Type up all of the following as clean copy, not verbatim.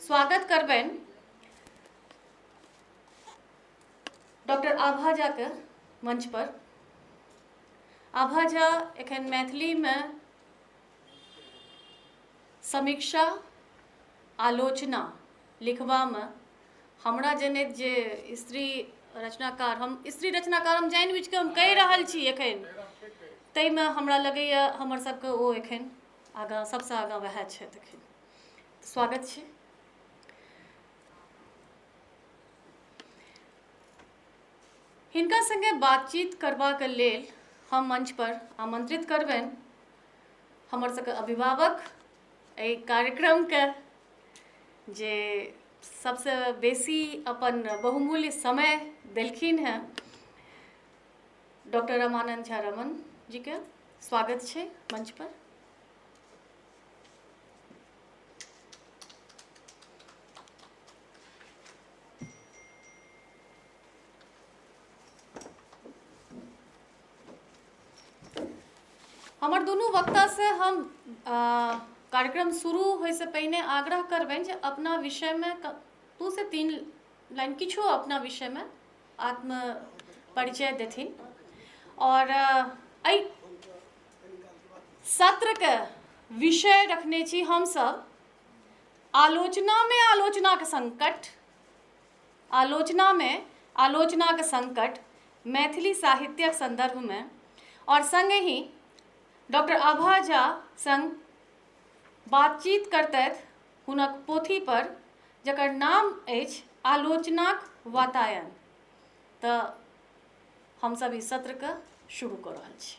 स्वागत करबनि डॉक्टर आभा झाके मंच पर। आभा झा एखन मैथिलीमे समीक्षा आलोचना लिखबामे हमरा जनैत जे स्त्री रचनाकार, हम स्त्री रचनाकार हम जानि बुझिके हम कहि रहल छी एखन, ताहिमे हमरा लगैए हमर सबके ओ एखन आगाँ सबसँ आगाँ वएह छथि एखन। स्वागत छै। हिनका संगे बातचीत करबाक लेल हम मंच पर आमंत्रित करबनि हमर सबके अभिभावक एहि कार्यक्रमके, जे सबसँ बेसी अपन बहुमूल्य समय देलखिन हेँ, डॉक्टर रमानंद झा रमन जीके स्वागत छै मंच पर। हमर दुनू वक्तासँ हम कार्यक्रम शुरू होइसँ पहिने आग्रह करबनि जे अपना विषयमे 2 से 3 लाइन किछो अपना विषयमे आत्म परिचय देथिन और एहि सत्रके विषय रखने छी हमसब आलोचनामे आलोचनाके संकट, आलोचनामे आलोचनाके संकट मैथिली साहित्यक संदर्भमे, और संगहि डॉक्टर आभा झा संग बातचीत करतथि हुनक पोथी पर जकर नाम अछि आलोचनाक वातायन। तऽ हमसब ई सत्रके शुरू कऽ रहल छी।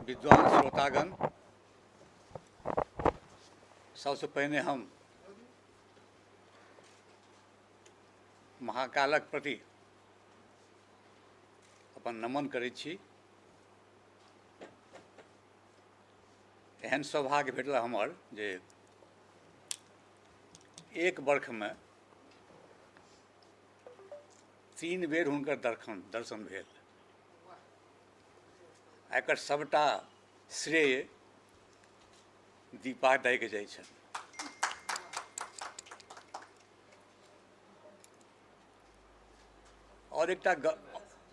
विद्वान श्रोतागण, सबसे पहिने हम महाकालक प्रति अपन नमन करै छी। एहन सौभाग्य भेटल हमर जे एक बरखमे 3 बेर हुनकर दर्शन भेल। एकर सबटा श्रेय दीपा दाइके जाइ छनि। और एकटा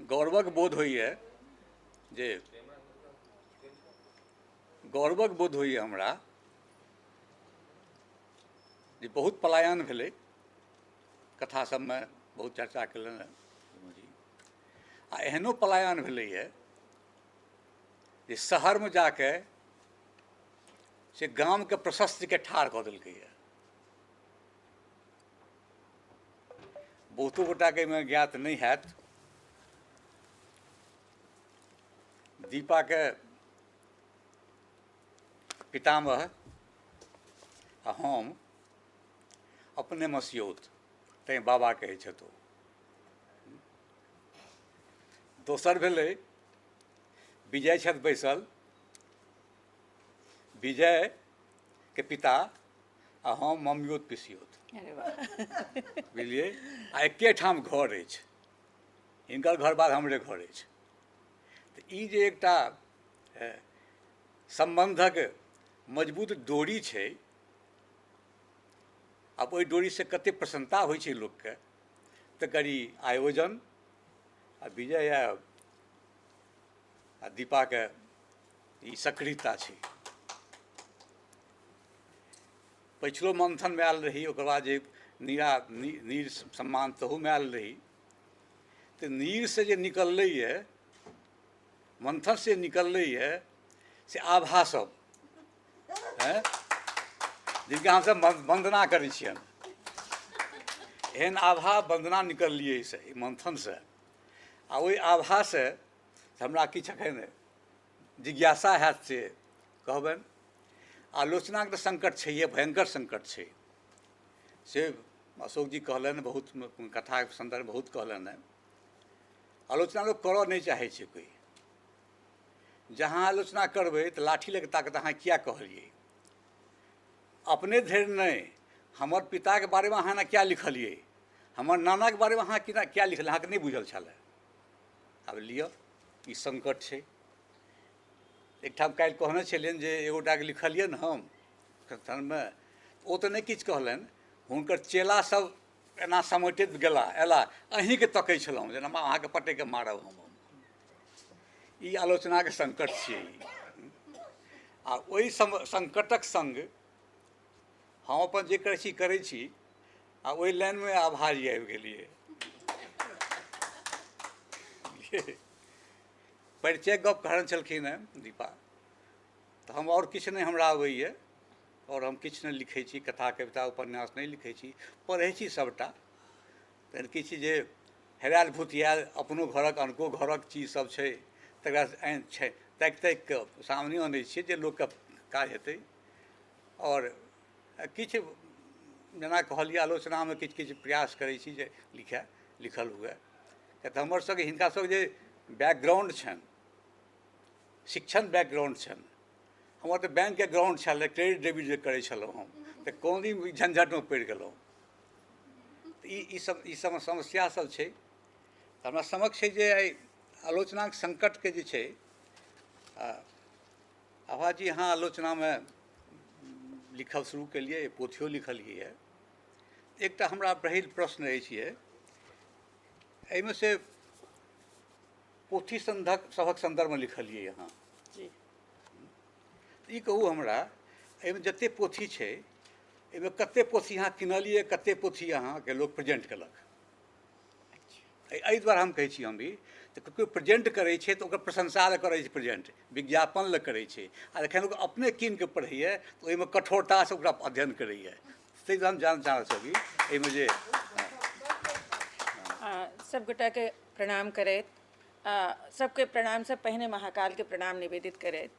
गौरवक बोध होइए जे गौरवक बोध होइए हमरा जे बहुत पलायन भेलै, कथा सबमे बहुत चर्चा केलनि जी, आ एहनो पलायन भेलैए जे शहरमे जाके से गामके प्रशस्तिके ठाढ़ कऽ देलकैए। बहुतो गोटाके एहिमे ज्ञात नहि हैत। दीपाके पितामह आ हम अपने मसियौत, तैँ बाबा कहै छथि ओ। दोसर भेलै विजय छथि बैसल, विजयके पिता आ हम ममियोत पिसियोत, बुझलियै। आ एकेठाम घर अछि, हिनकर घर बाद हमरे घर अछि। तऽ ई जे एकटा सम्बन्धक मजबूत डोरी छै, आब ओहि डोरीसँ कते प्रसन्नता होइ छै लोकके, तकर ई आयोजन आ विजय आ दीपाके ई सक्रियता छै। पछिलो मंथनमे आयल रही, ओकर बाद जे नीर सम्मान तहूमे आयल रही। तऽ नीरसँ जे निकललैए, मंथनसँ निकललैए से आभा सब हैं, जिनका हमसब वन्दना करै छियनि, एहन आभा वन्दना निकललियै से मंथनसँ। आ ओहि आभासँ हमरा किछु एखन जिज्ञासा हैत से कहबनि। आलोचनाके तऽ संकट छैहे, भयंकर संकट छै, से अशोक जी कहलनि, बहुत कथाके सन्दर्भ बहुत कहलनि हेँ। आलोचना लोक करऽ नहि चाहै छै कोइ, जहाँ आलोचना करबै तऽ लाठी लऽ कऽ ताकत, अहाँ किया कहलियै? अपने धरि नहि, हमर पिताके बारेमे अहाँ एना किया लिखलियै, हमर नानाके बारेमे अहाँ केना किया लिखलियै, अहाँके नहि बुझल छलए। आब लिअ, ई संकट छै। एकठाम काल्हि कहने छलियनि जे एगोटाके लिखलियनि हम संस्थानमे, ओ तऽ नहि किछु कहलनि, हुनकर चेला सब एना समेटैत गेला अयला, अहीँके तकै छलहुँ जेना अहाँके पटकि कऽ मारब हम। ई आलोचनाके संकट छियै ई। आ ओहि संकटक सङ्ग हम अपन जे करै छी करै छी, आ ओहि लाइनमे आभाजी आबि गेलियै। परिचय गप कहने छलखिन हेँ दीपा, तऽ हम आओर किछु नहि हमरा अबैए, आओर हम किछु नहि लिखै छी, कथा कविता उपन्यास नहि लिखै छी, पढ़ै छी सभटा। तहन किछु जे हेरायल भुतियायल अपनो घरक अनको घरक चीज सब छै, तकरा आनि छै ताकि ताकि कऽ सामने अनै छियै जे लोकके काज हेतै। आओर किछु जेना कहलियै आलोचनामे किछु किछु प्रयास करै छी जे लिखए लिखल हुए। किएक तऽ हमर सबके हिनका सबके जे बैकग्राउंड छनि, शिक्षण बैकग्राउंड छनि, हमर तऽ बैंकके ग्राउंड छलै, क्रेडिट डेबिट जे करै छलहुँ हम, तऽ कोन दिन झंझटमे पड़ि गेलहुँ। ई सब ई सब समस्या सब छै। तऽ हमरा समक्ष छै जे एहि आलोचनाके संकटके जे छै, आभाजी अहाँ आलोचनामे लिखब शुरू केलियै, पोथियो लिखलियै यऽ। एकटा हमरा पहिल प्रश्न अछि ये, एहिमे से पोथी सभक सन्दर्भमे लिखलियै अहाँ जी, ई कहू हमरा एहिमे जते पोथी छै एहिमे कते पोथी अहाँ किनलियै, कते पोथी अहाँके लोक प्रेजेंट केलक? एहि दुआरे हम कहै छी, हम भी तऽ कोइ प्रेजेंट करै छै तऽ ओकर प्रशंसा लए करै छै, प्रेजेंट विज्ञापन लए करै छै, आ जखन ओ अपने कीन कऽ पढ़ैए तऽ ओहिमे कठोरतासँ ओकरा अध्ययन करैए। ताहि दुआरे हम जान चाहै छी एहिमे जे सबगोटाके प्रणाम करैत, सबके प्रणामसँ पहिने महाकालके प्रणाम निवेदित करैत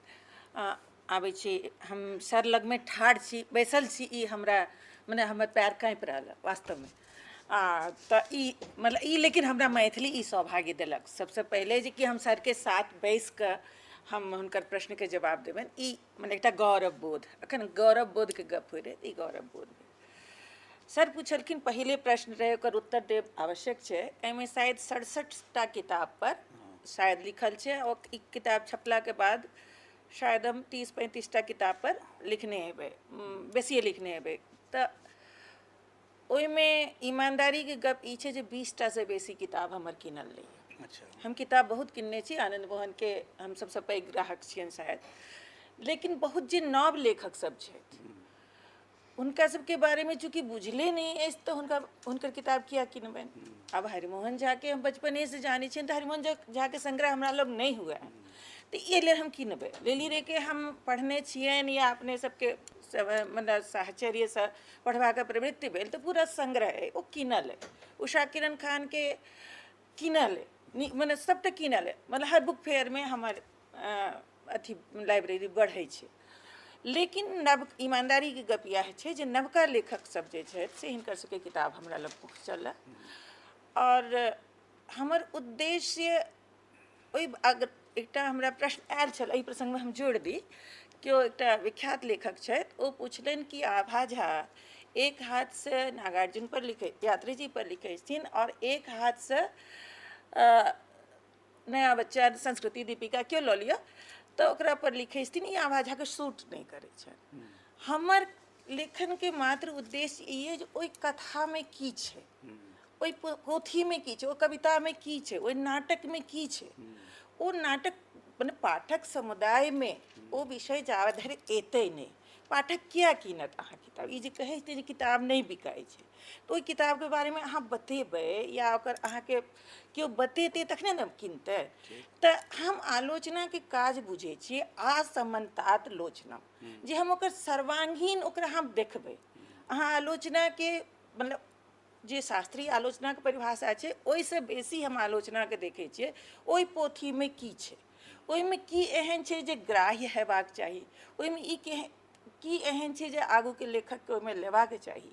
आबै छी। हम सर लगमे ठाढ़ छी, बैसल छी, ई हमरा मने हमर पैर काँपि रहल है वास्तवमे। आ तऽ ई मतलब ई लेकिन हमरा मैथिली ई सौभाग्य देलक सबसँ पहिले जे कि हम सरके साथ बैस कऽ हम हुनकर प्रश्नके जवाब देबनि, ई मने एकटा गौरव बोध, एखन गौरव बोधके गप होइ रहै, ई गौरव बोध भेल। सर पुछलखिन, पहिले प्रश्न रहै, ओकर उत्तर देब आवश्यक छै। एहिमे शायद 67टा किताब पर शायद लिखल छै, आओर ई किताब छपलाके बाद शायद हम 30-35टा किताब पर लिखने हेबै, बेसिए लिखने हेबै। तऽ ओहिमे ईमानदारीके गप ई छै जे 20टासँ बेसी किताब हमर कीनल नहि यऽ। अच्छा। हम किताब बहुत किनने छी, आनन्द मोहनके हम सबसँ पैघ ग्राहक छियनि शायद, लेकिन बहुत जे नव लेखक सब छथि हुनका सबके बारेमे चूँकि बुझले नहि अछि तऽ हुनकर किताब किया किनबनि। आब हरिमोहन झाके हम बचपनेसँ जानै छियनि तऽ हरिमोहन झाके संग्रह हमरा लग नहि हुए तऽ एहि लेल हम किनबै। लिली रेके हम पढ़ने छियनि या अपने सबके मतलब साहचर्यसँ पढ़बाक प्रवृत्ति भेल तऽ पूरा संग्रह अइ ओ कीनल अइ। उषा किरण खानके कीनल अइ, मने सबटा कीनल अइ, मतलब हर बुक फेयरमे हमर अथी लाइब्रेरी बढ़ै छै। लेकिन नव ईमानदारीके गप इएह छै जे नवका लेखक सब जे छथि से हिनकर सबके किताब हमरा लग पहुँचल हँ। आओर हमर उद्देश्य ओहि अगर एकटा हमरा प्रश्न आयल छल, एहि प्रसङ्गमे हम जोड़ि दी, केओ एकटा विख्यात लेखक छथि, ओ पुछलनि कि आभा झा एक हाथसँ नागार्जुन पर लिखै, यात्री जी पर लिखै छथिन आओर एक हाथसँ नया बच्चा संस्कृति दीपिका केओ लऽ लिअ तऽ ओकरा पर लिखै छथिन, ई आभा झाके सूट नहि करै छनि। हमर लेखनके मात्र उद्देश्य ई अइ जे ओहि कथामे की छै, ओहि पोथीमे की छै, ओहि कवितामे की छै, ओहि नाटकमे की छै, ओ नाटक मने पाठक समुदायमे ओ विषय जाबे धरि एतै नहि पाठक किया कीनत अहाँ किताब। ई जे कहै छै जे किताब नहि बिकाइ छै तऽ ओहि किताबके बारेमे अहाँ बतेबै या ओकर अहाँके केओ बतेतै तखने ने किनतै। तऽ हम आलोचनाके काज बुझै छियै असमन्तात लोचना, जे हम ओकर सर्वांगीण ओकरा हम देखबै। अहाँ आलोचनाके मतलब जे शास्त्रीय आलोचनाके परिभाषा छै ओहिसँ बेसी हम आलोचनाके देखै छियै ओहि पोथीमे की छै, ओहिमे की एहन छै जे ग्राह्य हेबाक चाही, ओहिमे ई की एहन छै जे आगूके लेखकके ओहिमे लेबाक चाही,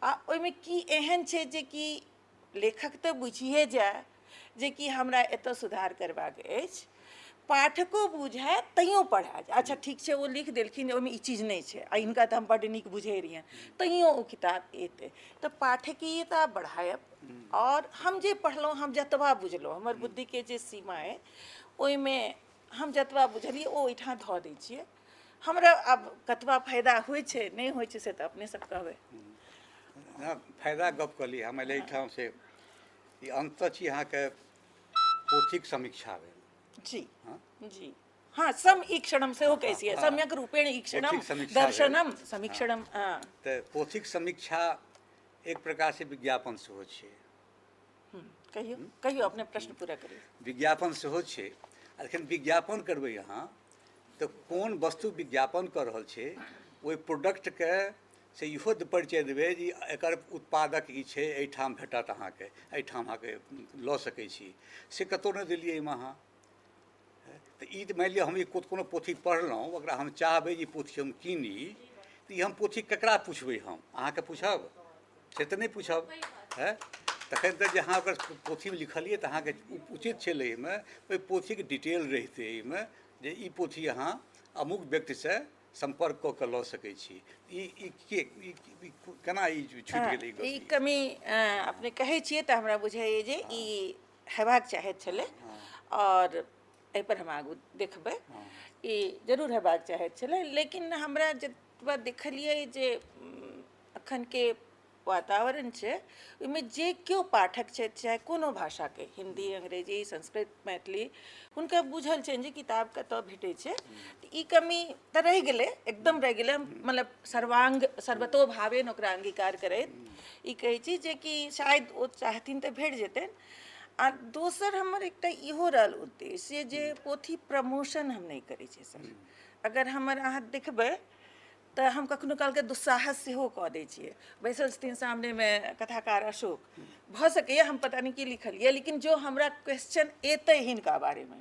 आ ओहिमे की एहन छै जे कि लेखक तऽ बुझिए जाय जे कि हमरा एतऽ सुधार करबाक अछि। पाठको बुझाय तैयो पढ़ाय। अच्छा ठीक छै, ओ लिख देलखिन ओहिमे ई चीज नहि छै आ हिनका तऽ हम बड्ड नीक बुझै रहियनि, तैयो ओ किताब एतै। तऽ पाठकीयता बढ़ायब। आओर हम जे पढ़लहुँ, हम जतबा बुझलहुँ, हमर बुद्धिके जे सीमा अइ ओहिमे हम जतबा बुझलियै ओ ओहिठाम धऽ दै छियै। हमरा आब कतबा फायदा होइ छै नहि होइ छै से तऽ अपने सब कहबै। फायदा गप कहली हम एहिठाम से ई अन्तः छी अहाँके पोथीक समीक्षा भेल। जी जी हाँ, सम ईक्षणम सेहो कहै छियै, सम्यक रूपेण ईक्षणम दर्शनम समीक्षणम। तऽ पोथीक समीक्षा एक प्रकारसँ विज्ञापन सेहो छै। कहियौ कहियौ, अपने प्रश्न पूरा करियौ। विज्ञापन सेहो छै। एखन विज्ञापन करबै अहाँ तऽ कोन वस्तु विज्ञापन कऽ रहल छै ओहि प्रोडक्टके से इहो परिचय देबै जे एकर उत्पादक ई छै, एहिठाम भेटत अहाँके, एहिठाम अहाँके लऽ सकै छी, से कतहु नहि देलियै एहिमे अहाँ। तऽ ई मानि लिअ हम ई कोनो पोथी पढ़लहुँ, ओकरा हम चाहबै जे ई पोथी हम कीनी, तऽ ई हम पोथी ककरा पुछबै? हम अहाँके पुछब? से तऽ नहि पुछब। हँ, तखन तऽ जे अहाँ ओकर पोथीमे लिखलियै तऽ अहाँके उचित छलै एहिमे ओहि पोथीके डिटेल रहितै एहिमे जे ई पोथी अहाँ अमुक व्यक्तिसँ सम्पर्क कऽ कऽ लऽ सकै छी। ई ई के ई केना ई छूटि गेलै? ई कमी अपने कहै छियै तऽ हमरा बुझाइए जे ई हेबाक चाहैत छलै, आओर एहिपर हम आगू देखबै। ई जरूर हेबाक चाहैत छलै, लेकिन हमरा जतबा देखलियै जे अखनके वातावरण छै ओहिमे जे केओ पाठक छथि, चाहे कोनो भाषाके, हिन्दी, अंग्रेजी, संस्कृत, मैथिली, हुनका बुझल छनि जे किताब कतऽ भेटै छै। तऽ ई कमी तऽ रहि गेलै, एकदम रहि गेलै। हम मतलब सर्वाङ्ग सर्वतोभावेन ओकरा अङ्गीकार करैत ई कहै छी जे कि शायद ओ चाहथिन तऽ भेट जेतनि। आ दोसर हमर एकटा इहो रहल उद्देश्य जे पोथी प्रमोशन हम नहि करै छियै सर। अगर हमर अहाँ देखबै तऽ हम कखनो कालके दुस्साहस सेहो कऽ दै छियै। बैसल छथिन सामनेमे कथाकार अशोक, भऽ सकैए हम पता नहि की लिखलियै, लेकिन जो हमरा क्वेश्चन एतै हिनका बारेमे,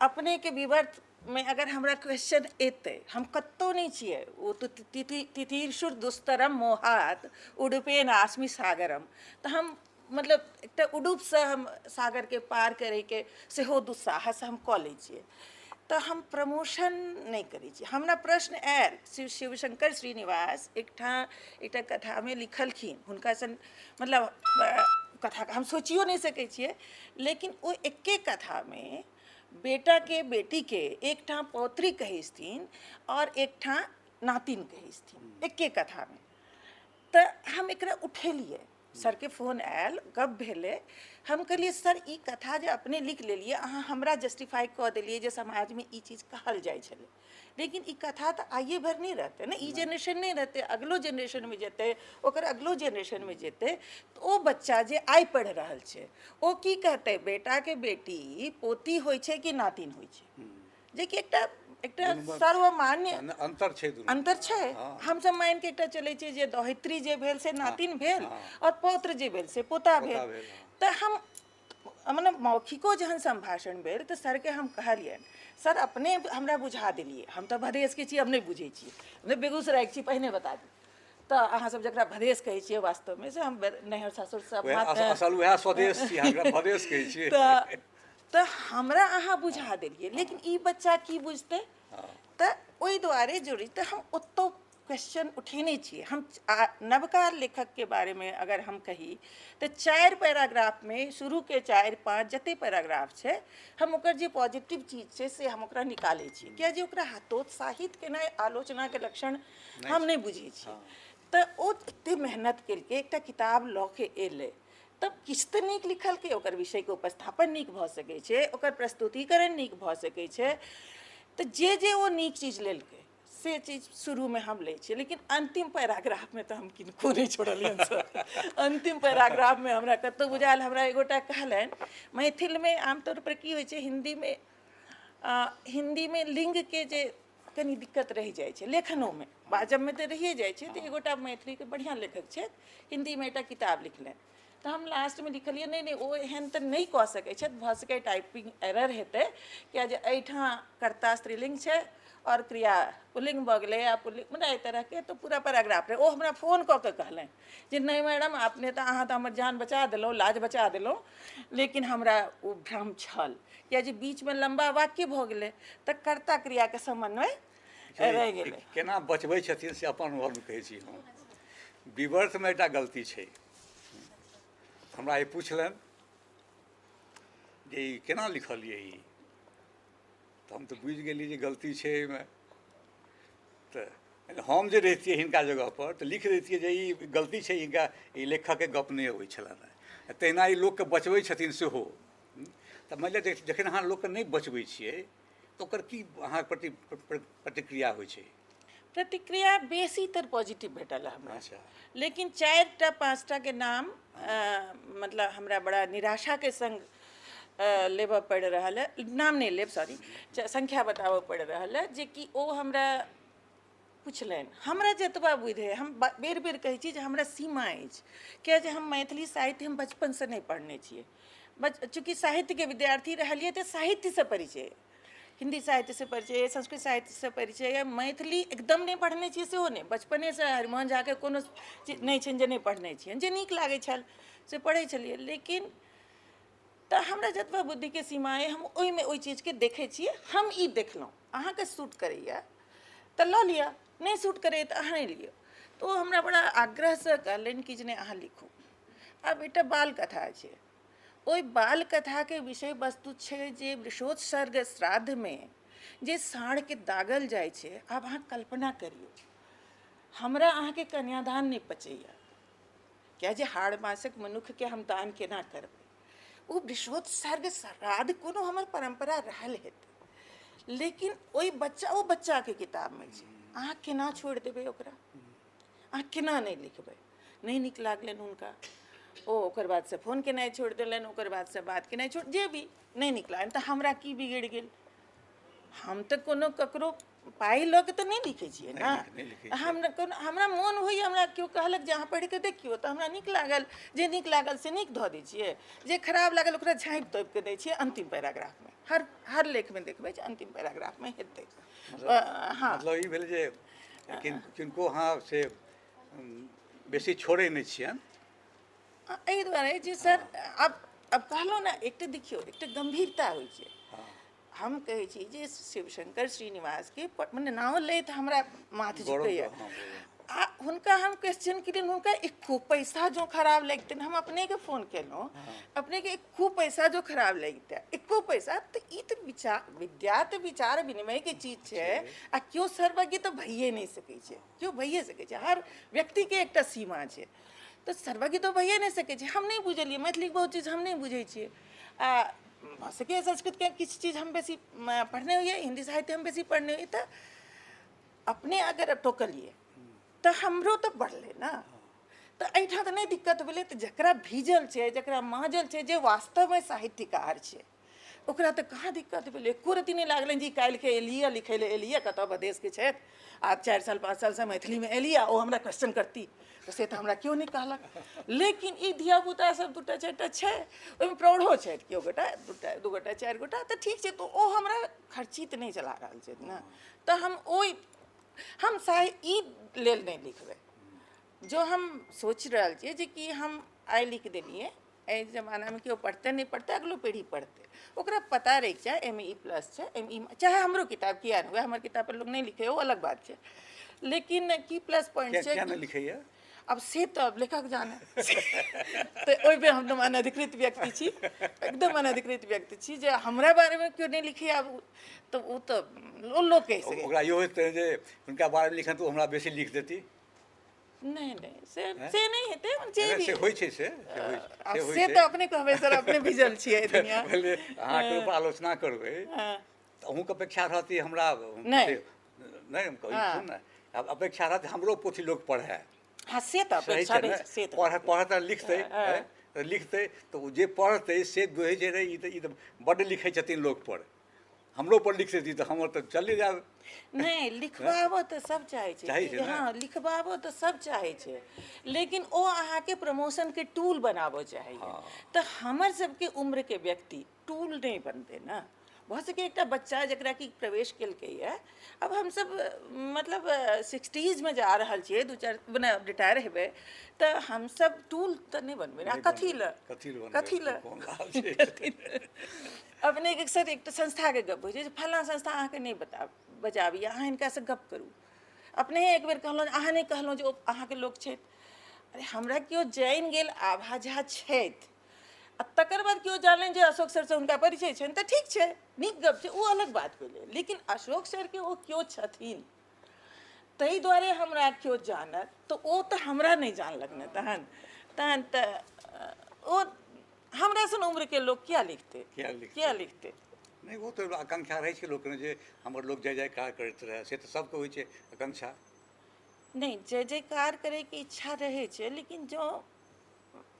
अपनेके विवर्तमे अगर हमरा क्वेश्चन एतै, हम कतहु नहि छियै, ओ तितीर्षुर दुस्तरम मोहात उडुपेन आस्मि सागरम, तऽ हम मतलब एकटा उडुपसँ हम सागरके पार करैके सेहो दुस्साहस हम कऽ लै छियै। तऽ हम प्रमोशन नहि करै छी। हमरा प्रश्न आयल, शिवशंकर श्रीनिवास एकठाम एकटा कथामे लिखलखिन, हुनका सन मतलब कथा हम सोचियो नहि सकै छियै, लेकिन ओ एक्के कथामे बेटाके बेटीके एकठाम पौत्री कहै छथिन आओर एकठाम नातिन कहै छथिन, एक्के कथामे। तऽ हम एकरा उठेलियै, सरके फोन आयल, गप भेलै, हम कहलियै सर ई कथा जे अपने लिख लेलियै अहाँ, हमरा जस्टिफाइ कऽ देलियै जे समाजमे ई चीज कहल जाइ छलै, लेकिन ई कथा तऽ आइए भरि नहि रहतै ने, ई जेनरेशन नहि रहतै, अगलो जेनरेशनमे जेतै, ओकर अगलो जेनरेशनमे जेतै। तऽ ओ बच्चा जे आइ पढ़ि रहल छै ओ की कहतै, बेटाके बेटी पोती होइ छै कि नातिन होइ छै? जेकि एकटा एकटा सर्वमान्य अंतर छै, अंतर छै। हमसब मानि के एकटा चलै छियै जे दौहित्री जे भेल से नातिन भेल और पौत्र जे भेल से पोता भेल। तऽ हम मतलब मौखिको जहन सम्भाषण भेल तऽ सरके हम कहलियनि, सर अपने हमरा बुझा देलियै, हम तऽ भदेशके छी, हम नहि बुझै छियै, हम बेगूसरायके छी, पहिने बता दी। तऽ अहाँ सब जकरा भदेश कहै छियै वास्तवमे से हम नैहर सासुर सब असल वएह स्वदेश छी, अहाँ भदेश कहै छियै। तऽ हमरा अहाँ बुझा देलियै, लेकिन ई बच्चा की बुझतै? तऽ ओहि दुआरे जरूरी तऽ हम ओतौ क्वेश्चन उठेने छियै। हम नवका लेखकके बारेमे अगर हम कही तऽ 4 पैराग्राफमे शुरूके 4-5 जते पैराग्राफ छै, हम ओकर जे पॉजिटिव चीज छै से हम ओकरा निकालै छियै, किया जे ओकरा हतोत्साहित केनाइ आलोचनाके लक्षण हम नहि बुझै छियै। तऽ ओ एते मेहनत केलकै, एकटा किताब लऽ के एलै, तब किछु तऽ नीक लिखलकै, ओकर विषयके उपस्थापन नीक भऽ सकै छै, ओकर प्रस्तुतिकरण नीक भऽ सकै छै। तऽ जे जे ओ नीक चीज लेलकै से चीज शुरूमे हम लै छियै, लेकिन अन्तिम पैराग्राफमे तऽ हम किनको नहि छोड़लियनि सर। अन्तिम पैराग्राफमे हमरा कतहु बुझायल, हमरा एगोटा कहलनि, मैथिलमे आमतौर पर की होइ छै, हिन्दीमे लिङ्गके जे कनि दिक्कत रहि जाइ छै लेखनोमे, बाजबमे तऽ रहिए जाइ छै। तऽ एगोटा मैथिलीके बढ़िआँ लेखक छथि, हिन्दीमे एकटा किताब लिखलनि, तऽ हम लास्टमे लिखलियै नहि नहि, ओ एहन तऽ नहि कऽ सकै छथि, भऽ सकै टाइपिंग एरर हेतै, किया जे एहिठाम कर्ता स्त्रीलिंग छै आओर क्रिया पुल्लिंग भऽ गेलै आ पुल्लिंग, मतलब एहि तरहके तऽ पूरा पैराग्राफ रहै। ओ हमरा फोन कऽ के कहलनि जे नहि मैडम, अपने तऽ अहाँ तऽ हमर जान बचा देलहुँ, लाज बचा देलहुँ, लेकिन हमरा ओ भ्रम छल, किया जे बीचमे लम्बा वाक्य भऽ गेलै तऽ कर्ता क्रियाके समन्वय रहि गेलै। केना बचबै छथिन से अपन अनुभवमे कहै छी हम। विवर्तमे एकटा गलती छै। हमरा ई पुछलनि जे ई केना लिखलियै ई, तऽ हम तऽ बुझि गेलियै जे गलती छै एहिमे। तऽ हम जे रहितियै हिनका जगहपर तऽ लिख दैतियै जे ई गलती छै, हिनका ई लेखकके गप नहि अबै छलनि हेँ। तहिना ई लोकके बचबै छथिन सेहो। तऽ मानि लिअ जखन अहाँ लोकके नहि बचबै छियै तऽ ओकर की अहाँके प्रति प्रतिक्रिया होइ छै? प्रतिक्रिया बेसीतर पॉजिटिव भेटल हमरा। अच्छा। लेकिन 4टा 5टा के नाम मतलब हमरा बड़ा निराशाके संग लेबऽ पड़ि रहल है, नाम नहि लेब, सॉरी, संख्या बताबऽ पड़ि रहल है, जे कि ओ हमरा पुछलनि। हमरा जतबा बुद्धि है, हम बेर बेर कहै छी जे हमरा सीमा अछि, किया जे हम मैथिली साहित्य हम बचपनसँ नहि पढ़ने छियै। चूँकि साहित्यके विद्यार्थी रहलियै तऽ साहित्यसँ परिचय, हिन्दी साहित्यसँ परिचय, संस्कृत साहित्यसँ परिचय, मैथिली एकदम नहि पढ़ने छियै सेहो नहि। बचपनेसँ हरिमोहन झाके कोनो चीज नहि छनि जे नहि पढ़ने छियनि, जे नीक लागै छल से पढ़ै छलियै। लेकिन तऽ हमरा जतबा बुद्धिके सीमा अइ हम ओहिमे ओहि चीजके देखै छियै। हम ई देखलहुँ, अहाँके सूट करैए तऽ लऽ लिअ, नहि सूट करैए तऽ अहाँ नहि लिअ। तऽ ओ हमरा बड़ा आग्रहसँ कहलनि कि जे नहि अहाँ लिखू। आब एकटा बाल कथा छै, ओहि बाल कथाके विषय वस्तु छै जे वृषोत्सर्ग श्राद्धमे जे साँढ़के दागल जाइ छै। आब अहाँ कल्पना करियौ, हमरा अहाँके कन्यादान नहि पचैए, किया जे हाड़ मासक मनुक्खके हम दान केना करबै? ओ वृषोत्सर्ग श्राद्ध कोनो हमर परम्परा रहल हेतै, लेकिन ओहि बच्चा, ओ बच्चाके किताबमे छै, अहाँ केना छोड़ि देबै ओकरा? अहाँ केना नहि लिखबै? नहि नीक लागलनि हुनका, ओ ओकर बादसँ फोन केनाइ छोड़ि देलनि, ओकर बादसँ बात केनाइ छोड़ि, जे भी नहि नीक लागलनि। तऽ हमरा की बिगड़ि गेल? हम तऽ कोनो ककरो पाइ लऽ कऽ तऽ नहि लिखै छियै ने। हम कोनो, हमरा मोन होइए, हमरा केओ कहलक जे अहाँ पढ़ि कऽ देखियौ, तऽ हमरा नीक लागल, जे नीक लागल से नीक धऽ दै छियै, जे खराब लागल ओकरा झाँपि तोपि कऽ दै छियै अन्तिम पैराग्राफमे। हर हर लेखमे देखबै जे अन्तिम पैराग्राफमे हेतै। हँ, मतलब ई भेल जे किनको अहाँ से बेसी छोड़ै नहि छियनि। एहि दुआरे जे सर आब कहलहुँ ने, एकटा देखियौ, एकटा गम्भीरता होइ छै। हम कहै छी जे शिवशंकर श्रीनिवासके मने नाम लैत हमरा माथ झुकैए, आ हुनका हम क्वेश्चन केलियनि, हुनका एको पैसा जो खराब लगितनि, हम अपनेके फोन केलहुँ, अपनेके एको पैसा जो खराब लगितै, एको पैसा, तऽ ई तऽ विचार, विद्या तऽ विचार विनिमयके चीज छै, आ केओ सर्वज्ञ तऽ भइए नहि सकै छै, केओ भइए सकै छै, हर व्यक्तिके एकटा सीमा छै, तऽ सर्वज्ञ तऽ भइए नहि सकै छै। हम नहि बुझलियै मैथिलीके बहुत चीज, हम नहि बुझै छियै, आ भऽ सकैए संस्कृतके किछु चीज हम बेसी पढ़ने होइए, हिन्दी साहित्य हम बेसी पढ़ने होइए, तऽ अपने अगर टोकलियै तऽ हमरो तऽ बढ़लै ने, तऽ एहिठाम तऽ नहि दिक्कत भेलै। तऽ जकरा भीजल छै, जकरा माजल छै, जे वास्तवमे साहित्यकार छै, ओकरा तऽ कहाँ दिक्कत भेलै? एको रत्ती नहि लागलनि जे काल्हिके एलियै लिखै लए, एलियै कतऽ विदेशके छथि, आ 4 साल 5 सालसँ मैथिलीमे एलियै, ओ हमरा क्वेश्चन करती, तऽ से तऽ हमरा केओ नहि कहलक। लेकिन ई धियापुता सब 2टा 4टा छै, ओहिमे प्रौढ़ो छथि केओ गोटा, 2टा 2 गोटा 4 गोटा, तऽ ठीक छै, तऽ ओ हमरा खर्ची तऽ नहि चला रहल छथि ने, तऽ हम ओहि हम ई लेल नहि लिखबै। जो हम सोचि रहल छियै जे कि हम आइ लिख देलियै, एहि जमानामे केओ पढ़तै नहि पढ़तै, अगलो पीढ़ी पढ़तै, ओकरा पता रहैके चाही एहिमे ई प्लस छै, एहिमे ई, चाहे हमरो किताब किया नहि हुए, हमर किताब पर लोक नहि लिखै ओ अलग बात छै, लेकिन की प्लस पॉइंट छै नहि लिखैए अब से तऽ अब लेखक जाने, तऽ ओहिमे हम एकदम अनधिकृत व्यक्ति छी, एकदम अनधिकृत व्यक्ति छी, जे हमरा बारेमे केओ नहि लिखैए आब तऽ ओ तऽ ओ लोक कहि सकैए। ओकरा इहो होइत जे हुनका बारेमे लिखन तऽ ओ हमरा बेसी लिख देती। नहि नहि, से से नहि हेतै, जे भी से होइ छै, से से तऽ अपने कहबै सर, अपने भिजल छियै दुनिया। अहाँके ऊपर आलोचना करबै तऽ अहूँके अपेक्षा रहती हमरा नहि नहि, हम कहै छी ने, आब अपेक्षा रहत हमरो पोथी लोक पढ़ै। हँ, से तऽ अपेक्षा रहै छै, से तऽ पढ़त लिखतै, लिखतै तऽ ओ जे पढ़तै से बुझै छै रे ई तऽ बड्ड लिखै छथिन लोकपर। हमरो पर लिख देती तऽ हमर तऽ चले जायब। नहि, लिखबाबऽ तऽ सब चाहै छै। चाहै छै ने? हँ, लिखबाबऽ तऽ सब चाहै छै, लेकिन ओ अहाँके प्रमोशनके टूल बनाबऽ चाहैए। तऽ हमर सबके उम्रके व्यक्ति टूल नहि बनतै ने। भऽ सकै एकटा बच्चा जकरा कि प्रवेश केलकैए, आब हमसब मतलब सिक्सटीजमे जा रहल छियै, 2-4 मने रिटायर हेबै, तऽ हमसब टूल तऽ नहि बनबै ने। आ कथी लए, कथी लए? कथी लए? कोन लाभ छै? अपने एक सर एकटा संस्थाके गप होइ छै जे फल्लाँ संस्था अहाँके नहि बता बजाबीए, अहाँ हिनकासँ गप करू। अपने एक बेर कहलहुँ, अहाँ नहि कहलहुँ जे ओ अहाँके लोक छथि। अरे, हमरा केओ जानि गेल आभा झा छथि आ तकर बाद केओ जानलनि जे अशोक सरसँ हुनका परिचय छनि, तऽ ठीक छै, नीक गप छै, ओ अलग बात भेलै। लेकिन अशोक सरके ओ केओ छथिन ताहि दुआरे हमरा केओ जानत, तऽ ओ तऽ हमरा नहि जानलक ने। तहन तहन तऽ ओ हमरा सन उम्रके लोक किया लिखतै? किया लिखतै? किया लिखतै? नहि, ओ तऽ आकांक्षा रहै छै लोकके जे हमर लोक जय जयकार करैत रहए, से तऽ सबके होइ छै आकांक्षा। नहि, जय जयकार करैके इच्छा रहै छै, लेकिन जँ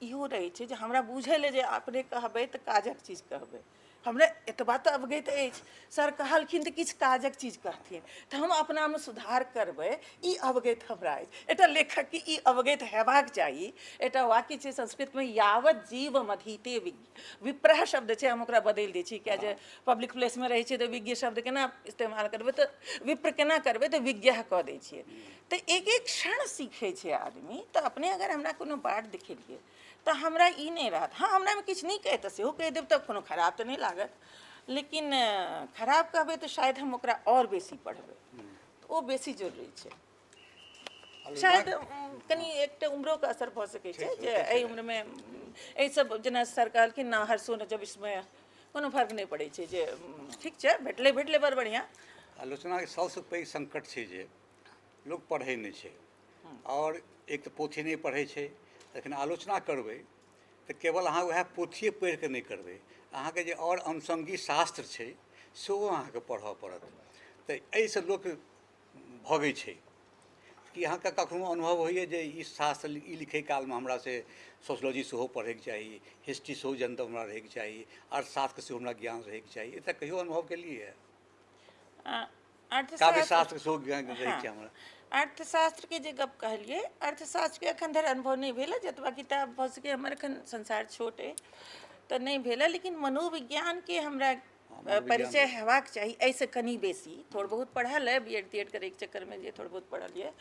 इहो रहै छै जे हमरा बुझल अइ जे अपने कहबै तऽ काजक चीज कहबै। हमरा एतबा तऽ अवगत अछि, सर कहलखिन तऽ किछु काजक चीज कहथिन, तऽ हम अपनामे सुधार करबै, ई अवगत हमरा अछि। एकटा लेखकके ई अवगत हेबाक चाही। एकटा वाक्य छै संस्कृतमे, यावत जीव मधीते विज्ञ, विप्रह शब्द छै, हम ओकरा बदलि दै छी, किया जे पब्लिक प्लेसमे रहै छियै तऽ विज्ञ शब्द केना इस्तेमाल करबै, तऽ विप्र केना करबै, तऽ विज्ञ कऽ दै छियै। तऽ एक एक क्षण सीखै छै आदमी। तऽ अपने अगर हमरा कोनो बाट देखेलियै तऽ हमरा ई नहि रहत। हँ, हमरामे किछु नीक अइ तऽ सेहो कहि देब तऽ कोनो खराब तऽ नहि लागत, लेकिन खराब कहबै तऽ शायद हम ओकरा आओर बेसी पढ़बै, तऽ ओ बेसी जरूरी छै। शायद कनि एकटा उम्रोके असर भऽ सकै छै जे एहि उम्रमे एहि सब, जेना सर कहलखिन ना हर्षो न जब इसमे, कोनो फर्क नहि पड़ै छै जे ठीक छै, भेटलै भेटलै, बड़ बढ़िआँ। आलोचनाके सबसँ पैघ सङ्कट छै जे लोक पढ़ै नहि छै, आओर एक तऽ पोथी नहि पढ़ै छै। तखन आलोचना करबै तऽ केवल अहाँ वएह पोथिए पढ़िकऽ नहि करबै, अहाँके जे आओर अनुषङ्गी शास्त्र छै सेहो अहाँके पढ़ऽ पड़त। तऽ एहिसँ लोक भगै छै। कि अहाँके कखनो अनुभव होइए जे ई शास्त्र ई लिखै कालमे हमरा से सोशलॉजी सेहो पढ़ैके चाही, हिस्ट्री सेहो जनतब हमरा रहैके चाही, अर्थशास्त्रके सेहो हमरा ज्ञान रहैके चाही? एतऽ कहियो अनुभव केलियै? काव्यशास्त्रके सेहो ज्ञान रहैके चाही हमरा। अर्थशास्त्रके जे गप कहलियै, अर्थशास्त्रके एखन धरि अनुभव नहि भेल, जतबा किताब भऽ सकै। हमर एखन संसार छोट अइ तऽ नहि भेल। लेकिन मनोविज्ञानके हमरा परिचय हेबाक चाही एहिसँ कनि बेसी। थोड़ बहुत पढ़ल है बी एड ती एड करैके चक्करमे जे थोड़ बहुत पढ़ल यऽ,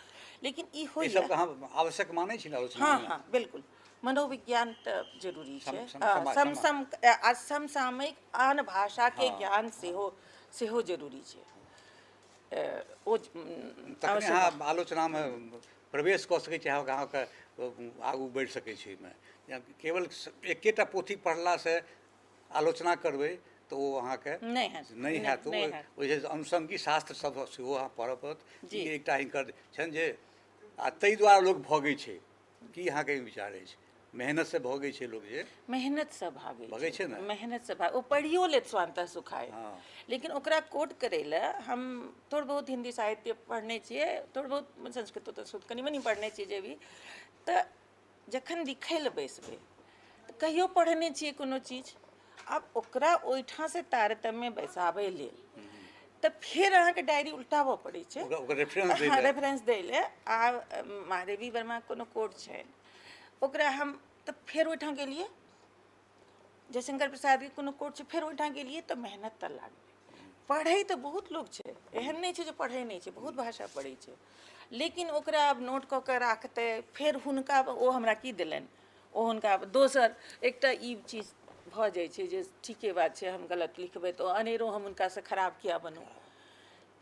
लेकिन ई होइए। आवश्यक मानै छी? हँ हँ, बिल्कुल, मनोविज्ञान तऽ जरूरी छै। सम समसामयिक आन भाषाके ज्ञान सेहो सेहो जरूरी छै। ओ तखने अहाँ आलोचनामे प्रवेश कऽ सकै छी, अहाँके आगू बढ़ि सकै छी ओहिमे। केवल एकेटा पोथी पढ़लासँ आलोचना करबै तऽ ओ अहाँके नहि हैत। ओहि अनुषङ्गी शास्त्र सब सेहो अहाँ पढ़ऽ पड़त। ई एकटा हिनकर छनि जे आ ताहि दुआरे लोक भगै छै। की अहाँके विचार अछि, मेहनतसँ भगै छै लोक जे? मेहनतसँ भागै भगै छै ने, मेहनतसँ भाग। ओ पढ़ियो लेत स्वान्तः सुखाय, लेकिन ओकरा कोट करै लए। हम थोड़ बहुत हिन्दी साहित्य पढ़ने छियै, थोड़ बहुत संस्कृतो तंस्कृत कनि मनि पढ़ने छियै जे भी। तऽ जखन लिखै लए बैसबै तऽ कहियो पढ़ने छियै कोनो चीज, आब ओकरा ओहिठामसँ तारतम्य बैसाबै लेल तऽ फेर अहाँके डायरी उल्टाबऽ पड़ै छै रेफरेंस दै लए। आ महादेवी वर्माके कोनो कोट छै, ओकरा हम तऽ फेर ओहिठाम गेलियै। जयशंकर प्रसादके कोनो कोट छै, फेर ओहिठाम गेलियै। तऽ मेहनत तऽ लागलै। पढ़ै तऽ बहुत लोक छै, एहन नहि छै जे पढ़ै नहि छै, बहुत भाषा पढ़ै छै, लेकिन ओकरा आब नोट कऽ कऽ राखतै, फेर हुनका ओ हमरा की देलनि, ओ हुनका दोसर एकटा ई चीज भऽ जाइ छै जे ठीके बात छै, हम गलत लिखबै तऽ अनेरो हम हुनकासँ खराब किया बनू?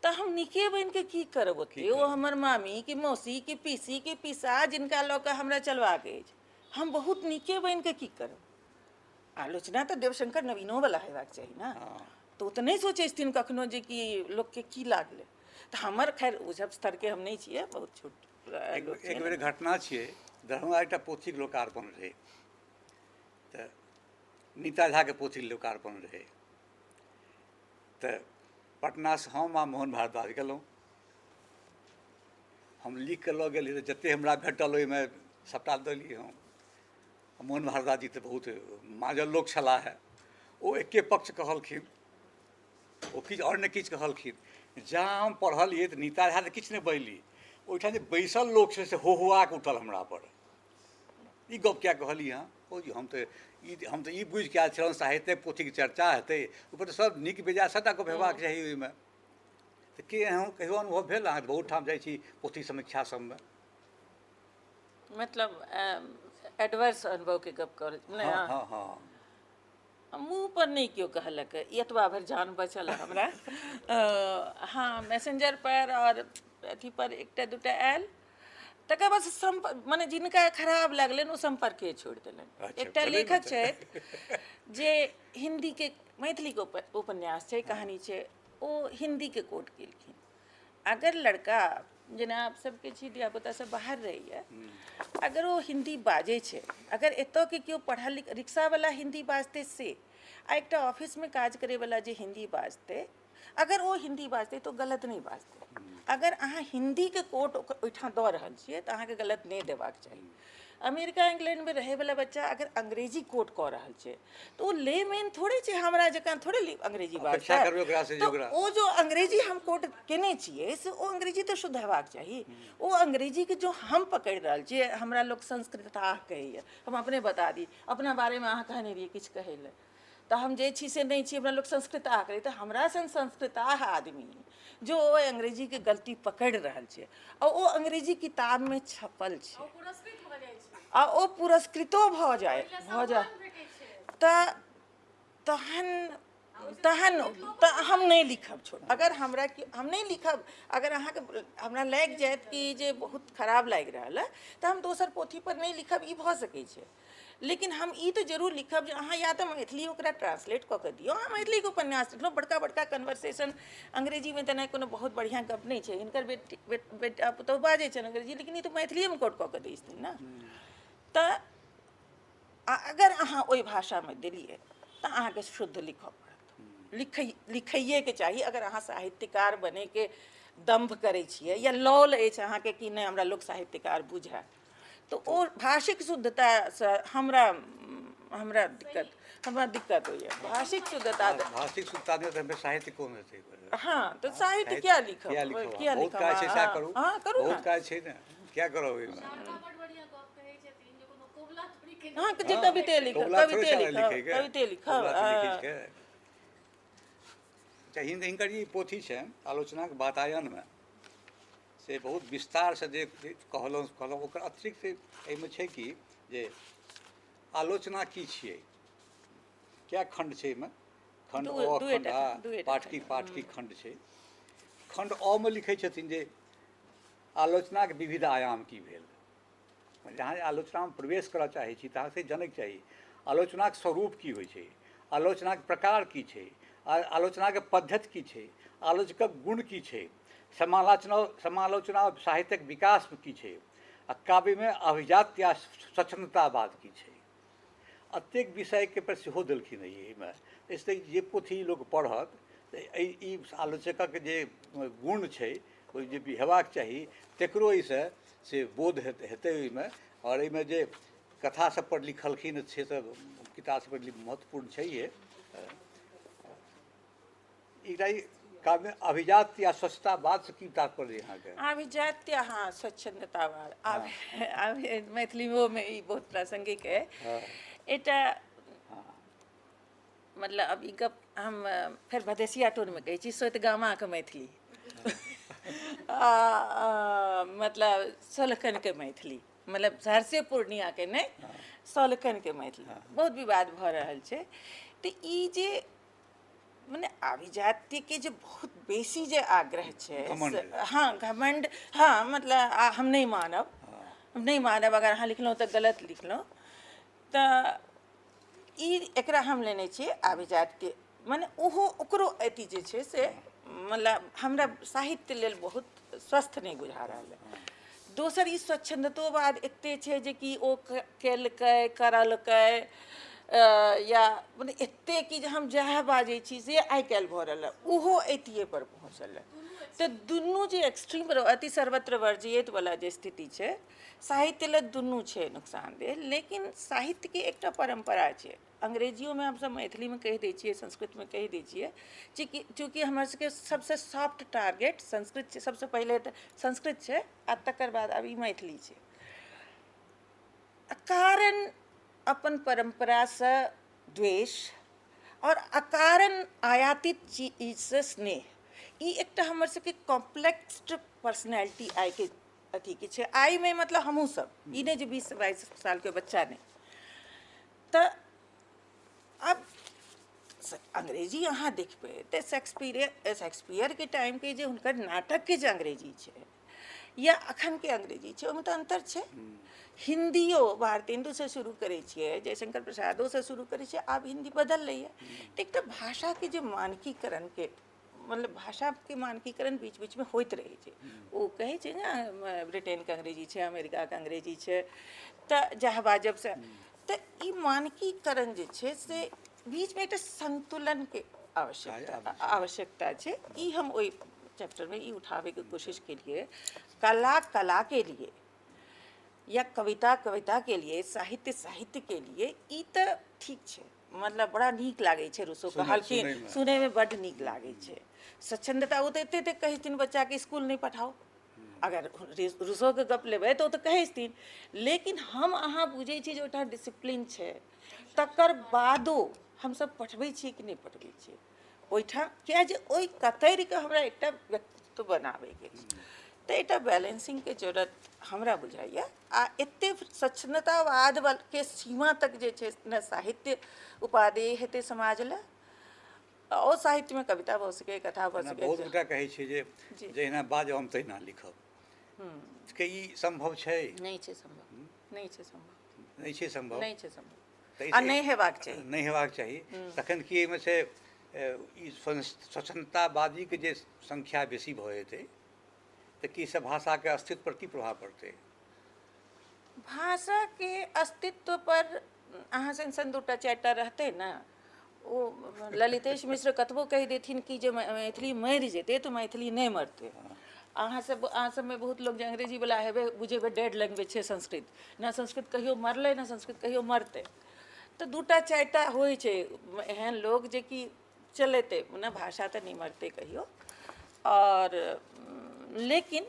तऽ हम नीके बनिके की करब ओते? ओ हमर मामी कि मौसी कि पीसी कि पीसा, जिनका लऽ कऽ हमरा चलबाक अछि, हम बहुत नीके बनिके की करब? आलोचना तऽ देवशंकर नवीनोवला हेबाक चाही ने। तऽ ओ तऽ नहि सोचै छथिन कखनो जे कि लोकके की लागलै। तऽ हमर खैर ओ सब स्तरके हम नहि छियै, बहुत छोट। एक बेर घटना छियै, दरभंगा एकटा पोथीके लोकार्पण रहै, तऽ नीता झाके पोथीके लोकार्पण रहै। तऽ पटनासँ हम आ मोहन भारद्वाज गेलहुँ। हम लिख कऽ लऽ गेलियै, जतेक हमरा भेटल ओहिमे सभटा देलियै हम। मोहन भारद्वाज जी तऽ बहुत माजल लोक छलाह हे, ओ एके पक्ष कहलखिन। ओ किछु आओर नहि किछु कहलखिन। जहाँ हम पढ़लियै तऽ नीता झा तऽ किछु नहि बजली, ओहिठाम जे बैसल लोक छै से हो हुआके उठल हमरापर, ई गप किया कहलियै अहाँ? ओ जी हम तऽ ई बुझिके आयल छलहुँ साहित्यक पोथीके चर्चा हेतै, ऊपर तऽ सब नीक बेजाय सबटा गप हेबाक चाही ओहिमे। तऽ की एहन कहियो अनुभव भेल? अहाँ बहुत ठाम जाइ छी पोथी समीक्षा सबमे। मतलब एडवर्स अनुभवके गप कर? हँ हँ हँ। मुँह पर नहि केओ कहलक, एतबा भरि जान बचल हमरा। हँ, मैसेंजर पर आओर अथी पर एकटा दूटा आयल, तकर बाद सम्पर्क, मने जिनका खराब लागलनि ओ सम्पर्के छोड़ि देलनि। एकटा लेखक छथि जे हिन्दीके, मैथिलीके उपन्यास छै, कहानी छै, ओ हिन्दीके कोट केलखिन। अगर लड़का, जेना आप सबके छी, धियापुता सब बाहर रहैए, अगर ओ हिन्दी बाजै छै, अगर एतऽके केओ पढ़ल लिखल रिक्शावला हिन्दी बाजतै से, आ एकटा ऑफिसमे काज करैवला जे हिन्दी बाजतै, अगर ओ हिन्दी बाजतै तऽ ओ गलत नहि बाजतै। अगर अहाँ हिन्दीके कोट ओहिठाम दऽ रहल छियै तऽ अहाँके गलत नहि देबाक चाही। अमेरिका इंग्लैंडमे रहैवला बच्चा अगर अंग्रेजी कोट कऽ रहल छै तऽ ओ लेमैन थोड़े छै, हमरा जकाँ थोड़े अंग्रेजी अपेक्षा बाजतै। करबै ओकरासँ जे तऽ ओकरा ओ जो अंग्रेजी हम कोट केने छियै से ओ अंग्रेजी तऽ शुद्ध हेबाक चाही। ओ अंग्रेजीके जो हम पकड़ि रहल छियै, हमरा लोक संस्कृताह कहैए। हम अपने बता दी अपना बारेमे, अहाँ कहने रहियै किछु कहै लए, तऽ हम जे छी से नहि छी, हमरा लोक संस्कृताह कहै। तऽ हमरा सन संस्कृताह आदमी जो ओ अंग्रेजीके गलती पकड़ि रहल छै आ ओ अंग्रेजी किताबमे छपल छै ओ पुरस्कृत भऽ जाइ छै आ ओ पुरस्कृतो भऽ जाय ओहि लए भऽ जाय सम्मान भेटै छै। तऽ तहन तहन तऽ हम नहि लिखब, छोड़। अगर हमरा कि हम नहि लिखब, अगर अहाँके हमरा लागि जायत कि जे बहुत खराब लागि रहल है, तऽ हम दोसर पोथीपर नहि लिखब, ई भऽ सकै छै। लेकिन हम ई तऽ जरूर लिखब जे अहाँ या तऽ मैथिली ओकरा ट्रांसलेट कऽ कऽ दियौ। अहाँ मैथिलीके उपन्यास लिखलहुँ, बड़का बड़का कन्वर्सेशन अंग्रेजीमे, तऽ नहि कोनो बहुत बढ़िआँ गप नहि छै। हिनकर बेटी, बेटा पुतहु बाजै छनि अंग्रेजी, लेकिन ई तऽ मैथिलीएमे कोट कऽ कऽ दै छथिन ने। तऽ अगर अहाँ ओहि भाषामे देलियै तऽ अहाँके शुद्ध लिखऽ पड़त, लिखैएके चाही। अगर अहाँ साहित्यकार बनैके दम्भ करै छियै या लौल अछि अहाँके कि नहि हमरा लोक साहित्यकार बुझए, तऽ ओ भाषिक शुद्धतासँ हमरा हमरा दिक्कत हमरा दिक्कत होइए भाषिक शुद्धता। भाषिक शुद्धता नहि तऽ साहित्य कोन हेतै? हँ, तऽ साहित्य किया लिखब? किया लिखब? किया बहुत लिखब? काज छै, सएह करू। हँ, करू ने। बहुत काज छै ने, किया करब ओहिमे? शारदा बड बढ़िया गप कहै छथिन जे कोनो कबुला थोड़ी केने। हँ, जे कविते लिखब, कबुला थोड़े कविते छै लिखब, लिखैके। कविते लिखब। कबुला तऽ लिखै छै। अच्छा, हिनकर ई पोथी छै आलोचनाक वातायनमे से बहुत विस्तारसँ जे कहलहुँ कहलहुँ, ओकर अतिरिक्त एहिमे छै कि जे आलोचना की छियै, कए खण्ड छै एहिमे? खण्ड अ, खण्ड दुएटा आ, दुएटा। पाठकी पाठकी खण्ड छै। खण्ड अ मे लिखै छथिन जे आलोचनाक विविध आयाम की भेल। जहाँ आलोचनामे प्रवेश करऽ चाहै छी तहाँ से जनैके चाही आलोचनाक स्वरूप की होइ छै, आलोचनाक प्रकार की छै, आलोचनाके पद्धति की छै, आलोचकक गुण की छै, समालोचना समालोचना साहित्यक विकासमे की छै आ काव्यमे अभिजात्य आ स्वच्छन्दतावाद की छै। एतेक विषयके पर सेहो देलखिन हेँ एहिमे। एहिसँ जे पोथी लोक पढ़त तऽ एहि ई आलोचकक जे गुण छै, ओहि जे हेबाक चाही, तकरो एहिसँ से बोध हेतै ओहिमे। आओर एहिमे जे कथा सब पर लिखलखिन से सब किताब सब पर महत्वपूर्ण छैहे। एकटा ई काव्य अभिजात या स्वच्छतावाद से की तात्पर्य अहाँके? अभिजात्य, हाँ, स्वच्छन्दतावाद। आब आब मैथिलीओमे ई बहुत प्रासंगिक है। एकटा मतलब अब ई गप हम फेर भदेसिया टोनमे कहै छी, सोतिगामाके मैथिली, मतलब सोलखनके मैथिली, मतलब सहरसे पूर्णियाके नहि, सोलखनके मैथिली बहुत विवाद भऽ रहल छै। तऽ ई जे मने अभिजात्यके जे बहुत बेसी जे आग्रह छै, घमण्ड। हँ, घमण्ड, हँ, मतलब आ हम नहि मानब, हम नहि मानब, अगर अहाँ लिखलहुँ तऽ गलत लिखलहुँ। तऽ ई एकरा हम लेने छियै अभिजात्य, मने ओहो ओकरो अति जे छै से मतलब हमरा साहित्य लेल बहुत स्वस्थ नहि बुझा रहल है। दोसर ई स्वच्छन्दतोवाद एते छै जे कि ओ केलकै, करलकै, या मने एते कि जे हम जएह बाजै छी से आइ काल्हि भऽ रहल हँ, ओहो अतिए पर पहुँचल हँ। तऽ दुनू जे एक्सट्रीम अति सर्वत्र वर्जित वाला जे स्थिति छै, साहित्य लए दुनू छै नुकसानदेह। लेकिन साहित्यके एकटा परम्परा छै, अंग्रेजियोमे हमसब मैथिलीमे कहि दै छियै, संस्कृतमे कहि दै छियै, चूँकि चूँकि हमर सबके सबसँ सॉफ्ट टारगेट संस्कृत छै, सबसँ पहिले तऽ संस्कृत छै आ तकर बाद आब ई मैथिली छै। अकारण अपन परम्परासँ द्वेष आओर अकारण आयातित चीजसँ स्नेह, ई एकटा हमर सबके कॉम्प्लेक्स पर्सनैलिटी आइके अथीके छै। आइमे मतलब हमहूँ सब, ई नहि जे 20-22 सालके बच्चा नहि। तऽ आब अंग्रेजी अहाँ देखबै तऽ शेक्सपियरके टाइमके जे हुनकर नाटकके जे अंग्रेजी छै या अखनके अंग्रेजी छै, ओहिमे तऽ अन्तर छै। हिन्दियो भारतेन्दुसँ शुरू करै छियै, जयशंकर प्रसादोसँ शुरू करै छियै, आब हिन्दी बदललैए। तऽ एकटा भाषाके जे मानकीकरणके, मतलब भाषाके मानकीकरण बीच बीचमे होइत रहै छै। ओ कहै छै ने ब्रिटेनके अंग्रेजी छै, अमेरिकाके अंग्रेजी छै, तऽ जएह बाजब से। तऽ ई मानकीकरण जे छै से बीचमे एकटा संतुलनके आवश्यकता छै। ई हम ओहि चैप्टरमे ई उठाबैके कोशिश केलियै। कला कलाके लिए या कविता कविताके लिए, साहित्य साहित्यके लिए, ई तऽ ठीक छै। मतलब बड़ा नीक लागै छै रूसो कहलखिन, सुनैमे बड्ड नीक लागै छै। स्वच्छन्दता, ओ तऽ एते एते कहै छथिन बच्चाके इसकुल नहि पठाउ। अगर रूसोके गप लेबै तऽ ओ तऽ कहै छथिन, लेकिन हम अहाँ बुझै छी जे ओहिठाम डिसिप्लीन छै, तकर बादो हमसब पठबै छियै कि नहि पठबै छियै ओहिठाम? किए जे ओहि कतरिके हमरा एकटा व्यक्तित्व बनाबैके छै। तऽ एकटा बैलेंसिंगके जरूरत हमरा बुझाइए। आ एते स्वच्छन्दतावाद के सीमा तक जे छै ने साहित्य उपादेय हेतै समाज लए, ओ साहित्यमे कविता भऽ सकैए, कथा भऽ सकैए। बहुत गोटा कहै छै जे जहिना बाजब हम तहिना लिखब, के ई सम्भव छै? नहि छै सम्भव, नहि छै सम्भव, नहि छै सम्भव, नहि छै सम्भव आ नहि हेबाक चाही, नहि हेबाक चाही। तखन की एहिमे से ई स्वच्छन्दतावादीके जे संख्या बेसी भऽ जेतै तऽ की सब भाषाके अस्तित्व पर की प्रभाव पड़तै? भाषाके अस्तित्व पर अहाँ सन सन दूटा चारिटा रहतै ने, ओ ललितेश मिश्र कतबो कहि देथिन कि जे मैथिली मरि जेतै तऽ मैथिली नहि मरतै। अहाँ सब, अहाँ सबमे बहुत लोक जे अंग्रेजीवला हेबै, बुझेबै डेड लैंग्वेज छै संस्कृत। ने संस्कृत कहियो मरलै, ने संस्कृत कहियो मरतै। तऽ दूटा चारिटा होइ छै एहन लोक जेकि चलेतै ने भाषा, तऽ नहि मरतै कहियो। आओर लेकिन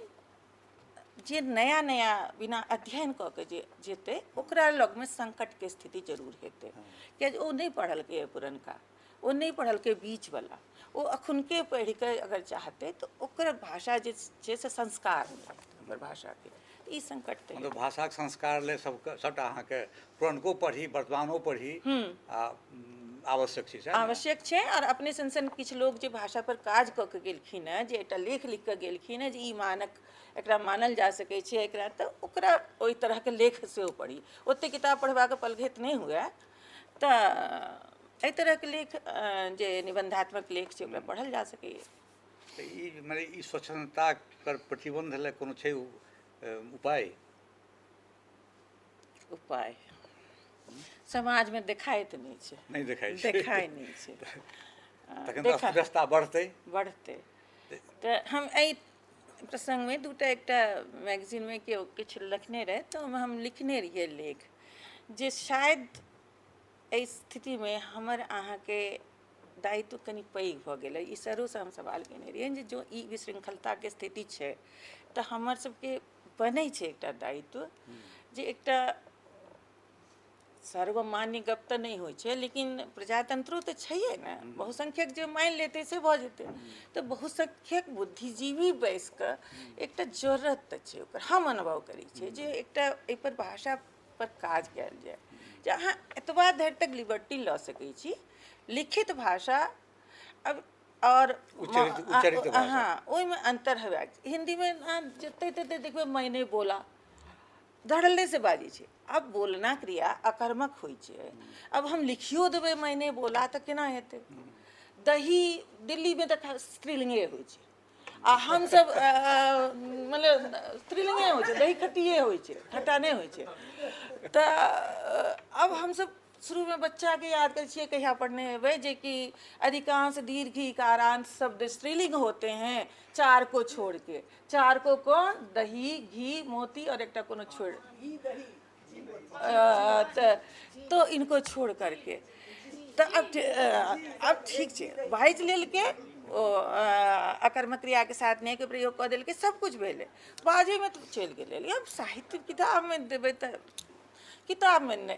जे नया नया बिना अध्ययन कऽ के जे जेतै, ओकरा लगमे संकटके स्थिति जरूर हेतै, किएकि ओ नहि पढ़लकै पुरनका, ओ नहि पढ़लकै बीचवला, ओ अखुनके पढ़िके अगर चाहतै तऽ ओकर भाषा जे छै से संस्कार नहि हेतै हमर भाषाके। ई संकट तऽ मतलब भाषाके संस्कार ले सबके सबटा अहाँके पुरनको पढ़ी, वर्तमानो पढ़ी आ आवश्यक छै, आवश्यक छै। आओर अपने सन सन किछु लोक जे भाषा पर काज कऽ के गेलखिन हेँ, जे एकटा लेख लिख कऽ गेलखिन हेँ जे ई मानक एकरा मानल जा सकै छै एकरा, तऽ ओकरा ओहि तरहके लेख सेहो पढ़ी। ओतेक किताब पढ़बाक पलखति नहि हुए तऽ एहि तरहके लेख जे निबन्धात्मक लेख छै ओकरा पढ़ल जा सकैए। तऽ ई मने ई स्वच्छन्दता पर प्रतिबन्ध लए कोनो छै उपाय? उपाय समाजमे देखाइत नहि छै, नहि देखाइ छै, देखाइ नहि छै। तखन तऽ अस्तव्यस्तता बढ़तै, बढ़तै। तऽ हम एहि प्रसङ्गमे दूटा एकटा मैगजीनमे केओ किछु लिखने रहै तऽ ओहिमे हम लिखने रहियै लेख जे शायद एहि स्थितिमे हमर अहाँके दायित्व कनि पैघ भऽ गेलै। ई सरोसँ हम सवाल केने रहियनि जे जँ ई विशृंखलताके स्थिति छै तऽ हमर सबके बनै छै एकटा दायित्व जे एकटा सर्वमान्य गप तऽ नहि होइ छै, लेकिन प्रजातंत्रो तऽ छैहे ने, बहुसंख्यक जे मानि लेतै से भऽ जेतै। तऽ बहुसंख्यक बुद्धिजीवी बैस कऽ एकटा जरूरत तऽ छै, ओकर हम अनुभव करै छियै जे एकटा एहिपर भाषा पर काज कयल जाय, जे अहाँ एतबा धरि तक लिबर्टी लऽ सकै छी लिखित भाषा अब आओर उच्चरित। हँ, ओहिमे अन्तर हेबाक। हिन्दीमे अहाँ जते तते देखबै मैंने बोला, धड़ल्ले से बाजै छै। आब बोलना क्रिया अकर्मक होइ छै। अब हम लिखियो देबै मैंने बोला तऽ केना हेतै? दही दिल्लीमे तऽ स्त्रीलिंगे होइ छै आ हमसब मतलब स्त्रीलिंगे होइ छै, दही खट्टिए होइ छै, खट्टा नहि होइ छै। तऽ अब हमसब शुरूमे बच्चाके याद करै छियै, कहिया पढ़ने हेबै जे कि अधिकांश दीर्घ इकारांत शब्द स्त्रीलिंग होते हैं, चार को छोड़ के। चार को कौन? दही, घी, मोती और एकटा कोनो छोड़, तो इनको छोड़ करके। तऽ आब ठीक छै, बाजि लेलकै ओ अकर्मक क्रियाके साथ नहि के प्रयोग कऽ देलकै, सब कुछ भेलै, बाजैमे तऽ चलि गेलै। आब साहित्य किताबमे देबै तऽ किताबमे नहि,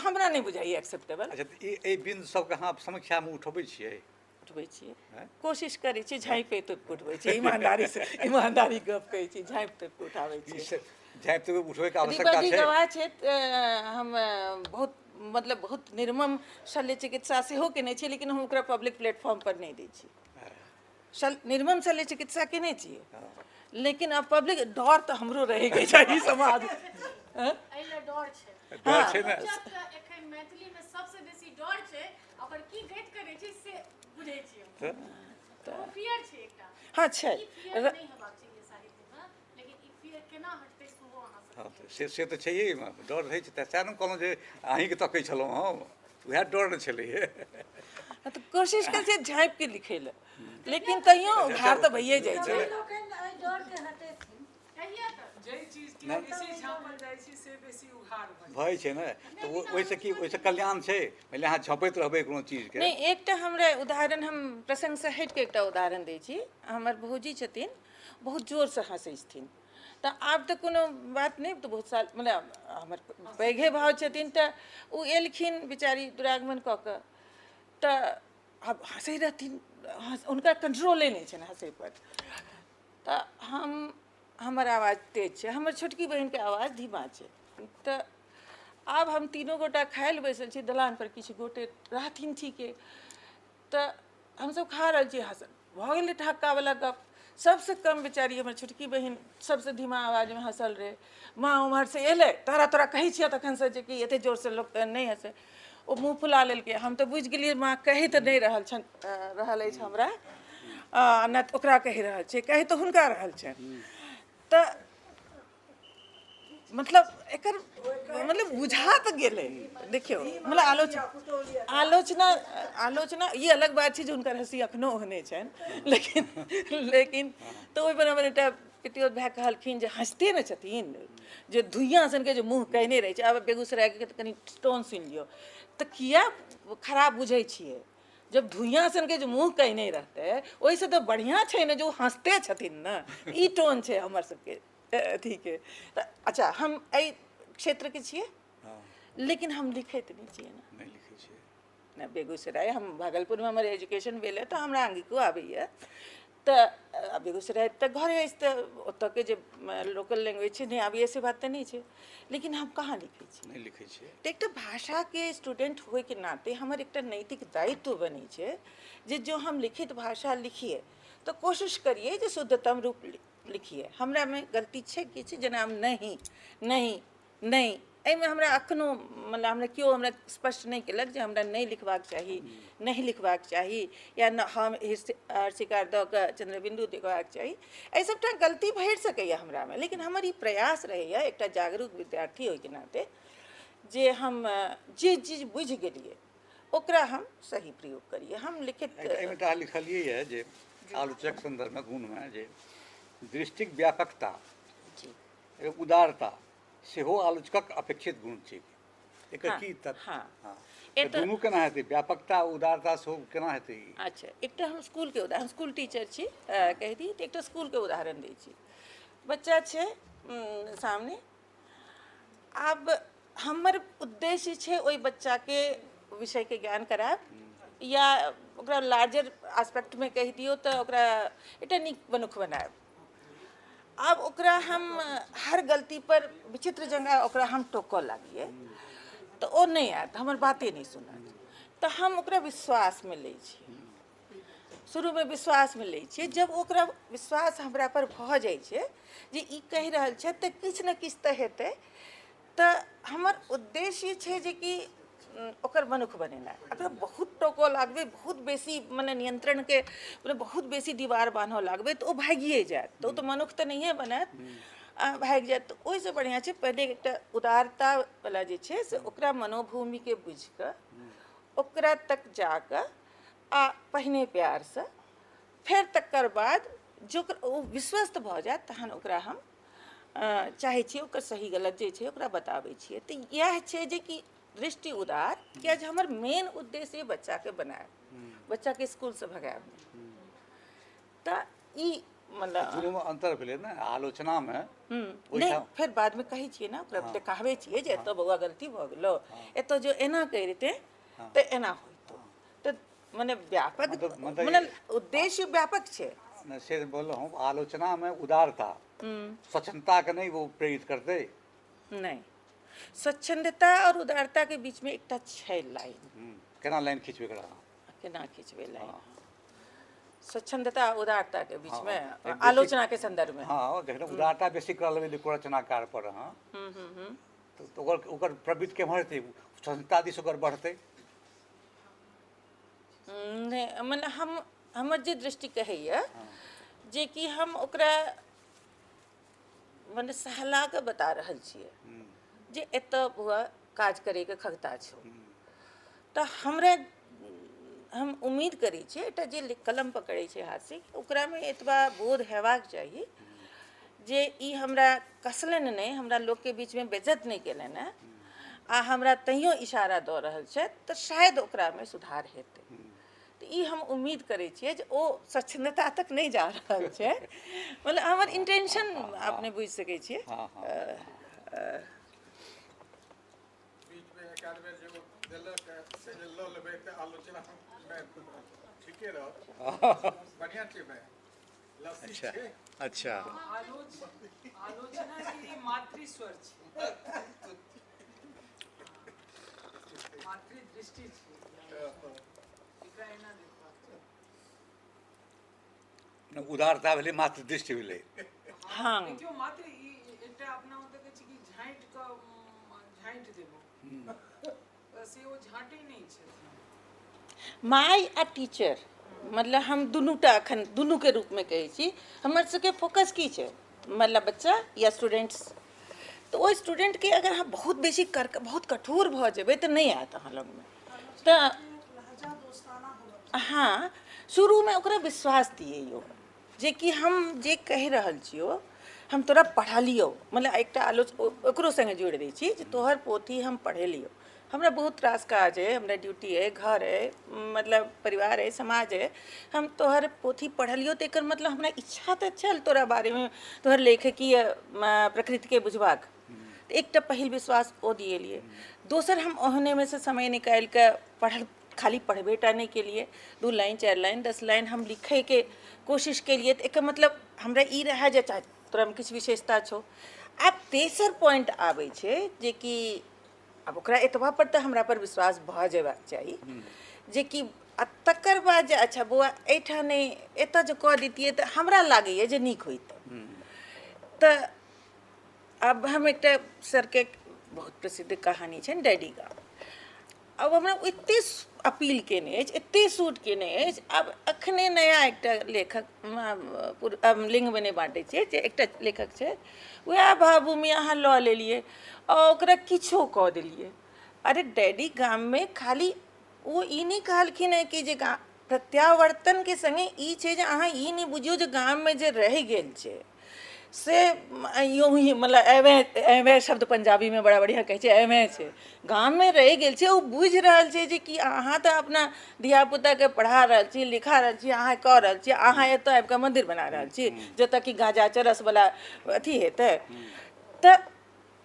हमरा नहि बुझाइए एक्सेप्टेबल। अच्छा, तऽ एहि बिन्दु सबके अहाँ समीक्षामे उठबै छियै? उठबै छियै, कोशिश करै छियै, झाँपि तोपि कऽ उठबै छियै, ईमानदारीसँ, ईमानदारी गप कहै छी, झाँपि तोपि कऽ उठाबै छियै। झाँपि तोपि उठबैके आवश्यकता दीपक जी छै। गवाह छथि, हम बहुत मतलब बहुत निर्मम शल्य चिकित्सा सेहो केने छियै, लेकिन हम ओकरा पब्लिक प्लेटफॉर्म पर नहि दै छियै। निर्मम शल्य चिकित्सा केने छियै, लेकिन आब पब्लिक डर तऽ हमरो रहैके चाही समाज। एहि लए डर छै। डर छै ने। एखन मैथिलीमे सबसँ बेसी डर छै, ओकर की गति करै छै से बुझै छियै, ओ फियर छै एकटा। हँ छै, ई फियर नहि हेबाक चाहिए साहित्यमे, लेकिन ई फियर केना हटतै सेहो अहाँ सब। हँ, से तऽ छैहे, डर रहै छै, तऽ सएह ने कहलहुँ जे अहीँके तकै छलहुँ हम, उएह डर ने छलैहे। तऽ कोशिश करै छियै झाँपिके लिखै लए, लेकिन तैयो उघार तऽ भइए जाइ छै। कहिया तक जाहि चीजके बेसी झाँपल जाइ छै से बेसी उघार भऽ छै ने, तऽ ओहिसँ की, ओहिसँ कल्याण छै? मानि लिअ अहाँ झँपैत रहबै कोनो चीजके। नहि, एकटा हमरा उदाहरण, हम प्रसङ्गसँ हटिके एकटा उदाहरण दै छी। हमर भौजी छथिन, बहुत जोरसँ हँसै छथिन, तऽ आब तऽ कोनो बात नहि, तऽ बहुत साल मतलब हमर पैघे भाव छथिन, तऽ ओ एलखिन बेचारी दुरागमन कऽ कऽ, तऽ आब हँसै रहथिन, हुनका कंट्रोले नहि छनि हँसैपर। तऽ हमर आवाज तेज छै, हमर छोटकी बहिनके आवाज धीमा छै। तऽ आब हम तीनू गोटा खाइ लए बैसल छी दलानपर, किछु गोटे रहथिन ठीके, तऽ हमसब खा रहल छी, हँस भऽ गेलै ठक्कावला गप। सबसँ कम बेचारी हमर छोटकी बहिन सबसँ धीमा आवाजमे हँसल रहै। माँ उम्हरसँ एलै, तोरा तोरा कहै छियौ तखनसँ जे कि एते जोरसँ लोक नहि हँसै। ओ मुँह फुला लेलकै। हम तऽ बुझि गेलियै माँ कहि तऽ नहि रहल छनि, रहल अछि हमरा, नहि तऽ ओकरा कहि रहल छै, कहि तऽ हुनका रहल छनि। तऽ मतलब एकर मतलब बुझा तऽ गेलै। देखियौ मतलब आलोचना आलोचना आलोचना ई अलग बात छै जे हुनकर हँसी एखनो ओहने छनि, लेकिन लेकिन तऽ ओहिपर हमर एकटा पितियौत भाय कहलखिन जे हँसिते ने छथिन, जे धुइयाँ सनके जे मुँह कयने रहै छै। आब बेगूसरायके तऽ कनि टोन सुनि लियौ, तऽ किया खराब बुझै छियै? जब धुइयाँ सनके जे मुँह कयने रहतै, ओहिसँ तऽ बढ़िआँ छै ने जे ओ हँसते छथिन ने। ई टोन छै हमर सबके अथीके। तऽ अच्छा, हम एहि क्षेत्रके छियै, लेकिन हम लिखैत नहि छियै ने। नहि लिखै छियै। नहि, बेगूसराय, हम भागलपुरमे हमर एजुकेशन भेल तऽ हमरा अंगिको आबैए। तऽ बेगूसराय तऽ घरे अछि, तऽ ओतऽके जे लोकल लैंग्वेज छै नहि आबैए से बात तऽ नहि छै, लेकिन हम कहाँ लिखै छी? नहि लिखै छियै। तऽ एकटा भाषाके स्टूडेंट होइके नाते हमर एकटा नैतिक दायित्व बनै छै जे जो हम लिखित भाषा लिखिए तऽ कोशिश करिए जे शुद्धतम रूप लिखिए। हमरामे गलती छै किछु, जेना हम नहि नहि नहि, एहिमे हमरा एखनो मतलब हमरा केओ हमरा स्पष्ट नहि केलक जे हमरा नहि लिखबाक चाही, नहि लिखबाक चाही, या न हम स्वीकार दऽ कऽ चन्द्रबिन्दु देखबाक चाही। एहि सबटा गलती भरि सकैए हमरामे, लेकिन हमर ई प्रयास रहैए एकटा जागरूक विद्यार्थी होइके नाते जे हम जे चीज बुझि गेलियै ओकरा हम सही प्रयोग करियै। हम लिखित एहिमे तऽ लिखलियै जे आलोचक सन्दर्भमे गुणमे जे दृष्टिक व्यापकता उदारता सेहो आलोचकक अपेक्षित गुण थिक। एकर की तत्व? हँ, दुनू केना हेतै? व्यापकता उदारता सेहो केना हेतै? अच्छा, एकटा हम स्कूलके उदाहरण, स्कूल टीचर छी कहि दी, तऽ एकटा स्कूलके उदाहरण दै छी। बच्चा छै सामने, आब हमर उद्देश्य छै ओहि बच्चाके विषयके ज्ञान करायब, या ओकरा लार्जर आस्पेक्टमे कहि दियौ तऽ ओकरा एकटा नीक मनुख बनायब। आब ओकरा हम हर गलती पर विचित्र जगह ओकरा हम टोकऽ लागियै तऽ ओ नहि आयत, हमर बाते नहि सुनत। तऽ हम ओकरा विश्वासमे लै छियै, शुरूमे विश्वासमे लै छियै। जब ओकरा विश्वास हमरा पर भऽ जाइ छै जे ई कहि रहल छै तऽ किछु ने किछु तऽ हेतै, तऽ हमर उद्देश्य छै जे कि ओकर मनुख बनेनाइ। अगर बहुत टोकऽ लागबै, बहुत बेसी मने नियंत्रणके मतलब बहुत बेसी दीवार बान्हऽ लागबै तऽ ओ भागिए जायत, तऽ ओ तऽ मनुख तऽ नहिए बनत। आ भागि जायत। तऽ ओहिसँ बढ़िआँ छै पहिले एकटा उदारतावला जे छै से ओकरा मनोभूमिके बुझि कऽ ओकरा तक जा कऽ आ पहिने प्यारसँ, फेर तकर बाद जो ओ विश्वस्त भऽ जायत तहन ओकरा हम चाहै छियै ओकर सही गलत जे छै ओकरा बताबै छियै। तऽ इएह छै जेकि दृष्टि उदार, किया जे हमर मेन उद्देश्य बच्चाके बनायब, बच्चाके स्कूलसँ भगायब नहि। तऽ ई मतलब दुनूमे अन्तर भेलै ने आलोचनामे। नहि, फेर बादमे कहै छियै ने ओकरा, देखाबै छियै जे एतऽ बौआ गलती भऽ गेलौ, एतऽ जो एना करिते तऽ एना होइतो। तऽ मने व्यापक, मने उद्देश्य व्यापक छै। से बोललहुँ, आलोचनामे उदारता स्वच्छन्दताके नहि ओ प्रेरित करतै? नहि, स्वच्छन्दता और उदारताके बीचमे एकटा छै लाइन। केना लाइन खींचबै एकरा? केना खींचबै लाइन स्वच्छन्दता उदारताके बीचमे आलोचनाके संदर्भमे? हँ, जखन उदारता बेसी कऽ लेबै रचनाकार पर अहाँ, तऽ ओकर ओकर प्रवृत्ति केम्हर हेतै? स्वच्छन्दता दिस ओकर बढ़तै। नहि, मने हम हमर जे दृष्टि कहैए जे कि हम ओकरा मने सहला कऽ बता रहल छियै जे एतऽ बौआ काज करैके खगता छौ। तऽ हमरा हम उम्मीद करै छियै एकटा जे कलम पकड़ै छै हाथसँ, ओकरामे एतबा बोध हेबाक चाही जे ई हमरा कसलनि नहि, हमरा लोकके बीचमे बेज्जत नहि केलनि हेँ, आ हमरा तैयो इशारा दऽ रहल छथि, तऽ शायद ओकरामे सुधार हेतै। तऽ ई हम उम्मीद करै छियै जे ओ स्वच्छन्दता तक नहि जा रहल छै। मतलब हमर इंटेंशन अपने बुझि सकै छियै। बीचमे एक आध बेर जे ओ देलक से जे लऽ लेबै तऽ आलोचनामे ठीके रहत, बढ़िआँ छै भाय, लस्सी अच्छा छै। अच्छा, आलोचना के ई मातृस्वर छै, मातृदृष्टि छै, एकरा एना देखबाक चाही। उदारता भेलै, मातृदृष्टि भेलै। हँ, देखियौ, मात्र ई एकटा अपना ओतऽ कहै छै कि झाँटि कऽ झाँटि देबो, तऽ से ओ झाँटै नहि छथिन। माय आ टीचर, मतलब हम दुनूटा अखन दुनूके रूपमे कहै छी, हमर सबके फोकस की छै? मतलब बच्चा या स्टूडेंट्स। तऽ ओहि स्टूडेंटके अगर अहाँ बहुत बेसी कर बहुत कठोर भऽ जेबै तऽ नहि आयत अहाँ लगमे। तऽ हँ, शुरूमे ओकरा विश्वास दियौ जेकि हम जे कहि रहल छियौ, हम तोरा पढ़लियौ। मतलब एकटा आलोच ओकरो सङ्गे जोड़ि दै छी जे तोहर पोथी हम पढ़ेलियौ। हमरा बहुत रास काज अइ, हमरा ड्यूटी अइ, घर अइ, मतलब परिवार अइ, समाज अइ, हम तोहर पोथी पढ़लियौ तऽ एकर मतलब हमरा इच्छा तऽ छल तोरा बारेमे, तोहर लेखकीय प्रकृतिके बुझबाक। तऽ एकटा पहिल विश्वास ओ दिएलियै। दोसर, हम ओहनेमे से समय निकालि कऽ पढ़ल, खाली पढ़बे टा नहि केलियै, 2 लाइन, 4 लाइन, 10 लाइन हम लिखैके कोशिश केलियै। तऽ एकर मतलब हमरा ई रहए जे चाहे तोरामे किछु विशेषता छौ। आब तेसर पॉइंट आबै छै जेकि आब ओकरा एतबा पर तऽ हमरा पर विश्वास भऽ जेबाक चाही जेकि आ तकर बाद जे अच्छा बौआ एहिठाम नहि, एतऽ जे कऽ दैतियै तऽ हमरा लागैए जे नीक होइतै। तऽ आब हम एकटा सरके बहुत प्रसिद्ध कहानी छनि डैडी गाम, आब हमरा ओ एतेक अपील केने अछि, एतेक सूट केने अछि। आब एखने नया एकटा लेखक, लिङ्गमे नहि बाँटै छियै, जे एकटा लेखक छै, उएह भावभूमि अहाँ लऽ लेलियै आ ओकरा किछो कऽ देलियै। अरे डैडी गाममे खाली ओ ई नहि कहलखिन हेँ कि जे प्रत्यावर्तनके सङ्गे ई छै जे अहाँ ई नहि बुझियौ जे गाममे जे रहि गेल छै से यूँ ही, मतलब एवे एवे शब्द पंजाबीमे बड़ा बढ़िआँ कहै छै, एवे छै, गाममे रहि गेल छै। ओ बुझि रहल छै जे कि अहाँ तऽ अपना धियापुताके पढ़ा रहल छी, लिखा रहल छी, अहाँ कऽ रहल छी, अहाँ एतऽ आबि कऽ मन्दिर बना रहल छी जतऽ कि गाँजा चरसवला अथी हेतै। तऽ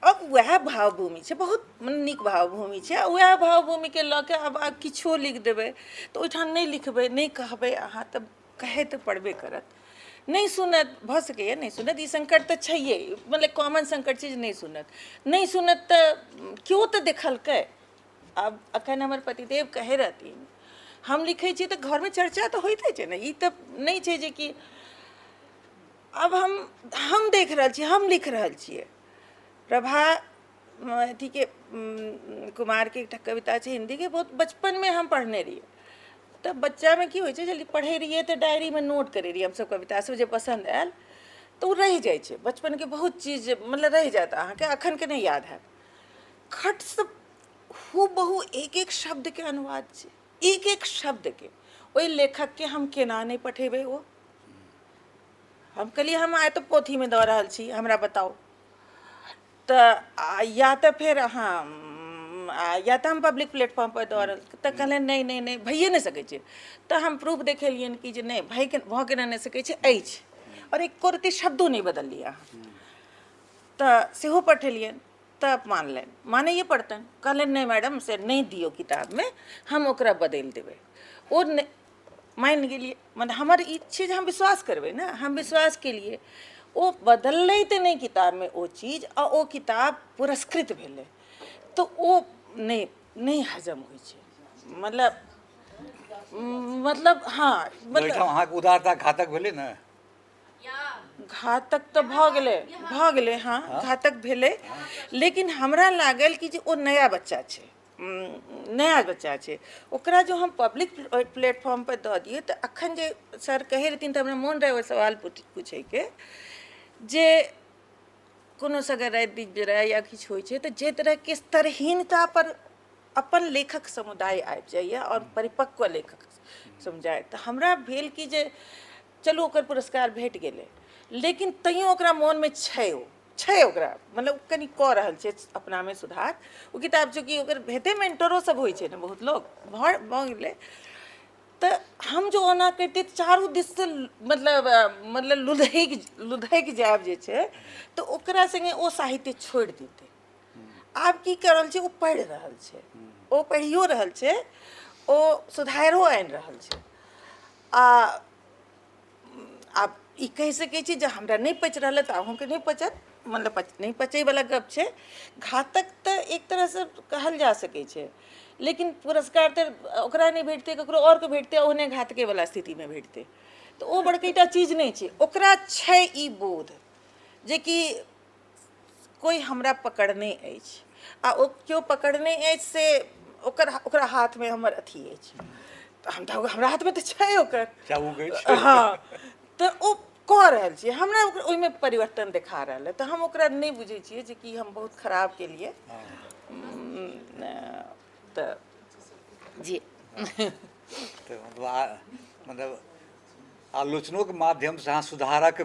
आब वएह भावभूमि छै, बहुत नीक भावभूमि छै। आ वएह भावभूमिके लऽ कऽ आब किछो लिख देबै तऽ ओहिठाम नहि लिखबै, नहि कहबै अहाँ, तऽ कहै तऽ पड़बे करत। नहि सुनत, भऽ सकैए नहि सुनत, ई सङ्कट तऽ छैहे, मतलब कॉमन सङ्कट छै जे नहि सुनत। नहि सुनत तऽ केओ तऽ देखलकै। आब एखन हमर पतिदेव कहै रहथिन, हम लिखै छियै तऽ घरमे चर्चा तऽ होइते छै ने, ई तऽ नहि छै जे कि आब हम देख रहल छियै, हम लिख रहल छियै। प्रभा अथीके कुमारके एकटा कविता छै हिन्दीके, बहुत बचपनमे हम पढ़ने रहियै। तऽ बच्चामे की होइ छै जे पढ़ै रहियै तऽ डायरीमे नोट करै रहियै हमसभ, कविता सब जे पसन्द आयल। तऽ ओ रहि जाइ छै बचपनके बहुत चीज मतलब रहि जायत अहाँके अखनके नहि याद हैत खटसँ हूबहू एक एक शब्दके अनुवाद छै एक एक शब्दके ओहि लेखकके हम केना नहि पठेबै ओ हम कहलियै हम आइ तऽ पोथीमे दऽ रहल छी हमरा बताउ तऽ या तऽ फेर अहाँ या तऽ हम पब्लिक प्लेटफॉर्मपर दऽ रहल तऽ कहलनि नहि नहि नहि भइए नहि सकै छै तऽ हम प्रूफ देखेलियनि कि जे नहि भइके भऽ केना नहि सकै छै अछि आओर एको रत्ती शब्दो नहि बदललियै अहाँ तऽ सेहो पठेलियनि तऽ मानलनि मानैए पड़तनि कहलनि नहि मैडम से नहि दियौ किताबमे हम ओकरा बदलि देबै ओ नहि मानि गेलियै मने हमर ई छै जे हम विश्वास करबै ने हम विश्वास केलियै ओ बदललै तऽ नहि किताबमे ओ चीज आ ओ किताब पुरस्कृत भेलै तऽ ओ नहि नहि हजम होइ छै मतलब मतलब हँ मतलब ओहिठाम अहाँके उदारता घातक भेलै ने घातक तऽ भऽ गेलै भऽ गेलै हँ घातक भेलै लेकिन हमरा लागल कि जे ओ नया बच्चा छै नया बच्चा छै ओकरा जो हम पब्लिक प्लेटफॉर्म पर दऽ दियै तऽ अखन जे सर कहै रहथिन तऽ हमरा मोन रहै ओ सवाल पूछैके जे कोनो सगर राति बीत रहै या किछु होइ छै तऽ जाहि तरहके स्तरहीनता पर अपन लेखक समुदाय आबि जाइए आओर परिपक्व लेखक समुदाय तऽ हमरा भेल कि जे चलू ओकर पुरस्कार भेट गेलै लेकिन तैयो ओकरा मोनमे छै ओ छै ओकरा मतलब ओ कनि कऽ रहल छै अपनामे सुधार ओ किताब चूँकि ओकर हेतै मेंटरो सब होइ छै ने बहुत लोक भऽ भऽ गेलै तऽ हम जो ओना करितियै तऽ चारू दिससँ मतलब मतलब लुधकि लुधकि जायब जे छै तऽ ओकरा सङ्गे ओ साहित्य छोड़ि दितै आब की कऽ रहल छै ओ पढ़ि रहल छै ओ पढ़ियो रहल छै ओ सुधारो आनि रहल छै आ आब ई कहि सकै छी जे हमरा नहि पचि रहल अइ तऽ अहूँके नहि पचत मतलब नहि पचैवला गप छै घातक तऽ एक तरहसँ कहल जा सकै छै लेकिन पुरस्कार तऽ ओकरा नहि भेटतै ककरो आओरके भेटतै ओहने घातकेवला स्थितिमे भेटतै तऽ ओ बड़कीटा चीज नहि छै ओकरा छै ई बोध जेकि कोइ हमरा पकड़ने अछि आ ओ केओ पकड़ने अछि से ओकर ओकरा हाथमे हमर अथी अछि तऽ हम तऽ हमरा हाथमे तऽ छै ओकर चाबुक अछि हँ तऽ ओ कऽ रहल छियै हमरा ओहिमे परिवर्तन देखा रहल अइ तऽ हम ओकरा नहि बुझै छियै जे कि हम बहुत खराब केलियै तऽ जी तऽ मतलब मतलब आलोचनोके माध्यमसँ अहाँ सुधारक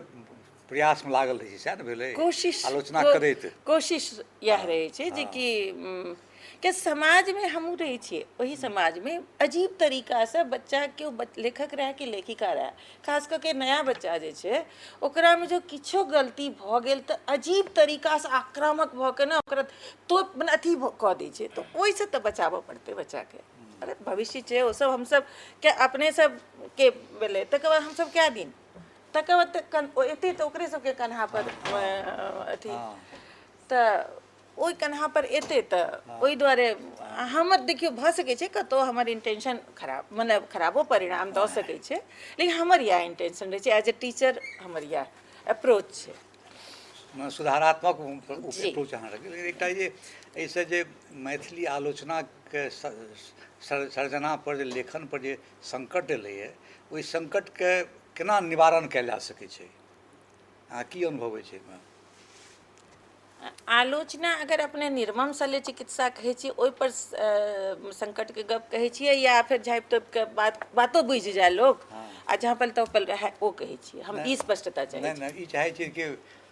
प्रयासमे लागल रहै छी सएह ने भेलै कोशिश आलोचना करैत कोशिश इएह रहै छै जेकि के समाजमे हमहूँ रहै छियै ओहि समाजमे अजीब तरीकासँ बच्चा केओ लेखक रहए कि लेखिका रहए खास कऽ के नया बच्चा जे छै ओकरामे जँ किछो गलती भऽ गेल तऽ अजीब तरीकासँ आक्रामक भऽ के ने ओकरा तो मने अथी कऽ दै छै तऽ ओहिसँ तऽ बचाबऽ पड़तै बच्चाके अरे भविष्य छै ओसभ हमसभके अपने सबके भेलै तकर बाद हमसभ कए दिन तकर बाद तऽ एतै तऽ ओकरे सबके कन्हापर अथी तऽ ओहि कन्हापर एतै तऽ ओहि दुआरे हमर देखियौ भऽ सकै छै कतहु हमर इंटेंशन खराब मने खराबो परिणाम दऽ सकै छै लेकिन हमर इएह इंटेंशन रहै छै एज ए टीचर हमर इएह अप्रोच छै सुधारात्मक अप्रोच अहाँ रखी लेकिन एकटा जे एहिसँ जे मैथिली आलोचनाके सर्जनापर जे लेखनपर जे सङ्कट एलैए ओहि सङ्कटके केना निवारण कयल जा सकै छै अहाँ की अनुभव अछि एहिमे आलोचना अगर अपने निर्मम शल्य चिकित्सा कहै छियै ओहिपर सङ्कटके गप कहै छियै या फेर झाँपि तोपि कऽ बात बातो बुझि जाय लोक आ झाँपल तोपल रहए ओ कहै छियै हम ई स्पष्टता चाहै नहि नहि ई चाहै छियै कि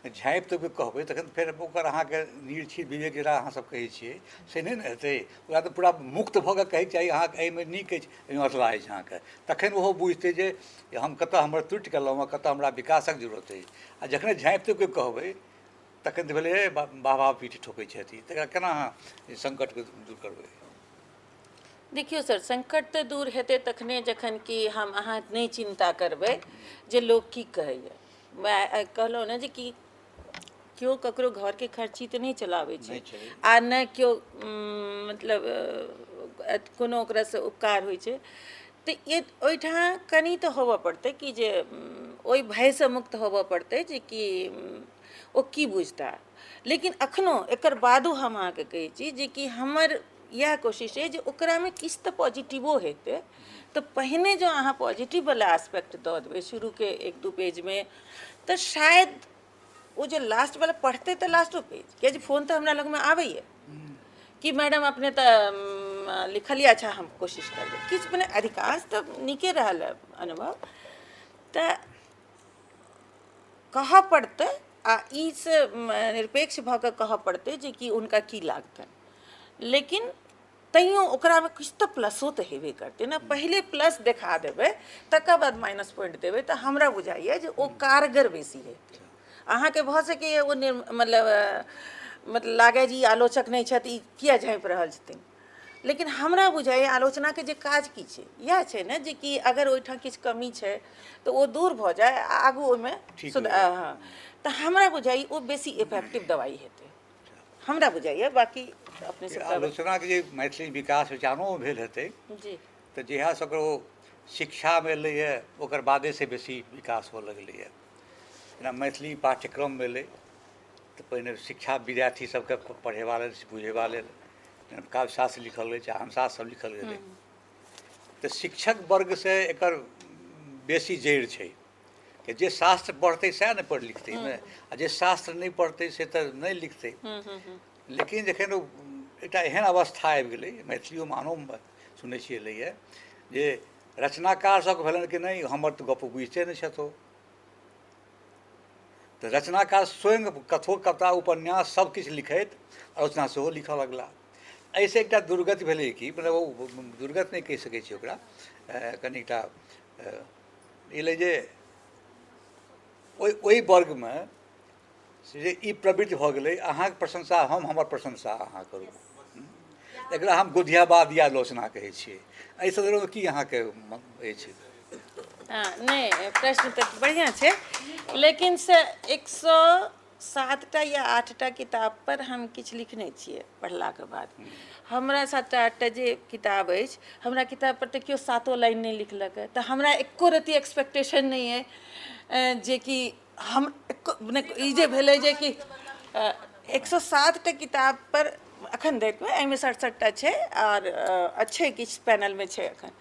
झाँपि तोपि कऽ कहबै तखन फेर ओकर अहाँके नीर विवेक जेना अहाँ सब कहै छियै से नहि ने हेतै ओकरा तऽ पूरा मुक्त भऽ कऽ कहैके चाही अहाँके एहिमे नीक अछि एहिमे अधलाह अछि अहाँके तखन ओहो बुझतै जे हम कतऽ हमर त्रुटि केलहुँ हँ कतऽ हमरा विकासक जरूरत अछि आ जखने झाँपि तोपि कऽ कहबै तखन तऽ भेलै वाह वाह पीठ ठोकै छथि तकरा केना अहाँ संकटके दूर करबै देखियौ सर संकट तऽ दूर हेतै तखने जखन कि हम अहाँ नहि चिन्ता करबै जे लोक की कहैए कहलहुँ ने जे कि केओ ककरो घरके खर्ची तऽ नहि चलाबै छै आ नहि केओ मतलब कोनो ओकरासँ उपकार होइ छै तऽ ओहिठाम कनि तऽ होबऽ पड़तै कि जे ओहि भयसँ मुक्त होबऽ पड़तै जे कि ओ की बुझता लेकिन एखनो एकर बादो हम अहाँके कहै छी जेकि हमर इएह कोशिश अइ जे ओकरामे किछु तऽ पॉजिटिवो हेतै तऽ पहिने जँ अहाँ पॉजिटिववला एस्पेक्ट दऽ देबै शुरूके एक दू पेजमे, तऽ शायद ओ जे लास्टवला पढ़तै, तऽ लास्टो पेज, कियाकि फोन तऽ हमरा लगमे आबैए कि मैडम अपने तऽ लिखलियै, अच्छा हम कोशिश करबै किछु। मने अधिकांश तऽ नीके रहल अनुभव। तऽ कहऽ पड़तै आ ई से निरपेक्ष भऽ कऽ कहऽ पड़तै जे कि हुनका की लागतनि, लेकिन तैयो ओकरामे किछु तऽ प्लसो तऽ हेबे करतै ने। पहिले प्लस देखा देबै, तकर बाद माइनस पॉइंट देबै, तऽ हमरा बुझाइए जे ओ कारगर बेसी हेतै। अहाँके भऽ सकैए ओ मतलब मतलब लागै जे ई आलोचक नहि छथि, ई किया झाँपि रहल छथिन, लेकिन हमरा बुझाइए आलोचनाके जे काज की छै, इएह छै ने जे कि अगर ओहिठाम किछु कमी छै तऽ ओ दूर भऽ जाय आ आगू ओहिमे सुधार। हँ, तऽ हमरा बुझाइए ओ बेसी इफेक्टिव दवाइ हेतै, हमरा बुझाइए। बाँकी अपने सब। आलोचनाके जे मैथिली विकास विचारो भेल हेतै जी, तऽ जहियासँ ओकर ओ शिक्षामे एलैए, ओकर बादेसँ बेसी विकास हुअ लगलैए। जेना मैथिली पाठ्यक्रम एलै तऽ पहिने शिक्षा विद्यार्थी सबके पढ़ेबा लेल, बुझेबा लेल काव्यशास्त्र लिखल गेलै, चाहे शास्त्र सब लिखल गेलै, तऽ शिक्षक वर्गसँ एकर बेसी जड़ि छै कि जे शास्त्र पढ़तै सएह ने पढ़ि लिखतै ने, आ जे शास्त्र नहि पढ़तै से तऽ नहि लिखतै। लेकिन जखन ओ एकटा एहन अवस्था आबि गेलै मैथिलियोमे, आनोमे सुनै छियै एलैए, जे रचनाकार सबके भेलनि कि नहि, हमर तऽ गप बुझिते नहि छथि ओ। तऽ रचनाकार स्वयं कथो कविता उपन्यास सब किछु लिखैत आलोचना सेहो लिखऽ लगला। एहिसँ एकटा दुर्गति भेलै कि, मतलब ओ दुर्गति नहि कहि सकै छियै ओकरा, कनिटा एलै जे ओहि ओहि वर्गमे से जे ई प्रवृत्ति भऽ गेलै, अहाँके प्रशंसा हम, हमर प्रशंसा अहाँ करू। एकरा हम गोधियावादी आलोचना कहै छियै। एहि सन्दर्भमे की अहाँके अछि? नहि, प्रश्न तऽ बढ़िआँ छै, लेकिन से 107टा या 8टा किताब पर हम किछु लिखने छियै। पढ़लाके बाद हमरा 7टा 8टा जे किताब अछि, हमरा किताब पर तऽ केओ सातो लाइन नहि लिखलक, तऽ हमरा एको रत्ती एक्सपेक्टेशन नहि अइ जेकि हम ई जे भेलै जे कि 107टा किताब पर अखन धरिमे, एहिमे 67टा छै आओर छै किछु पैनलमे छै अखन।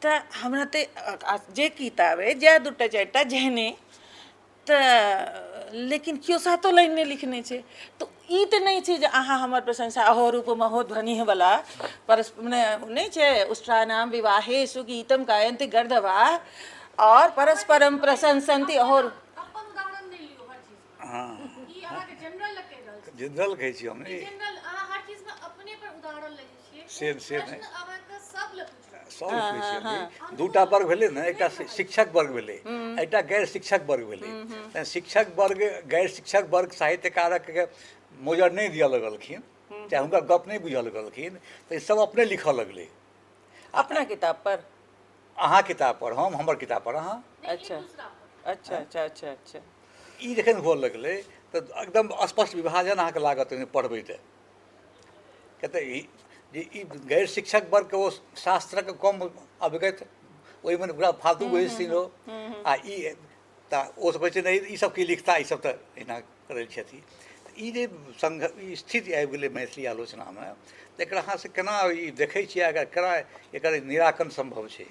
तऽ हमरा तऽ जे किताब अइ, जए 2टा 4टा जेहने तऽ, लेकिन केओ सातो लाइन नहि लिखने छै। तऽ ई तऽ नहि छै जे अहाँ हमर प्रशंसा अहो रूप महो ध्वनिवला परस नहि छै, उष्ट्रानाम विवाहेषु गीतम गायन्ति गर्दभा आओर परस्परम प्रशंसन्ति अहो। अपन उदाहरण नहि लियौ हर चीज मे। ई अहाँके जनरल लग कहि रहल छी। जनरल कहै छी हम। ई जनरल, अहाँ हर चीज मे अपने पर उदाहरण लै छियै। से से प्रश्न नहि। अहाँके सब लग पूछल। सब कहै छी हम। दूटा वर्ग भेलै ने, एकटा शिक्षक वर्ग भेलै, एकटा गैर शिक्षक वर्ग भेलै। तैँ शिक्षक वर्ग, गैर शिक्षक वर्ग साहित्यकारक मोजर नहि दिअ लगलखिन, चाहे हुनकर गप नहि बुझऽ लगलखिन, तऽ ई सब अपने लिखऽ लगलै अपना किताब पर। अहाँ किताब पर हम, हमर किताब पर अहाँ। अच्छा अच्छा अच्छा अच्छा अच्छा। ई जखन हुअ लगलै तऽ एकदम स्पष्ट विभाजन अहाँके लागत ओहिमे पढ़बै तऽ, किया तऽ ई जे ई गैर शिक्षक वर्गके ओ शास्त्रके कम अवगत, ओहिमे पूरा फालतू बुझै छथिन ओ, आ ई तऽ ओ सब कहै छै नहि, ई सब की लिखता, ई सब तऽ एहिना करै छथिन। ई जे संघ ई स्थिति आबि गेलै मैथिली आलोचनामे, तऽ एकरा अहाँ से केना ई देखै छियै, अगर केना एकर निराकरण सम्भव छै?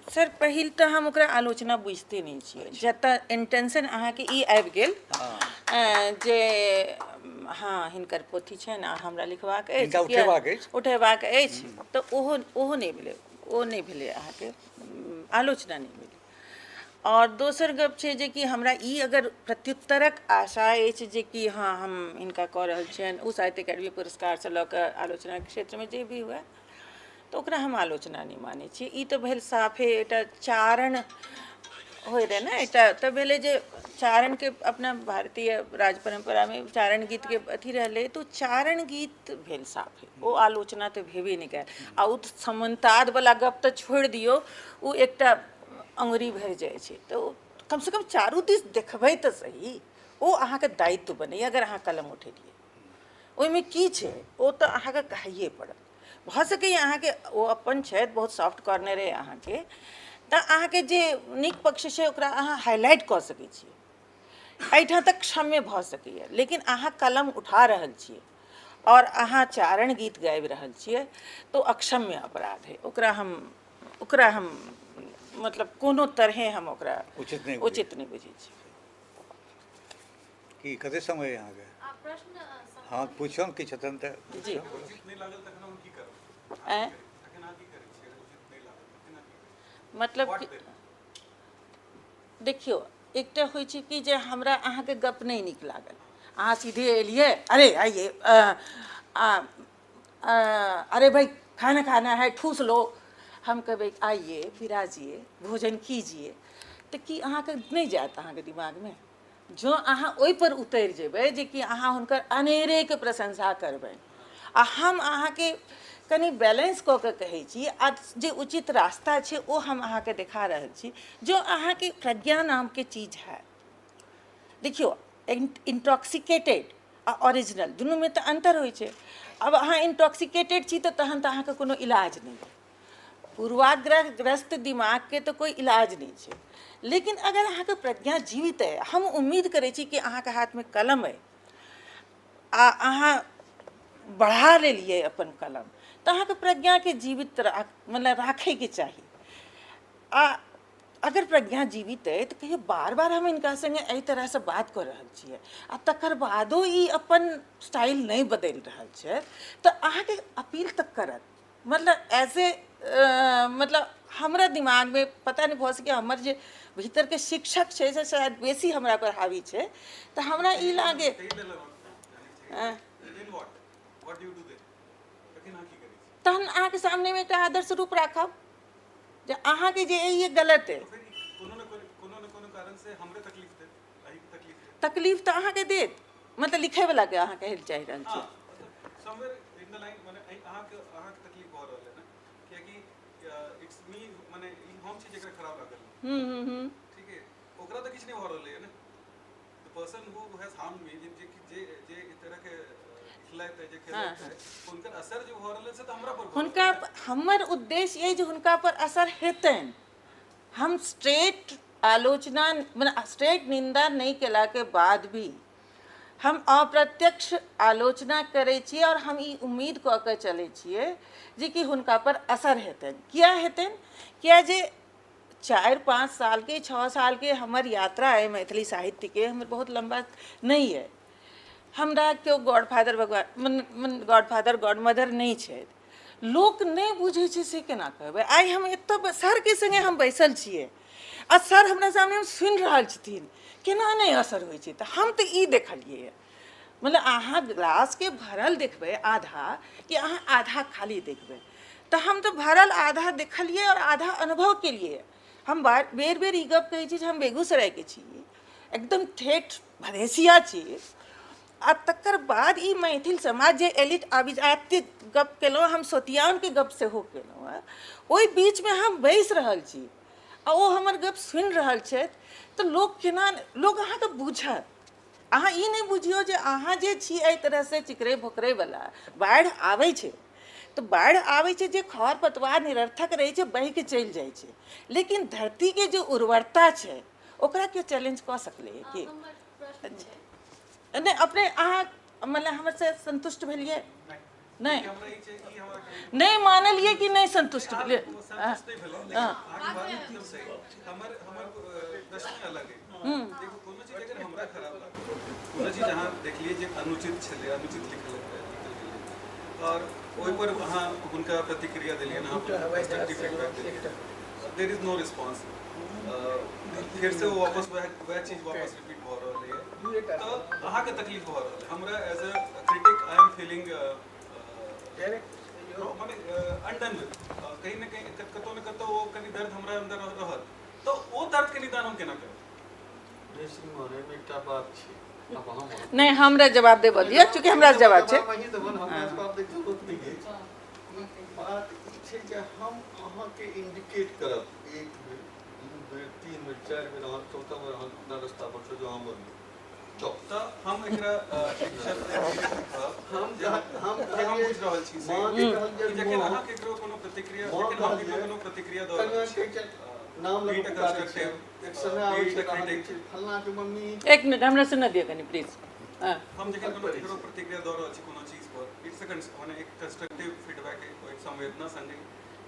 सर, पहिल तऽ हम ओकरा आलोचना बुझिते नहि छियै। जतऽ इंटेंशन अहाँके ई आबि गेल जे हँ, हिनकर पोथी छनि आ हमरा लिखबाक अछि, हिनका उठेबाक अछि, उठेबाक अछि, तऽ ओहो ओहो नहि भेलै, ओ नहि भेलै अहाँके आलोचना नहि भेलै। आओर दोसर गप छै जे कि हमरा ई अगर प्रत्युत्तरक आशा अछि जे कि हँ, हम हिनका कऽ रहल छियनि, ओ साहित्य अकादमी पुरस्कारसँ लऽ कऽ आलोचनाके क्षेत्रमे जे भी हुए, तऽ ओकरा हम आलोचना नहि मानै छी। ई तऽ भेल साफे एकटा चारण होइ रहै ने, एकटा तऽ भेलै जे चारणके अपना भारतीय राज परम्परामे चारण गीतके अथी रहलै, तऽ ओ चारण गीत भेल साफे, ओ आलोचना तऽ भेबे नहि कयल। आ ओ समानतावला गप तऽ छोड़ि दियौ, ओ एकटा अङ्गुरी भरि जाइ छै। तऽ ओ कमसँ कम चारू दिस देखबै तऽ सही, ओ अहाँके दायित्व बनैए। अगर अहाँ कलम उठेलियै, ओहिमे की छै, ओ तऽ अहाँके कहैए पड़त। भऽ सकैए अहाँके ओ अपन छथि, बहुत सॉफ्ट कॉर्नर अइ अहाँके, तऽ अहाँके जे नीक पक्ष छै ओकरा अहाँ हाइलाइट कऽ सकै छियै, एहिठाम तक क्षम्य भऽ सकैए। लेकिन अहाँ कलम उठा रहल छियै आओर अहाँ चारण गीत गाबि रहल छियै तऽ ओ अक्षम्य अपराध है। ओकरा हम मतलब कोनो तरहे हम ओकरा उचित नहि बुझै। उचित नहि बुझै छी। की कते समय अइ अहाँके? आ प्रश्न हँ, पूछो ने किछु तहन तऽ। जी। उचित नहि लागल तखन हम की करब? आँय? तखन अहाँ की करै छियै अगर उचित नहि लागल तखन अहाँ की करै छियै? मतलब What कि then? देखियौ, एकटा होइ छै कि जे हमरा अहाँके गप नहि नीक लागल, अहाँ सीधे एलियै, "अरे आइए, आ, आ, अरे भाई, खाना खाना है, ठूस लो।" हम कहबै, "आइए, विराजिए, भोजन कीजिए।" तऽ की अहाँके नहि जायत अहाँके दिमागमे? जँ अहाँ ओहिपर उतरि जेबै जे कि अहाँ हुनकर अनेरेके प्रशंसा करबै आ हम अहाँके कनि बैलेंस कऽ के कहै छी आ जे उचित रास्ता छै ओ हम अहाँके देखा रहल छी। जँ अहाँके प्रज्ञा नामके चीज है, देखियौ, इंटॉक्सिकेटेड आ ओरिजिनल दुनूमे तऽ अन्तर होइ छै। आब अहाँ इंटॉक्सिकेटेड छी तऽ तहन तऽ अहाँके कोनो इलाज नहि अइ। पूर्वाग्रहग्रस्त दिमागके तऽ कोइ इलाज नहि छै, लेकिन अगर अहाँके प्रज्ञा जीवित अइ, हम उम्मीद करै छी कि अहाँके हाथमे कलम अइ आ अहाँ बढ़ा लेलियै अपन कलम, तऽ अहाँके प्रज्ञाके जीवित राख मतलब राखैके चाही। आ अगर प्रज्ञा जीवित अइ तऽ कहियो बार बार हम हिनका सङ्गे एहि तरहसँ बात कऽ रहल छियै आ तकर बादो ई अपन स्टाइल नहि बदलि रहल छै, तऽ अहाँके अपील तऽ करत। मतलब एज ए मतलब हमरा दिमागमे पता नहि, भऽ सकैए हमर जे भीतरके शिक्षक छै से शायद बेसी हमरा पर हावी छै, तऽ हमरा ई लागे ताहि लेल हम जानै छी। Then what? What do you do then? तखन अहाँ की करै छी? तहन अहाँके सामनेमे एकटा आदर्श रूप राखब जे अहाँके जे ई गलत अइ। तऽ फेर ई कोनो ने कोनो कारण से हमरे तकलीफ देत, अहीँके तकलीफ देत। तकलीफ तऽ अहाँके देत, मतलब लिखैवलाके अहाँ कहै लए चाहि रहल छी? हँ, मतलब समवेयर इन the line, मने अहाँके तकलीफ भऽ रहल है ने, कियाकि it's me, मने ई हम छी जेकरा खराब लागल। हूँ हूँ हूँ ठीक है, ओकरा तऽ किछु नहि भऽ रहलै है ने। The person who has harmed me, जे जे जे जे एहि तरहके लिखलथि है, जे खेलथि है, हुनकर असर जे भऽ रहल है से तऽ हमरा पर भऽ रहल। हुनका हमर उद्देश्य अइ जे हुनका पर असर हेतनि। हम स्ट्रेट आलोचना, मने स्ट्रेट निंदा नहि केलाके बाद भी हम अप्रत्यक्ष आलोचना करै छियै आओर हम ई उम्मीद कऽ के चलै छियै जे कि हुनका पर असर हेतनि। किया हेतनि? किया जे 4-5 सालके, 6 सालके हमर यात्रा अइ मैथिली साहित्यके, हमर बहुत लम्बा नहि अइ। हमरा केओ गॉडफादर, भगवान, गॉडफादर, गॉडमदर नहि छथि। लोक नहि बुझै छै से केना कहबै? आइ हम एतऽ सरके सङ्गे हम बैसल छियै आ सर हमरा सामने सुनि रहल छथिन, केना नहि असर होइ छै? तऽ हम तऽ ई देखलियै, मतलब अहाँ ग्लासके भरल देखबै आधा कि अहाँ आधा खाली देखबै? तऽ हम तऽ भरल आधा देखलियै आओर आधा अनुभव केलियै। हम बार बेर बेर ई गप कहै छी जे हम बेगूसरायके छी, एकदम ठेठ भदेसिया छी आ तकर बाद ई मैथिल समाज जे एलिट अभिजात्य गप केलहुँ, हम सोतियानके गप सेहो केलहुँ हँ, ओहि बीचमे हम बैसि रहल छी आ ओ हमर गप सुनि रहल छथि, तऽ लोक केना, लोक अहाँके बुझत। अहाँ ई नहि बुझियौ जे अहाँ जे छी एहि तरहसँ चिकरै भोकरैवला। बाढ़ि आबै छै तऽ बाढ़ि आबै छै, जे खर पतवार निरर्थक रहै छै बहिके चलि जाइ छै, लेकिन धरतीके जे उर्वरता छै ओकरा केओ चैलेंज कऽ सकलै की? हमर प्रश्न छै। नहि, अपने अहाँ मतलब हमर से संतुष्ट भेलियै नहि? हमरा ई छै, ई हमरा कनि नहि मानलियै कि नहि संतुष्ट भेलियै? संतुष्ट नहि भेलहुँ, लेकिन अहाँके बात एकदम सही। हमर हमर प्रश्न अलग है। देखू, कोनो चीज अगर हमरा खराब लागल, कोनो चीज अहाँ देखलियै जे अनुचित छलै, अनुचित लिखल लिखल गेलै आओर ओहिपर अहाँ हुनका प्रतिक्रिया देलियनि, अहाँ कंस्ट्रक्टिव फीडबैक देलियै, there is no response, फेर से ओ वापस वएह वएह चीज वापस रिपीट भऽ रहल है, तऽ अहाँके तकलीफ भऽ रहल है। हमरा as a critic I am feeling मने अनडन विथ, कहीं ने कहीं, कतौ ने कतौ ओ कनि दर्द हमरा अंदर रहत, तऽ ओ दर्द के निदान हम केना करब? नहि श्रीमान, एहिमे एकटा बात छै। आब हम नहि, हमरा जवाब देबऽ दिअ, चूँकि हमरा जवाब छै। जवाब अहीं देबनि, हमरा जवाब दैके जरूरत नहि अछि। ई बात ई छै जे हम अहाँके इंडिकेट करब एक बेर, दू बेर, तीन बेर, चारि बेर, अहाँ चौथा बेर अहाँ अपना रास्ता पर से जो अहाँ बदलू चौ तऽ हम एकरा एक शब्द कहब हम जे हम जे हम बुझि रहल छी से माँ के कहलियै कि जखन माँ अहाँ केकरो कोनो प्रतिक्रिया माँ जखन हम केकरो कहलियै, कोनो प्रतिक्रिया दऽ रहल कनिया छी, कहै छै नाम be लऽ it कऽ a पुकारै छै। constructive, एक समय be आबै it छै a तऽ अहाँ कहै critic, छै फल्लाँ के मम्मी। एक मिनट, हमरा सुनऽ दिअ कनि प्लीज। हँ। हम जखन कोनो केकरो प्रतिक्रिया दऽ रहल छी कोनो चीज पर, it's a मने एक कंस्ट्रक्टिव फीडबैक, एक संवेदना संगे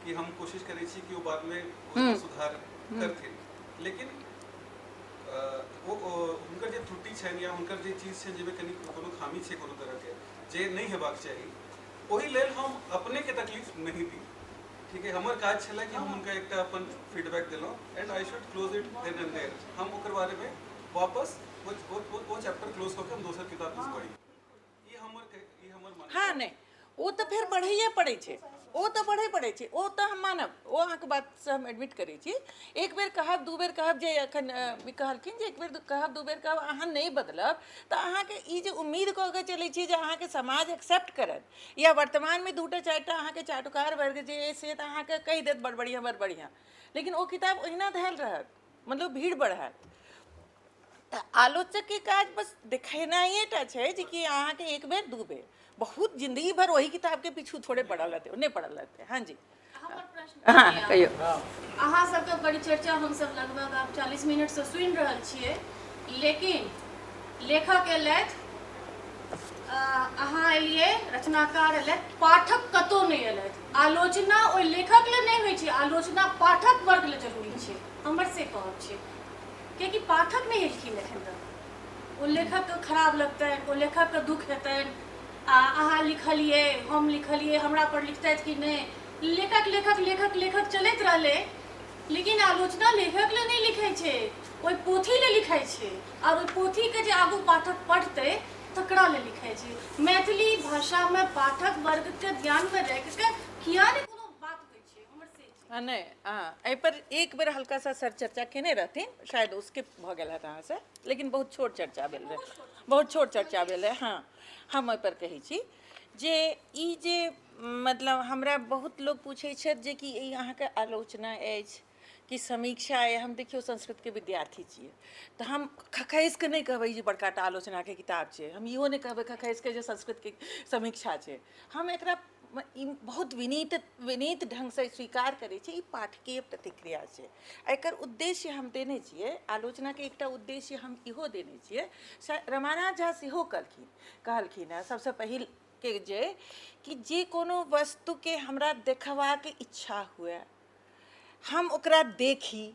कि हम कोशिश करै छी कि ओ बादमे ओहिमे सुधार करथिन, लेकिन ओ हुनकर जे त्रुटि छनि या हुनकर जे चीज छनि जाहिमे कनि कोनो खामी छै, कोनो तरहके जे नहि हेबाक चाही, ओहि लेल हम अपनेके तकलीफ नहि दी। ठीक है, हमर काज छलै कि हम हुनका एकटा अपन फीडबैक देलहुँ and I should close it then and there. हम ओकर बारेमे वापस ओ चैप्टर क्लोज कऽ के हम दोसर किताब दिस बढ़ी, ई हमर मान्यता। हँ, नहि, ओ तऽ फेर बढ़ैए पड़ै छै, ओ तऽ बढ़ै पड़ै छै, ओ तऽ हम मानब, ओ अहाँके बातसँ हम एडमिट करै छी। एक बेर कहब, दू बेर कहब, जे एखन ई कहलखिन जे एक बेर कहब, दू बेर कहब, अहाँ नहि बदलब तऽ अहाँके ई जे उम्मीद कऽ के चलै छी जे अहाँके समाज एक्सेप्ट करत या वर्तमानमे दूटा चारिटा अहाँके चाटुकार वर्ग जे अइ से तऽ अहाँके कहि देत बड़ बढ़िआँ बड़ बढ़िआँ, लेकिन ओ किताब ओहिना धयल रहत, मतलब भीड़ बढ़ायत। तऽ आलोचकके काज बस देखेनाइए टा छै जे कि अहाँके एक बेर दू बेर बहुत जिंदगी भर ओही किताबके पीछू थोड़े पड़ल रहतै, नहि पड़ल रहतै। हाँ जी, हमर प्रश्न। हाँ, कहियौ। अहाँ सबके परिचर्चा हमसब लगभग आब 40 मिनटसँ सुनि रहल छियै, लेकिन लेखक एलथि, अहाँ एलियै, रचनाकार एलथि, पाठक कतहु नहि एलथि। आलोचना ओहि लेखक लए नहि होइ छै, आलोचना पाठक वर्ग लए जरूरी छै, हमर से कहब छै। कियाकि पाठक नहि एलखिन एखन तक। ओ लेखकके खराब लगतनि, ओ लेखकके दुःख हेतनि, आ अहाँ लिखलियै, हम लिखलियै, हमरा पर लिखतथि कि नहि। लेखक लेखक लेखक लेखक चलैत रहलै, लेकिन आलोचना लेखक लए नहि लिखै छै, ओहि पोथी लए लिखै छै, आओर ओहि पोथीके जे आगू पाठक पढ़तै तकरा लए लिखै छै। मैथिली भाषामे पाठक वर्गके ध्यानमे राखिके किया नहि कोनो बात होइ छै, हमर से छै। हँ, नहि, हँ, एहिपर एक बेर हल्का सा सर चर्चा केने रहथिन, शायद ओ स्किप भऽ गेल हैत अहाँसँ, लेकिन बहुत छोट चर्चा भेल रहै, बहुत छोट चर्चा भेल रहै। हँ, हम एहिपर कहै छी जे ई जे मतलब हमरा बहुत लोक पूछै छथि जे कि ई अहाँके आलोचना अछि कि समीक्षा अइ। हम देखियौ संस्कृतके विद्यार्थी छियै तऽ हम खखसि कऽ नहि कहबै जे बड़का टा आलोचनाके किताब छै, हम इहो नहि कहबै खखसि कऽ जे संस्कृतके समीक्षा छै। हम एकरा ई बहुत विनीत विनीत ढङ्गसँ स्वीकार करै छी, ई पाठकीय प्रतिक्रिया छै। एकर उद्देश्य हम देने छियै, आलोचनाके एकटा उद्देश्य हम इहो देने छियै। रमानाथ झा सेहो कहलखिन हेँ सबसँ पहिल के जे कि जे कोनो वस्तुके हमरा देखबाक इच्छा हुए, हम ओकरा देखी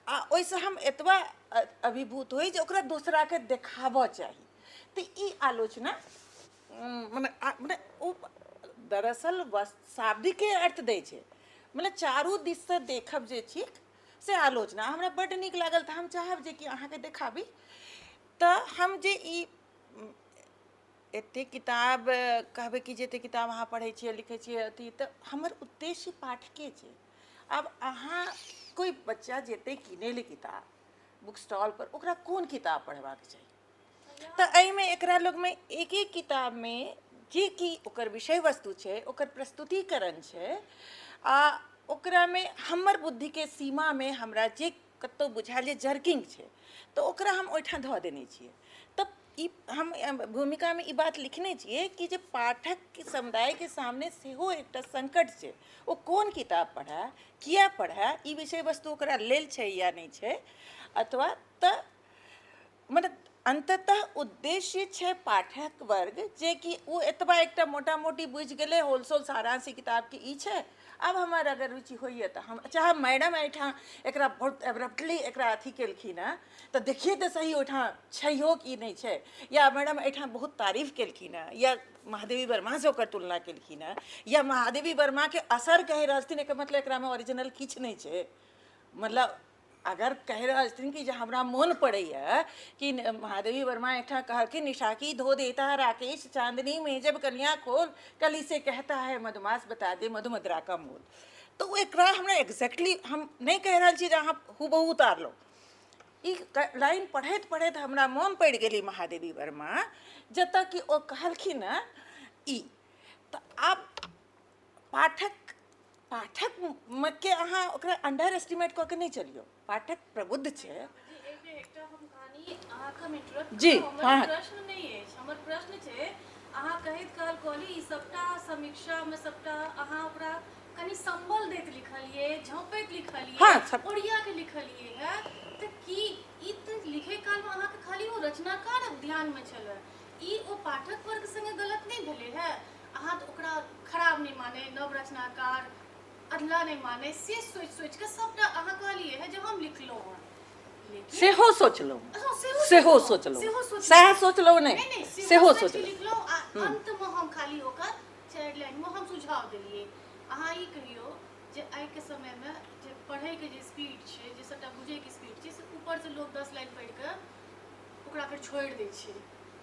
आ ओहिसँ हम एतबा अभिभूत होइ जे ओकरा दोसराके देखाबऽ चाही, तऽ ई आलोचना मने मने ओ दरअसल शाब्दिके अर्थ दै छै, मने चारू दिससँ देखब जे ठीक से आलोचना। हमरा बड्ड नीक लागल तऽ हम चाहब जे कि अहाँके देखाबी। तऽ हम जे ई एतेक किताब कहबै कि जे एतेक किताब अहाँ पढ़ै छियै, लिखै छियै अथी, तऽ हमर उद्देश्य पाठके छै। आब अहाँ कोइ बच्चा जेतै किनै लए किताब बुक स्टॉल पर, ओकरा कोन किताब पढ़बाक चाही? तऽ एहिमे एकरा लगमे एक एक किताबमे जे कि ओकर विषय वस्तु छै, ओकर प्रस्तुतिकरण छै, आ ओकरामे हमर बुद्धिके सीमामे हमरा जे कतहु बुझायल जे जर्किंग छै तऽ ओकरा हम ओहिठाम धऽ देने छियै। तऽ ई हम भूमिकामे ई बात लिखने छियै कि जे पाठक समुदायके सामने सेहो एकटा सङ्कट छै, ओ कोन किताब पढ़ए, किया पढ़ए, ई विषय वस्तु ओकरा लेल छै या नहि छै, अथवा तऽ मतलब अन्ततः उद्देश्य छै पाठक वर्ग जे कि ओ एतबा एकटा मोटा मोटी बुझि गेलै, होलसोल सारांश ई किताबके ई छै। आब हमर अगर रुचि होइए तऽ हम चाहे मैडम एहिठाम एकरा बहुत एब्रप्टली एकरा अथी केलखिन हेँ तऽ देखिए तऽ सही ओहिठाम छैहो कि नहि छै, या मैडम एहिठाम बहुत तारीफ केलखिन हेँ या महादेवी वर्मासँ ओकर तुलना केलखिन हेँ या महादेवी वर्माके असर कहि रहल छथिन, एकर मतलब एकरामे ओरिजिनल किछु नहि छै। मतलब अगर कहि रहल छथिन कि जे हमरा मोन पड़ैए कि महादेवी वर्मा एकठाम कहलखिन, निशाकी धो देता राकेश चांदनी में जब कलियाँ खोल, कली से कहता है मधुमास बता दे मधुमद्रा का मोल। तऽ ओ एकरा हमरा एक्जैक्टली हम नहि कहि रहल छी जे अहाँ हूबहू उतारलहुँ। ई लाइन पढ़ैत पढ़ैत हमरा मोन पड़ि गेली महादेवी वर्मा, जतऽ कि ओ कहलखिन हँ ई। तऽ आब पाठक पाठकके अहाँ ओकरा अंडर एस्टिमेट कऽ के नहि चलियौ, पाठक प्रबुद्ध छै। एकटा हम कहानी अहाँके हम इंटरप्ट जी, हमर हाँ। प्रश्न नहि अछि, हमर प्रश्न छै अहाँ कहैत काल कहली ई सबटा समीक्षामे सबटा अहाँ ओकरा कनि संबल दैत लिखलियै, झँपैत लिखलियै, हाँ, सब ओरिया के लिखलियै है, तऽ की ई तऽ लिखै कालमे अहाँके खाली ओ रचनाकार ध्यानमे छलै? ई ओ पाठक वर्ग संगे गलत नहि भेलै हे। अहाँ तऽ ओकरा खराब नहि मानै, नव रचनाकार अधला नहि मानै, से सोचि सोचि कऽ सबटा अहाँ कहलियै हे जे हम लिखलहुँ हँ, लेकिन सेहो सोचलहुँ। हँ, सेहो सेहो सोचलहुँ, सोचलहुँ। सेहो सोचलहुँ। सएह सोचलहुँ नहि, नहि नहि, सेहो सेहो सोचि कऽ सोचलहुँ। लिखलहुँ आ अन्तमे हम खाली ओकर 4 लाइनमे हम सुझाव देलियै। अहाँ ई कहियौ जे आइके समयमे जे पढ़ैके जे स्पीड छै, जे सबटा बुझैके स्पीड छै, से ऊपरसँ लोक 10 लाइन पढ़ि कऽ ओकरा फेर छोड़ि दै छै,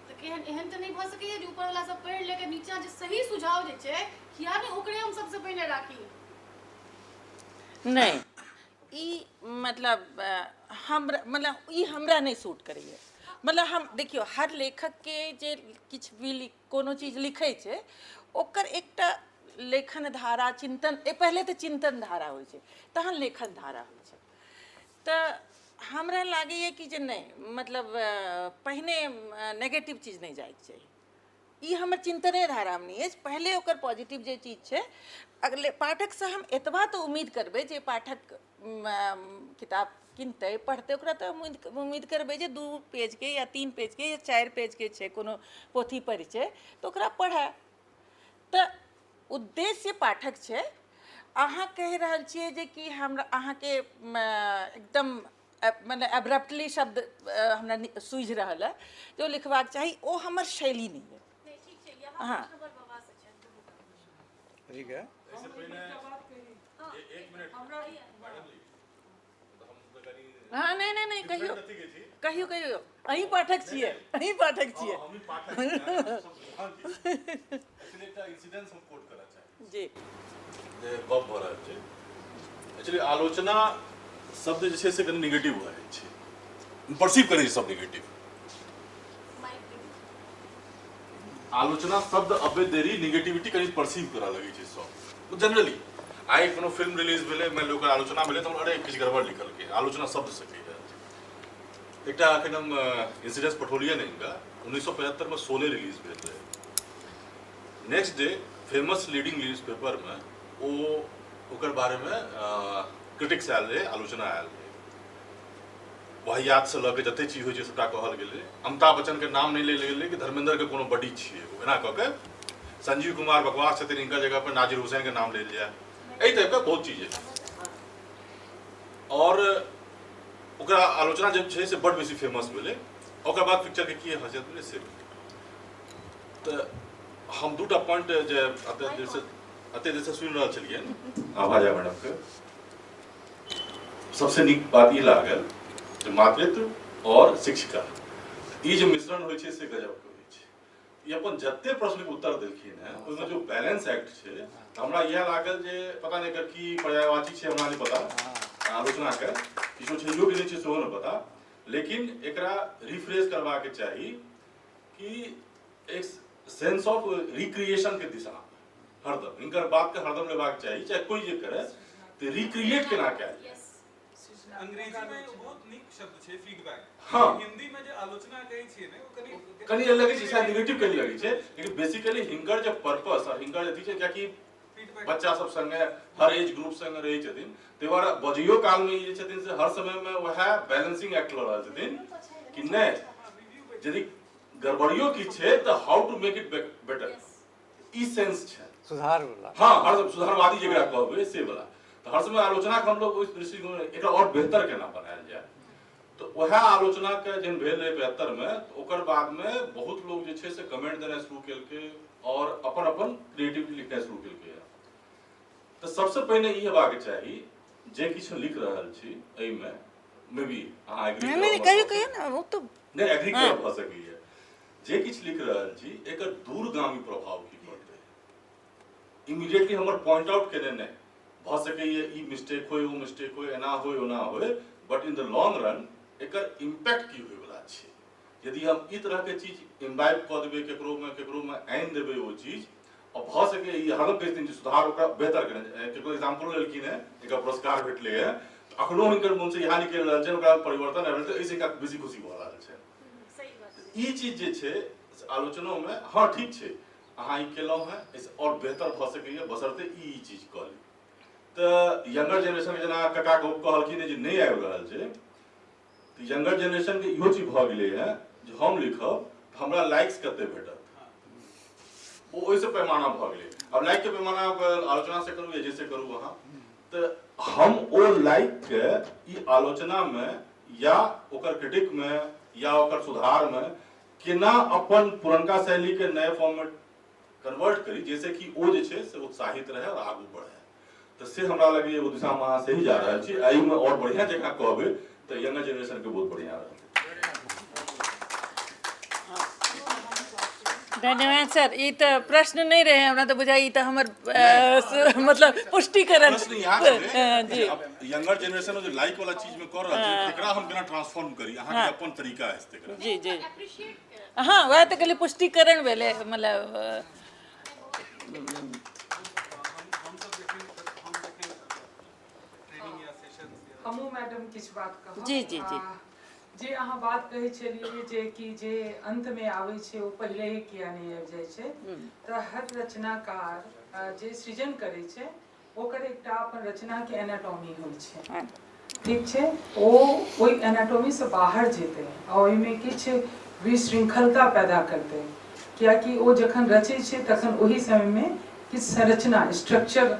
तऽ केहन एहन तऽ नहि भऽ सकैए जे ऊपरवला सब पढ़ि लए कऽ नीचाँ जे सही सुझाव जे छै किया नहि ओकरे हम सबसँ पहिने राखी? नहि, ई मतलब हमरा मतलब ई हमरा नहि सूट करैए। मतलब हम देखियौ, हर लेखकके जे किछु भी कोनो चीज लिखै छै, ओकर एकटा लेखन धारा, चिन्तन, पहिले तऽ चिन्तन धारा होइ छै, तहन लेखन धारा होइ छै। तऽ हमरा लागैए कि जे नहि, मतलब पहिने नेगेटिव चीज नहि जाइके चाही। ई हमर चिन्तने धारामे नहि अछि। पहिले ओकर पॉजिटिव जे चीज छै, अगले पाठकसँ हम एतबा तऽ उम्मीद करबै जे पाठक किताब किनतै, पढ़तै, ओकरा तऽ उम्मीद करबै जे 2 पेजके या 3 पेजके या 4 पेजके छै कोनो पोथी परिचय, तऽ ओकरा पढ़ै। तऽ उद्देश्य पाठक छै। अहाँ कहि रहल छियै जे कि हमरा अहाँके एकदम मतलब एब्रप्टली शब्द हमरा सूझि रहल है जे ओ लिखबाक चाही, ओ हमर शैली नहि अइ। नहि, ठीक छै, इएह हँ। प्रश्न हमर बाबासँ छनि, दुनू टा प्रश्न। ठीक है। एहिसँ पहिने एक मिनट मैडम जी, हम तऽ कनि हँ, नहि नहि नहि, कहियौ। different अथी के छी। कहियौ कहियौ, अहीं पाठक छियै, अहीं पाठक छियै। हँ, हमही पाठक छी, अहाँ सब विद्वान छी। एक्चुअली एकटा इंसिडेंस हम कोट करऽ चाहै जी। जे गप भऽ रहल छै। एक्चुअली आलोचना शब्द जे छै से कनि निगेटिव भऽ जाइ छै, परसीव करै छै सब निगेटिव। आलोचना शब्द अबैत देरी निगेटिविटी कनि परसीव करऽ लगै छै सब जनरली। आइ कोनो फिल्म रिलीज भेलै, मानि लिअ ओकर आलोचना भेलै, तऽ अरे किछु गड़बड़ लिखलकै, आलोचना शब्दसँ कहि रहल छै। एकटा एखन हम इंसिडेंस पठौलियै ने हिनका, 1975मे शोले रिलीज भेल रहै। Next day famous leading news पेपरमे ओ ओकर बारेमे क्रिटिक्स आयल रहै, आलोचना आयल रहै, वाहियातसँ लऽ कऽ जते चीज होइ छै सबटा कहल गेलै। अमिताभ बच्चनके नाम नहि लेल गेलै कि धर्मेंद्रके कोनो बडी छियै, एना कऽ के संजीव कुमार बकवास छथिन, हिनकर जगह पर नाजिर हुसैनके नाम लेल जाय, एहि टाइपके बहुत चीज है। और ओकरा आलोचना जे छै से बड बेसी फेमस भेलै। ओकर बाद पिक्चरके की हैसियत भेलै से भेलै। तऽ हम दूटा पॉइंट जे एते देरसँ सुनि रहल छलियै आभा झा मैडमके, सबसे नीक बात ई लागल जे मातृत्व और शिक्षिका ई जे मिश्रण होइ छै से गजबके होइ छै। ई अपन जते प्रश्नके उत्तर देलखिन हेँ ओहिमे जो बैलेंस एक्ट छै, तऽ हमरा इएह लागल जे पता नहि एकर की पर्यायवाची छै, हमरा नहि पता आलोचनाके किछो छैहो कि नहि छै सेहो नहि पता, लेकिन एकरा रिफ्रेश करबाक चाही कि एक सेंस ऑफ रिक्रिएशन के दिशा हरदम हिनकर बात के हरदम लेबाक चाही, चाहे कोई जे करे तऽ रिक्रिएट केना कयल जाय। अंग्रेजी में बहुत नीक शब्द छै फीडबैक। हाँ। हिंदी में जे आलोचना कहै छियै ने, ओ कनि कनि लगै छै शायद निगेटिव कनि लगै छै, लेकिन बेसिकली हिनकर जे पर्पस आ हिनकर जे अथी छै, कियाकि फीडबैक बच्चा सब संगे हर एज ग्रुप संगे रहै छथिन, ताहि दुआरे बजैयो काल में ई जे छथिन से हर समय में वएह बैलेंसिंग एक्ट लऽ रहल छथिन कि नहि यदि गड़बड़ियो किछु छै तऽ how to make it better, E sense छै सुधार वाला। हाँ, हर सुधारवादी जकरा कहबै से वाला। तऽ हर समय आलोचना के हमलोग ओहि दृष्टिकोण एकरा और बेहतर केना बनायल जाय, तऽ वएह आलोचना के जहन भेल रहै 75 में, तऽ ओकर बाद में बहुत लोग जे छै से कमेंट देनाइ शुरू केलकै और अपन अपन क्रिएटिविटी लिखनाइ शुरू केलकै। तऽ सबसे पहिने ई हेबाक चाही जे किछु लिख रहल छी एहिमे मे बी अहाँ एग्री नहि नहि, कहियौ कहियौ ने, ओ तऽ नहि एग्री करब भऽ सकैए। जे किछु लिख रहल छी एकर दूरगामी प्रभाव की पड़तै, इमीडिएटली हमर पॉइंट आउट केने नहि भऽ सकैए ई मिस्टेक होय, ओ मिस्टेक होय, एना होय, ओना होय, but in the long run एकर इम्पैक्ट की होयवला छै। यदि हम ई तरहके चीज इम्बाइब कऽ देबै केकरोमे, केकरोमे आनि देबै ओ चीज, आओर भऽ सकैए ई हरदम कहै छथिन जे सुधार ओकरा बेहतर केने, केकरो एग्जाम्पलो लेलखिन हेँ, एकर पुरस्कार भेटलै हेँ, अखनो हिनकर मोनसँ इएह निकलि रहल छनि ओकरा परिवर्तन आबि रहल छै, एहिसँ हिनका बेसी खुशी भऽ रहल छनि। ई चीज जे छै से आलोचनोमे, हँ ठीक छै अहाँ ई केलहुँ हेँ, एहिसँ आओर बेहतर भऽ सकैए बशर्ते ई चीज कऽ ली। तऽ यंगर जेनरेशनके जेना कका कहलखिन जे नहि आबि रहल छै, तऽ यंगर जेनरेशनके इहो चीज भऽ गेलै हेँ जे हम लिखब तऽ हमरा लाइक्स कते भेटत, ओ ओहिसँ पैमाना भऽ गेलै। आब लाइक के पैमाना आलोचना से करू या जैसे करू अहाँ, तऽ हम ओ लाइक के ई आलोचना में या ओकर क्रिटिक में या ओकर सुधार में केना अपन पुरनका शैली के नए फॉर्म में कन्वर्ट करी, जैसे कि ओ जे छै से उत्साहित रहे और आगू बढ़े। तऽ से हमरा लगैए ओ दिशामे अहाँ सही जा रहल छी। एहिमे आओर बढ़िआँ जकाँ कहबै तऽ यंगर जेनरेशनके बहुत बढ़िआँ रहतै। धन्यवाद सर। ई तऽ प्रश्न नहि रहै, हमरा तऽ बुझाइ ई तऽ हमर मतलब पुष्टिकरण। प्रश्न यहाँ छलै जी यंगर जेनरेशन जे लाइक वाला चीज में कर रहल छै, एकरा हम केना ट्रांसफॉर्म करी, अहाँ के अपन तरीका अछि तेकरा। जी जी हाँ, वएह तऽ कहलियै पुष्टिकरण भेलै मतलब। हमहूँ मैडम किछु बात कहब। जी जी जी। जे अहाँ बात कहै छलियै जे कि जे अन्तमे आबै छै ओ पहिले ही किया नहि आबि जाइ छै, तऽ हर रचनाकार जे सृजन करै छै ओकर एकटा अपन रचनाके एनाटॉमी होइ छै, ठीक छै? ओ ओहि एनाटॉमीसँ बाहर जेतै आ ओहिमे किछु विशृंखलता पैदा करतै, कियाकि ओ जखन रचै छै तखन ओहि समयमे किछु संरचना स्ट्रक्चर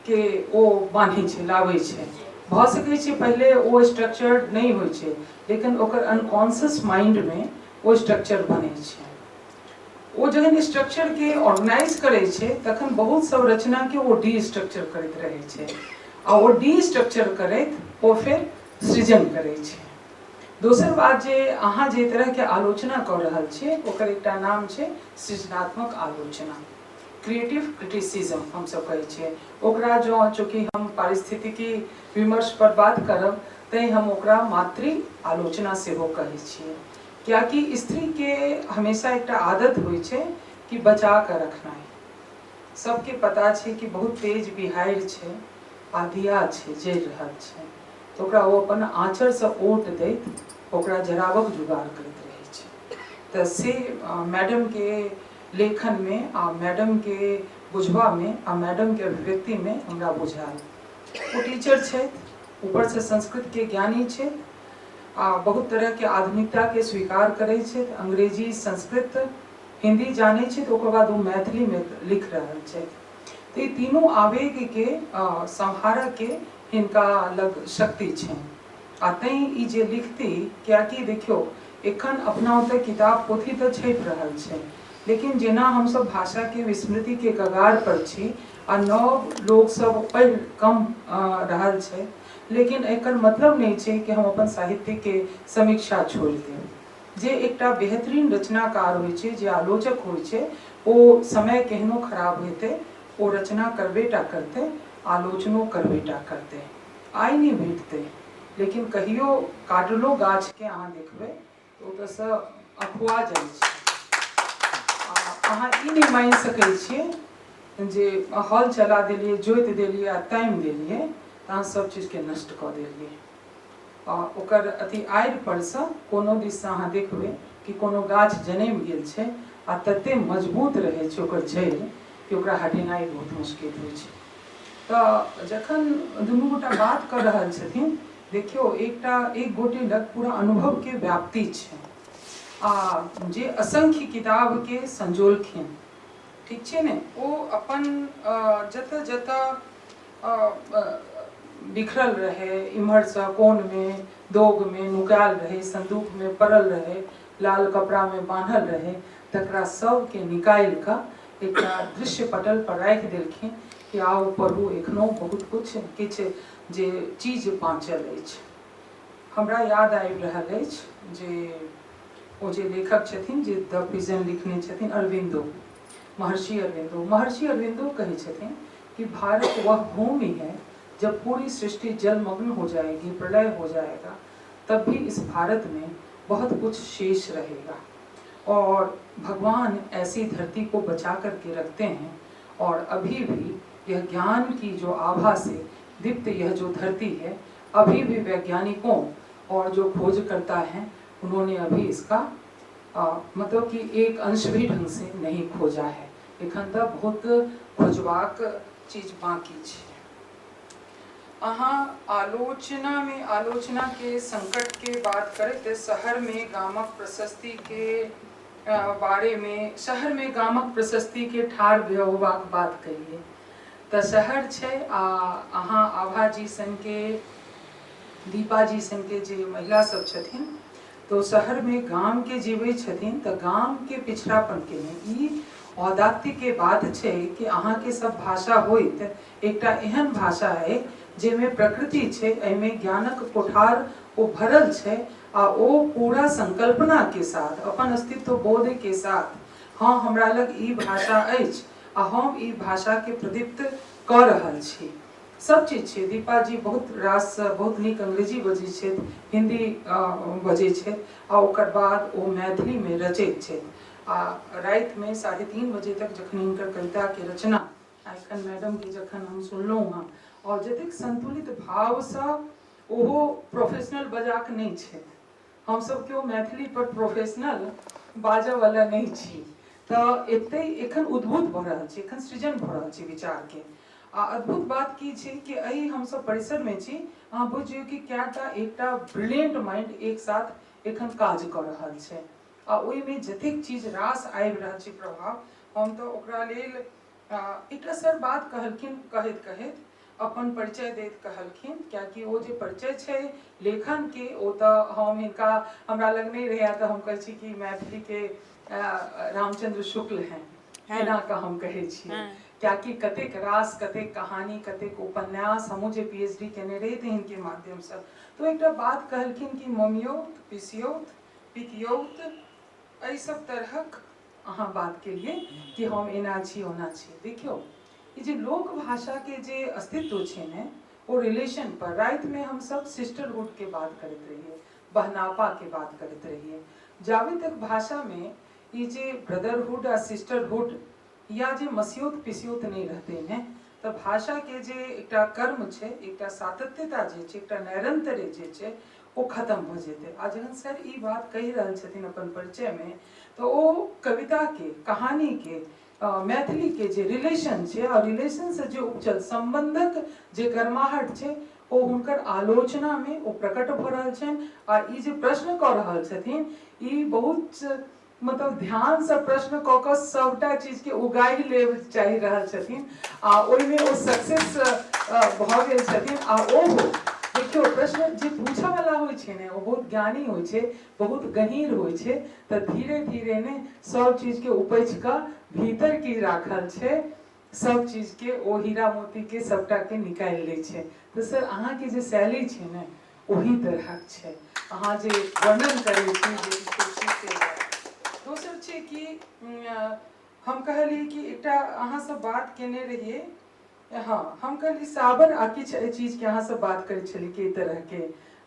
के ओ बान्है छै, लाबै छै। भऽ सकै छै पहिले ओ स्ट्रक्चर नहि होइ छै, लेकिन ओकर अनकॉन्सियस माइंडमे ओ स्ट्रक्चर बनै छै। ओ जखन स्ट्रक्चरके ऑर्गेनाइज करै छै तखन बहुत सब रचनाके ओ डी स्ट्रक्चर करैत रहै छै, आ ओ डी स्ट्रक्चर करैत ओ फेर सृजन करै छै। दोसर बात जे अहाँ जे तरहके आलोचना कऽ रहल छियै ओकर एकटा नाम छै सृजनात्मक आलोचना, क्रिएटिव क्रिटिसिज्म हमसब कहै छियै ओकरा। जँ चूँकि हम पारिस्थितिकी विमर्श पर बात करब तैँ हम ओकरा मातृ आलोचना सेहो कहै छियै, कियाकि स्त्रीके हमेशा एकटा आदत होइ छै कि बचा कऽ रखनाइ। सबके पता छै कि बहुत तेज बिहाड़ि छै आ दिया छै जरि रहल छै, तऽ ओकरा ओ अपन आँचरसँ ओट दैत ओकरा जराबक जुगाड़ करैत रहै छै। तऽ से मैडमके लेखनमे आ मैडमके बुझबामे आ मैडमके अभिव्यक्तिमे हमरा बुझायल। ओ टीचर छथि, ऊपरसँ संस्कृतके ज्ञानी छथि आ बहुत तरहके आधुनिकताके स्वीकार करै छथि, अंग्रेजी संस्कृत हिन्दी जानै छथि, ओकर बाद ओ मैथिलीमे लिख रहल छथि। तऽ ई तीनू आवेगके सम्हारऽके हिनका लग शक्ति छनि आ तैँ ई जे लिखती, कियाकि देखियौ एखन अपना ओतऽ किताब पोथी तऽ छपि रहल छै, लेकिन जेना हमसब भाषाके विस्मृतिके कगार पर छी आ नव लोकसब पढ़ि कम रहल छै, लेकिन एकर मतलब नहि छै कि हम अपन साहित्यके समीक्षा छोड़ि देब। जे एकटा बेहतरीन रचनाकार होइ छै, जे आलोचक होइ छै, ओ समय केहनो खराब हेतै ओ रचना करबे टा करतै, आलोचनो करबे टा करतै। आइ नहि भेटतै, लेकिन कहियो काटलो गाछके अहाँ देखबै तऽ ओतऽसँ अखुआ जाइ छै। आ अहाँ ई नहि मानि सकै छियै जे हल चला देलियै, जोति देलियै आ तामि देलियै तऽ अहाँ सब चीजके नष्ट कऽ देलियै। आ ओकर अथी आड़ि परसँ कोनो दिससँ अहाँ देखबै कि कोनो गाछ जनमि गेल छै आ तते मजबूत रहै छै ओकर जड़ि कि ओकरा हटेनाइ बहुत मुश्किल होइ छै। तऽ जखन दुनू गोटा बात कऽ रहल छथिन, देखियौ एकटा एक गोटे लग पूरा अनुभवके व्याप्ति छै आ जे असंख्य किताबके संजोलखिन, ठीक छै ने, ओ अपन जतऽ जतऽ बिखरल रहै, इम्हरसँ कोनमे दोगमे नुकायल रहै, संदूकमे पड़ल रहै, लाल कपड़ामे बान्हल रहै, तकरा सबके निकालि कऽ एकटा दृश्य पटल पर राखि देलखिन कि आउ पढ़ू, एखनो बहुत किछु किछु जे चीज बाँचल अछि। हमरा याद आबि रहल अछि जे ओ जे लेखक छथिन जे द पिजन लिखने छथिन, अरविन्दो, महर्षि अरविन्दो, महर्षि अरविन्दो कहै छथिन कि भारत वह भूमि है जब पूरी सृष्टि जलमग्न हो जाएगी, प्रलय हो जाएगा, तब भी इस भारत में बहुत कुछ शेष रहेगा। और भगवान ऐसी धरती को बचा करके रखते हैं और अभी भी यह ज्ञान की जो आभा से दीप्त यह जो धरती है, अभी भी वैज्ञानिकों और जो खोज करता है उन्होंने अभी इसका मतलब कि एक अंश भी ढंग से नहीं खोजा है। एखन तऽ बहुत खोजबाक चीज बाँकी छै। अहाँ आलोचनामे आलोचनाके संकटके बात करैत शहरमे गामक प्रशस्तिके बारेमे शहरमे गामक प्रशस्तिके ठाढ़ होबाक बात कहियै तऽ शहर छै आ अहाँ आभाजी सनके दीपाजी सनके जे महिला सब छथिन तऽ ओ शहरमे गामके जीबै छथिन तऽ गामके पिछड़ापनके नहि ई औदात्यके बात छै कि अहाँके सब भाषा होइत एकटा एहन भाषा अइ जाहिमे प्रकृति छै एहिमे ज्ञानक कोठार ओ भरल छै आ ओ पूरा संकल्पनाके साथ अपन अस्तित्व बोधके साथ हँ हमरा लग ई भाषा अछि आ हम ई भाषाके प्रदीप्त कऽ रहल छी सब चीज छै दीपा जी बहुत रास बहुत नीक अंग्रेजी बजै छथि हिन्दी बजै छथि आ ओकर बाद ओ मैथिलीमे रचैत छथि आ रातिमे 3:30 बजे तक जखन हिनकर कविताके रचना आ एखन मैडमके जखन हम सुनलहुँ हँ आओर जतेक संतुलित भावसँ ओहो प्रोफेशनल बजाक नहि छथि हमसब केओ मैथिली पर प्रोफेशनल बाजऽवला नहि छी तऽ एतै एखन उद्भूत भऽ रहल छै एखन सृजन भऽ रहल छै विचारके आ अद्भुत बात की छै कि एहि हमसब परिसरमे छी अहाँ बुझि जइयौ कि कएटा एकटा ब्रिलियंट माइंड एक साथ एखन काज कऽ रहल छै आ ओहिमे जतेक चीज रास आबि रहल छै प्रभाव हम तऽ ओकरा लेल एकटा सर बात कहलखिन कहैत कहैत अपन परिचय दैत कहलखिन कियाकि ओ जे परिचय छै लेखनके ओ तऽ हम हिनका हमरा लग नहि रहैया तऽ हम कहै छी कि मैथिलीके रामचंद्र शुक्ल हैं एना कऽ हम कहै छियै कियाकि कतेक रास कतेक कहानी कतेक उपन्यास हमहूँ जे PhD केने रही तऽ हिनके माध्यमसँ तऽ एकटा बात कहलखिन कि ममियौत पिसियौत पितियौत एहि सब तरहक अहाँ बात केलियै कि हम एना छी ओना छी देखियौ ई जे लोक भाषाके जे अस्तित्व छै ने ओ रिलेशन पर रातिमे हमसब सिस्टरहुडके बात करैत रहियै बहनापाके बात करैत रहियै जाबे तक भाषामे ई जे ब्रदरहुड आ सिस्टरहुड या जे मसियौत पिसियौत नहि रहतै ने तऽ भाषाके जे एकटा कर्म छै एकटा सातत्यता जे छै एकटा नैरन्तर्य जे छै ओ खतम भऽ जेतै आ जखन सर ई बात कहि रहल छथिन अपन परिचयमे तऽ ओ कविताके कहानीके मैथिलीके जे रिलेशन छै आ रिलेशनसँ जे उपजल सम्बन्धक जे गर्माहट छै ओ हुनकर आलोचनामे ओ प्रकट भऽ रहल छनि आ ई जे प्रश्न कऽ रहल छथिन ई बहुत मतलब ध्यानसँ प्रश्न कऽ कऽ सभटा चीजके उगाहि लेब चाहि रहल छथिन आ ओहिमे ओ सक्सेस भऽ गेल छथिन आ ओहो देखियौ प्रश्न जे पूछऽवला होइ छै ने ओ बहुत ज्ञानी होइ छै बहुत गहींर होइ छै तऽ धीरे धीरे ने सब चीजके उपछि कऽ भीतर की राखल छै सब चीजके ओ हीरा मोतीके सबटाके निकालि लै छै तऽ सर अहाँके जे शैली छै ने ओही तरहक छै अहाँ जे वर्णन करै छी जे किछु छी से दोसर छै कि हम कहलियै कि एकटा अहाँसँ बात केने रहियै हँ हम कहलियै सावन आ किछु एहि चीजके अहाँसँ बात करै छलियै कि एहि तरहके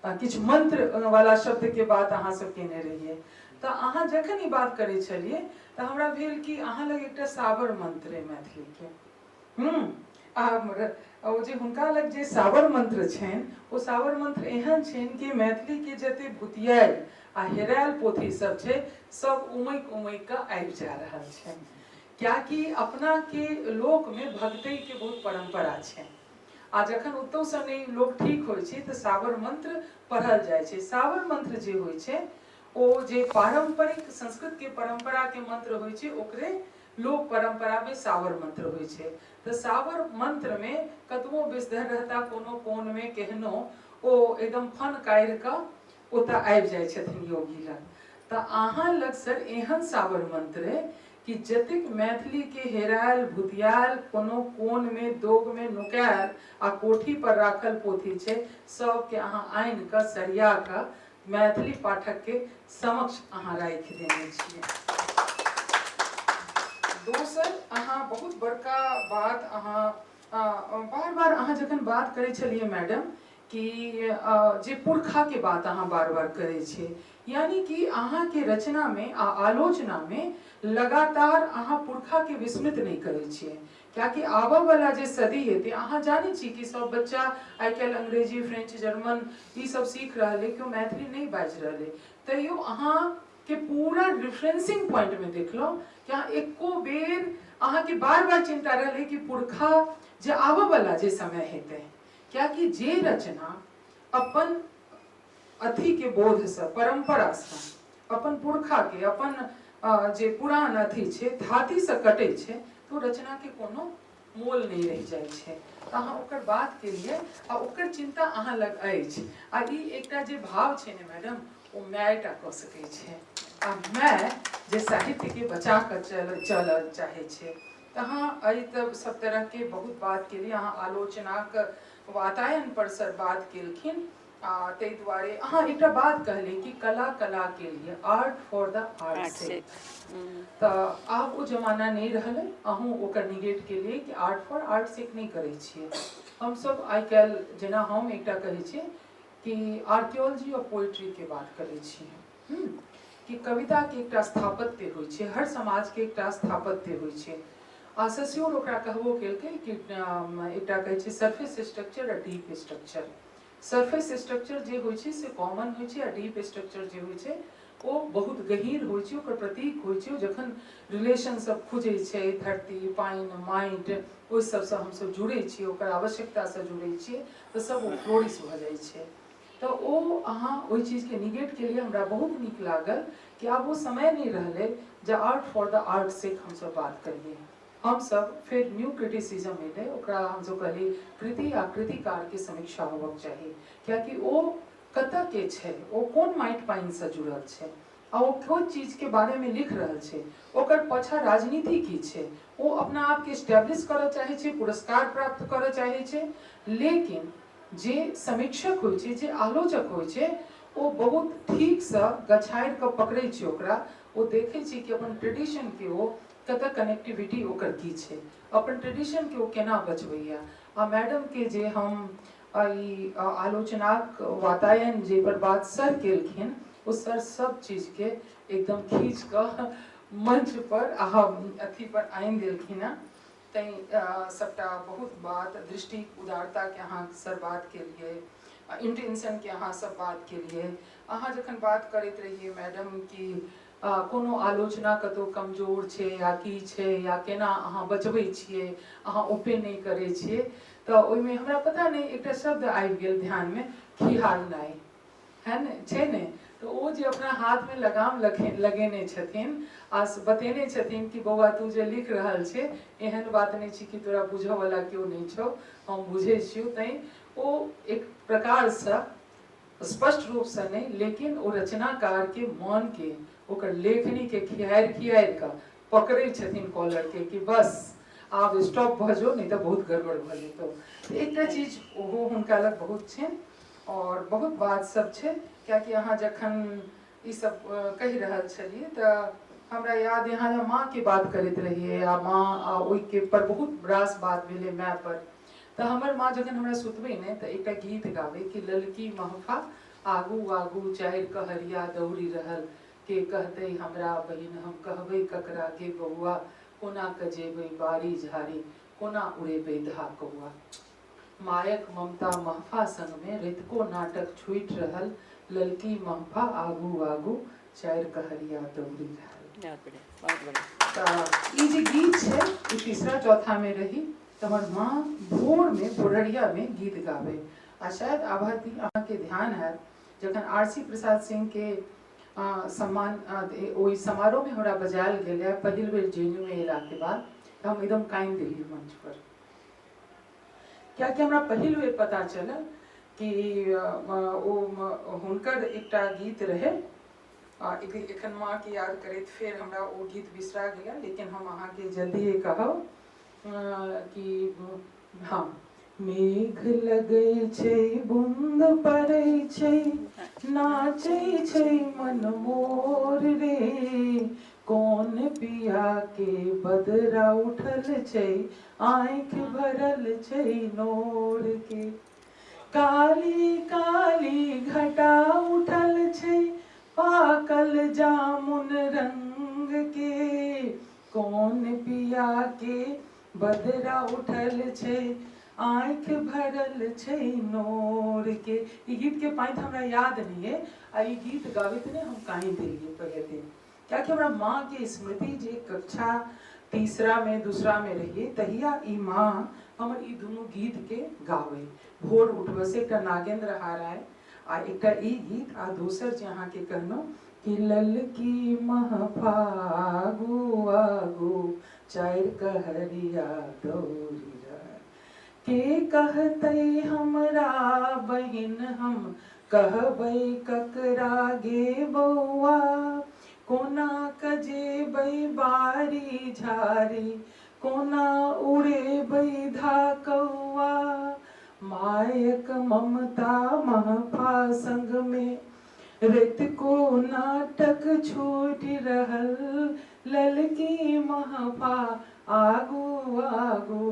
किछु मंत्र वाला शब्दके बात अहाँ सब केने रहियै तऽ अहाँ जखन ई बात करै छलियै तऽ हमरा भेल कि अहाँ लग एकटा सावर मंत्र अइ मैथिलीके आ ओ जे हुनका लग जे सावर मंत्र छनि ओ सावर मंत्र एहन छनि कि मैथिलीके जते भुतियायल आ हेरायल पोथी सब छै सब उमकि उमकि कऽ आबि जा रहल छै कियाकि अपनाके लोकमे भगतैके बहुत परम्परा छै आ जखन ओतौसँ नहि लोक ठीक होइ छै तऽ सावर मंत्र पढ़ल जाइ छै सावर मंत्र जे होइ छै ओ जे पारम्परिक संस्कृतके परम्पराके मंत्र होइ छै ओकरे लोक परम्परामे सावर मंत्र होइ छै तऽ सावर मंत्रमे कतबो विषधर रहता कोनो कोनमे केहनो ओ एकदम फन काढ़ि कऽ ओतऽ आबि जाइ छथिन योगी लग तऽ अहाँ लग सर एहन सावर मंत्र अइ कि जतेक मैथिलीके हेरायल भुतियायल कोनो कोनमे दोगमे नुकायल आ कोठी पर राखल पोथी छै सबके अहाँ आनि कऽ सरिया कऽ मैथिली पाठकके समक्ष अहाँ राखि देने छियै। दोसर अहाँ बहुत बड़का बात अहाँ बार बार अहाँ जखन बात करै छलियै मैडम कि जे पुरखाके बात अहाँ बार बार करै छियै यानी कि अहाँके रचनामे आ आलोचनामे लगातार अहाँ पुरखाके विस्मृत नहि करै छियै कियाकि आबऽवला जे सदी हेतै अहाँ जानै छी कि सब बच्चा आइ काल्हि अंग्रेजी फ्रेंच जर्मन ई सब सीख रहल अइ केओ मैथिली नहि बाजि रहल अइ तैयो अहाँके पूरा रेफरेंसिंग पॉइंटमे देखलहुँ कि अहाँ एको बेर अहाँके बार बार चिन्ता रहलै कि पुरखा जे आबऽवला जे समय हेतै कियाकि जे रचना अपन अथीके बोधसँ परम्परासँ अपन पुरखाके अपन जे पुरान अथी छै थातीसँ कटै छै तऽ ओ रचनाके कोनो मोल नहि रहि जाइ छै। तऽ अहाँ ओकर बात केलियै आ ओकर चिन्ता अहाँ लग अछि आ ई एकटा जे भाव छै ने मैडम, ओ मायटा कऽ सकै छै आ माय जे साहित्यके बचा कऽ चलऽ चाहै छै। तऽ अहाँ एहि तऽ सब तरहके बहुत बात केलियै, अहाँ आलोचनाक वातायन पर सर बात केलखिन आ ताहि दुआरे अहाँ एकटा बात कहलियै कि कला कला के लिए, आर्ट फॉर the art सेक। तऽ आब ओ जमाना नहि रहलै, अहूँ ओकर निगेट केलियै कि आर्ट फॉर आर्ट सेक नहि करै छियै हमसब आइ काल्हि। जेना हम एकटा कहै छियै कि आर्कियोलॉजी ऑफ पोइट्रीके बात करै छियै कि कविताके एकटा स्थापत्य होइ छै, हर समाजके एकटा स्थापत्य होइ छै आ सस्योर ओकरा कहबो केलकै कि एकटा कहै छै सरफेस स्ट्रक्चर आ डीप स्ट्रक्चर। सरफेस स्ट्रक्चर जे होइ छै से कॉमन होइ छै आ डीप स्ट्रक्चर जे होइ छै ओ बहुत गहीर होइ छै, ओकर प्रतीक होइ छै। जखन रिलेशन सब खुजै छै, धरती पानि माटि ओहि सबसँ हमसब जुड़ै छियै, ओकर आवश्यकतासँ जुड़ै छियै, तऽ सब ओ फ्लोरिश भऽ जाइ छै। तऽ ओ अहाँ ओहि चीजके निगेट केलियै, हमरा बहुत नीक लागल कि आब ओ समय नहि रहलै जे आर्ट फॉर the art सेक हमसब बात करियै। हमसब फेर न्यू क्रिटिसिज्म एलै, ओकरा हमसब कहलियै कृति आ कृतिकारके समीक्षा होबक चाही, कियाकि ओ कतऽ के छै, ओ कोन माटि पानिसँ जुड़ल छै आ ओ कोन चीजके बारेमे लिख रहल छै, ओकर पाछाँ राजनीति की छै। ओ अपना आपके इस्टेब्लिश करऽ चाहै छै, पुरस्कार प्राप्त करऽ चाहै छै, लेकिन जे समीक्षक होइ छै, जे आलोचक होइ छै, ओ बहुत ठीकसँ गछारि कऽ पकड़ै छै ओकरा। ओ देखै छै कि अपन ट्रेडिशनके ओ कतऽ कनेक्टिविटी ओकर की छै, अपन ट्रेडिशनके ओ केना बचबैए। आ मैडमके जे हम ई आलोचनाक वातायन जे पर बात सर केलखिन, ओ सर सब चीजके एकदम खींच कऽ मंच पर आ अथी पर आनि देलखिन हँ। तैँ सबटा बहुत बात दृष्टि उदारताके अहाँ सर बात केलियै, इंटेंशनके अहाँ सब बात केलियै। अहाँ जखन बात करैत रहियै मैडम कि कोनो आलोचना कतहु कमजोर छै या की छै या केना अहाँ बचबै छियै, अहाँ ओपन नहि करै छियै, तऽ ओहिमे हमरा पता नहि एकटा शब्द आबि गेल ध्यानमे, खिहारनाइ है ने छै ने। तऽ ओ जे अपना हाथमे लगाम लगेने छथिन आ बतेने छथिन कि बौआ तू जे लिख रहल छै एहन बात नहि छै कि तोरा बुझऽवला केओ नहि छौ, हम बुझै छियौ। तैँ ओ एक प्रकारसँ स्पष्ट रूपसँ नहि, लेकिन ओ रचनाकारके मनके ओकर लेखनीके खिहारि खिहारि कऽ पकड़ै छथिन कॉलरके कि बस आब स्टॉप भऽ जो, नहि तऽ बहुत गड़बड़ भऽ जेतौ। तऽ एकटा चीज ओहो हुनका लग बहुत छनि आओर बहुत बात सब छै। कियाकि अहाँ जखन ई सब कहि रहल छलियै तऽ हमरा याद, यहाँ माँके बात करैत रहियै आ माँ आ ओहिके पर बहुत रास बात भेलै माय पर। तऽ हमर माँ जखन हमरा सुतबै ने तऽ एकटा गीत गाबै कि ललकी महफा आगू आगू चारि कहरिया दौड़ि रहल, के कहतै हमरा बहिन हम कहबै ककरा गे बौआ, कोना कऽ जेबै बाड़ी झाड़ी कोना उड़ेबै धा कौआ। मायक ममता महफा संगमे रतिको नाटक छूटि रहल, ललकी महफा आगू आगू चारि कहरिया दौड़ि रहल। बहुत बढ़िया, बहुत बढ़िया। तऽ ई जे गीत छै ई तीसरा चौथामे रही तऽ हमर माँ भोरमे भोरहरियामे गीत गाबै। आ शायद आभाती अहाँके ध्यान हैत जखन आर सी प्रसाद सिंहके सम्मान ओहि समारोहमे हमरा बजायल गेल रहै पहिल बेर जे एन यू मे अयलाके बाद, तऽ हम एकदम कानि देलियै मंच पर, कियाकि हमरा पहिल बेर पता चलल कि ओ हुनकर एकटा गीत रहै। एखन माँके याद करैत फेर हमरा ओ गीत बिसरा गेलै, लेकिन हम अहाँके जल्दिए कहब कि हँ, मेघ लगै छै बूंद पड़ै छै नाचै छै मन मोर रे, कोन पिया के बदरा उठल छै आँखि भरल छै नोर के, काली काली घटा उठल छै पाकल जामुन रंग के, कोन पिया के बदरा उठल छै आँखि भरल छै नोर के। ई गीत के पाँति हमरा याद नहीं है आ ई गीत गाबैत ने हम कानि देलियै पहिले दिन, कियाकि हमरा माँ के स्मृति जे कक्षा तीसरा में दूसरा में रहिए तहिया ई माँ हमर ई दुनू गीत के गाबै भोर उठबे से। एकटा नागेंद्र हाराय आ एकटा ई गीत आ दोसर जे अहाँके कहलहुँ कि ललकी महफागू आगू चारि कहरिया दौड़ी रहल, के कहतै हमरा बहिन हम कहबै ककरा गे बौआ, कोना कऽ जेबै बारी झारी, कोना उड़ेबै धाकौआ, मायक ममता महफा संगमे रतिको नाटक छूटि रहल, ललकी महफा आगू आगू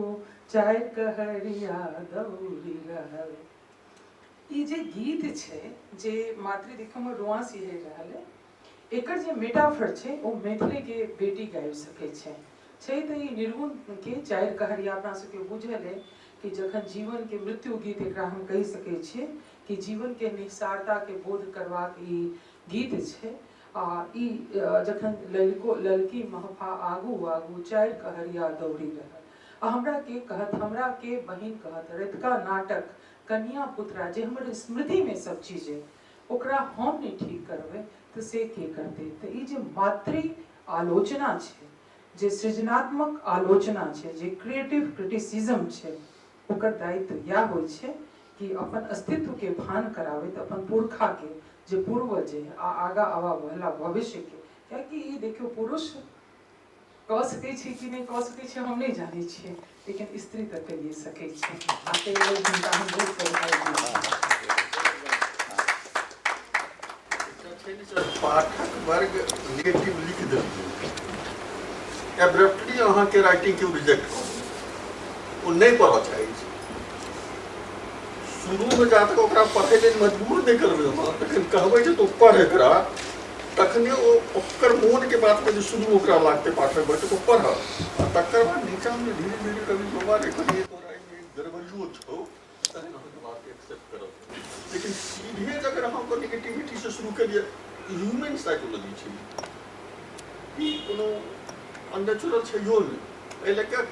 चारि कहरिया दौड़ि रहल। ई जे गीत छै जे मातृ देखयमे रोआँ सिहरि रहल अइ, एकर जे मेटाफर छै ओ मैथिलीके बेटी गाबि सकै छै। छै तऽ ई निर्गुणके चारि कहरिया, अपना सबके बुझल अइ कि जखन जीवनके मृत्यु गीत एकरा हम कहि सकै छियै कि जीवनके निस्सारताके बोध करबाक ई गीत छै। आ ई जखन ललको ललकी महफा आगू आगू चारि कहरिया दौड़ि रहल, आ हमरा के कहत, हमरा के बहिन कहत, रतिका नाटक कनिया पुतरा जे हमर स्मृतिमे सब चीज अइ ओकरा हम नहि ठीक करबै तऽ से के करतै। तऽ ई जे मातृ आलोचना छै, जे सृजनात्मक आलोचना छै, जे क्रिएटिव क्रिटिसिज्म छै, ओकर दायित्व इएह होइ छै कि अपन अस्तित्वके भान कराबैत अपन पुरखाके जे पूर्वज अइ आ आगाँ आबऽवला भविष्यके, कियाकि ई देखियौ पुरुष कऽ सकै छै कि नहि कऽ सकै छै हम नहि जानै छियै, लेकिन स्त्री तऽ कहिए सकै छै, आ ताहि लेल हुनका हम बहुत बधाई दै छी। पाठक वर्ग नेगेटिव लिख देलकै, एब्रप्टली अहाँके राइटिंगके ओ रिजेक्ट कऽ देलकै, ओ नहि पढ़ऽ चाहै छै। शुरूमे जा तक ओकरा पढ़ै लेल मजबूर नहि करबै अहाँ, तखन कहबै जे तू पढ़ एकरा, तखने ओ ओकर मोनके बातके जे शुरू ओकरा लागतै पाठक वर्गके तऽ ओ पढ़त, आ तकर बाद नीचाँमे धीरे धीरे कभी बाबा रे कभी तोरा एहिमे गड़बड़ियो छौ, तहन अहाँके बातके एक्सेप्ट करत। लेकिन सीधे अगर अहाँ ओकर नेगेटिविटीसँ शुरू केलियै, ह्यूमन साइकोलॉजी छै ई, कोनो अननेचुरल छैहो नहि। एहि लऽ कऽ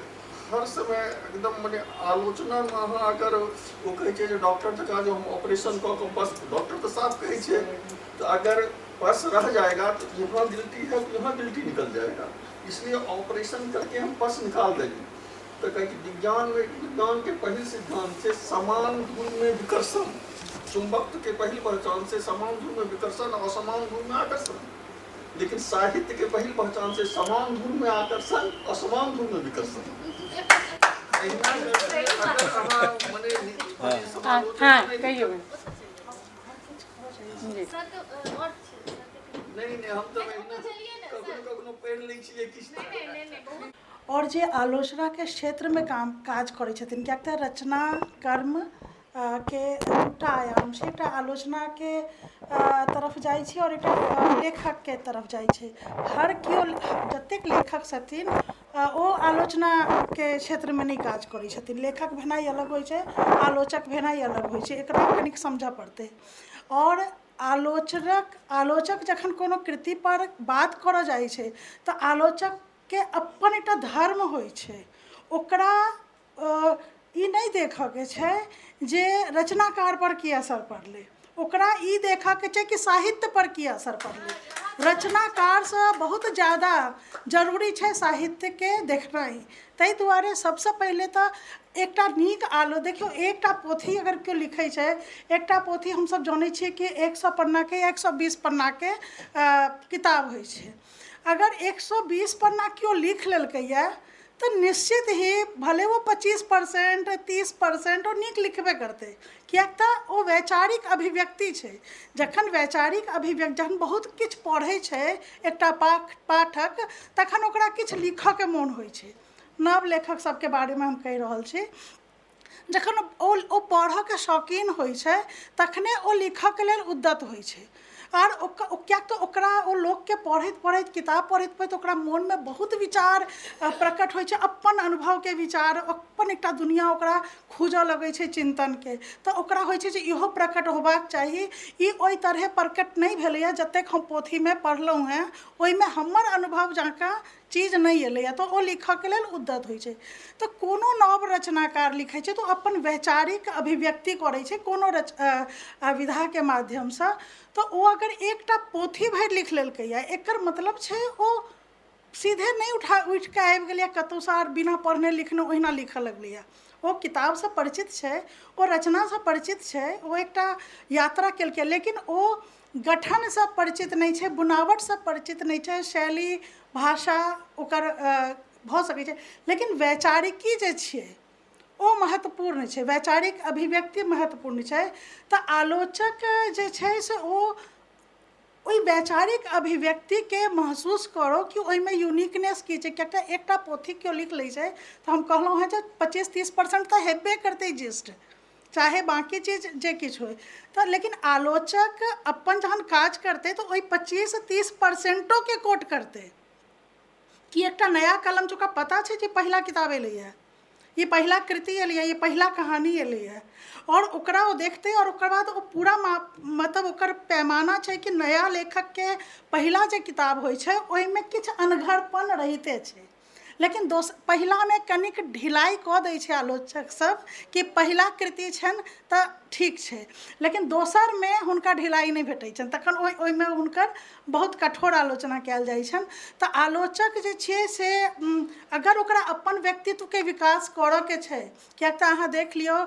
हर समय एकदम मने आलोचनामे अहाँ अगर ओ कहै छै जे डॉक्टर जकाँ जो हम ऑपरेशन कऽ कऽ बस, डॉक्टर तऽ साफ कहै छै तऽ अगर पस रह जाएगा तो यहाँ गिल्टी है तो यहाँ गिल्टी निकल जाएगा, इसलिए ऑपरेशन करके हम पस निकाल देंगे। तऽ कहै छै विज्ञानमे विज्ञानके पहिल सिद्धांत छै समान ध्रुवमे विकर्षण, चुंबकत्व के पहिल पहचान से समान ध्रुव में विकर्षण और असमान ध्रुव में आकर्षण, लेकिन साहित्य के पहिल पहचान से समान ध्रुव में आकर्षण असमान ध्रुव में विकर्षण। हाँ कहियौ। नहीं नहीं, हम तऽ कखनो कखनो पढ़ि लै छियै किछु। आओर जे आलोचनाके क्षेत्रमे काम काज करै छथिन, किएक तऽ रचना कर्म के दूटा आयाम छै, एकटा आलोचनाके तरफ जाइ छै आओर एकटा लेखकके तरफ जाइ छै। हर केओ जतेक लेखक छथिन ओ आलोचनाके क्षेत्रमे नहि काज करै छथिन। लेखक भेनाइ अलग होइ छै, आलोचक भेनाइ अलग होइ छै, एकरा कनिक समझऽ पड़तै। आओर आलोचनक आलोचक जखन कोनो कृतिपर बात करऽ जाइ छै तऽ आलोचकके अपन एकटा धर्म होइ छै, ओकरा ई नहि देखऽके छै जे रचनाकारपर की असर पड़लै, ओकरा ई देखऽके छै कि साहित्यपर की असर पड़लै। रचनाकारसँ बहुत ज्यादा जरूरी छै साहित्यके देखनाइ। ताहि दुआरे सबसँ पहिले तऽ एकटा नीक आलो देखियौ, एकटा पोथी अगर केओ लिखै छै, एकटा पोथी हमसब जनै छियै कि 100 पन्नाके या 120 पन्नाके किताब होइ छै। अगर 120 पन्ना केओ लिख लेलकैए तऽ निश्चित ही भले ओ 25% 30% ओ नीक लिखबे करतै, किएक तऽ ओ वैचारिक अभिव्यक्ति छै। जखन वैचारिक अभिव्यक्ति जखन बहुत किछु पढ़ै छै एकटा पाठक, तखन ओकरा किछु लिखऽके मोन होइ छै। नव लेखक सबके बारेमे हम कहि रहल छी, जखन ओ पढ़ऽके शौकीन होइ छै तखने ओ लिखऽके लेल उद्यत होइ छै। आर किएक तऽ ओकरा ओ लोकके पढ़ैत पढ़ैत किताब पढ़ैत पढ़ैत ओकरा मोनमे बहुत विचार प्रकट होइ छै, अपन अनुभवके विचार, अपन एकटा दुनिआ ओकरा खुजऽ लगै छै चिन्तनके। तऽ ओकरा होइ छै जे इहो प्रकट होबाक चाही, ई ओहि तरहे प्रकट नहि भेलैए जतेक हम पोथीमे पढ़लहुँ हेँ, ओहिमे हमर अनुभव जकाँ चीज नहि एलैए, तऽ ओ लिखऽके लेल उद्यत होइ छै। तऽ कोनो नव रचनाकार लिखै छै तऽ ओ अपन वैचारिक अभिव्यक्ति करै छै कोनो विधाके माध्यमसँ। तऽ ओ अगर एकटा पोथी भरि लिख लेलकैए, एकर मतलब छै ओ सीधे नहि उठिकऽ आबि गेलैए कतहुसँ आर बिना पढ़ने लिखने ओहिना लिखऽ लगलैए। ओ किताबसँ परिचित छै, ओ रचनासँ परिचित छै, ओ एकटा यात्रा केलकै, लेकिन ओ गठनसँ परिचित नहि छै, बुनावटसँ परिचित नहि छै, शैली भाषा ओकर भऽ सकै छै, लेकिन वैचारिकी जे छियै ओ महत्वपूर्ण छै, वैचारिक अभिव्यक्ति महत्वपूर्ण छै। तऽ आलोचक जे छै से ओ ओहि वैचारिक अभिव्यक्तिके महसूस करो कि ओहिमे यूनिकनेस की छै, किएक तऽ एकटा पोथी केओ लिख लै छै तऽ हम कहलहुँ हेँ जे 25-30% तऽ हेबे करतै जिस्ट, चाहे बाँकी चीज जे किछु होइ। तऽ लेकिन आलोचक अपन जहन काज करतै तऽ ओहि 25-30%के कोट करतै कि एकटा नया कलम छै, ओकरा पता छै जे पहिला किताब एलैए, ई पहिला कृति एलैए, ई पहिला कहानी एलैए, आओर ओकरा ओ देखतै आओर ओकर बाद ओ पूरा मतलब ओकर पैमाना छै कि नया लेखकके पहिला जे किताब होइ छै ओहिमे किछु अनघड़पन रहिते छै, लेकिन पहिलामे कनिक ढिलाइ कऽ दै छै आलोचक सब कि पहिला कृति छनि तऽ ठीक छै, लेकिन दोसरमे हुनका ढिलाइ नहि भेटै छनि, तखन ओहिमे हुनकर बहुत कठोर आलोचना कयल जाइ छनि। तऽ आलोचक जे छियै से अगर ओकरा अपन व्यक्तित्वके विकास करऽके छै, किएक तऽ अहाँ देख लियौ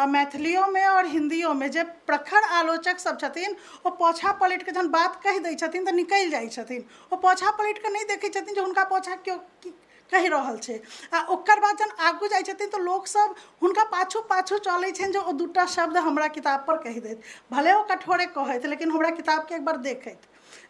मैथिलियोमे आओर हिन्दियोमे जे प्रखर आलोचक सब छथिन ओ पाछाँ पलटिके जहन बात कहि दै छथिन तऽ निकलि जाइ छथिन, ओ पाछाँ पलटिके नहि देखै छथिन जे हुनका पाछाँ केओ की कहि रहल छै। आ ओकर बाद जहन आगू जाइ छथिन तऽ लोकसब हुनका पाछू पाछू चलै छनि जे ओ दूटा शब्द हमरा किताबपर कहि देत, भले ओ कठोरे कहथि लेकिन हमरा किताबके एक बार देखथि।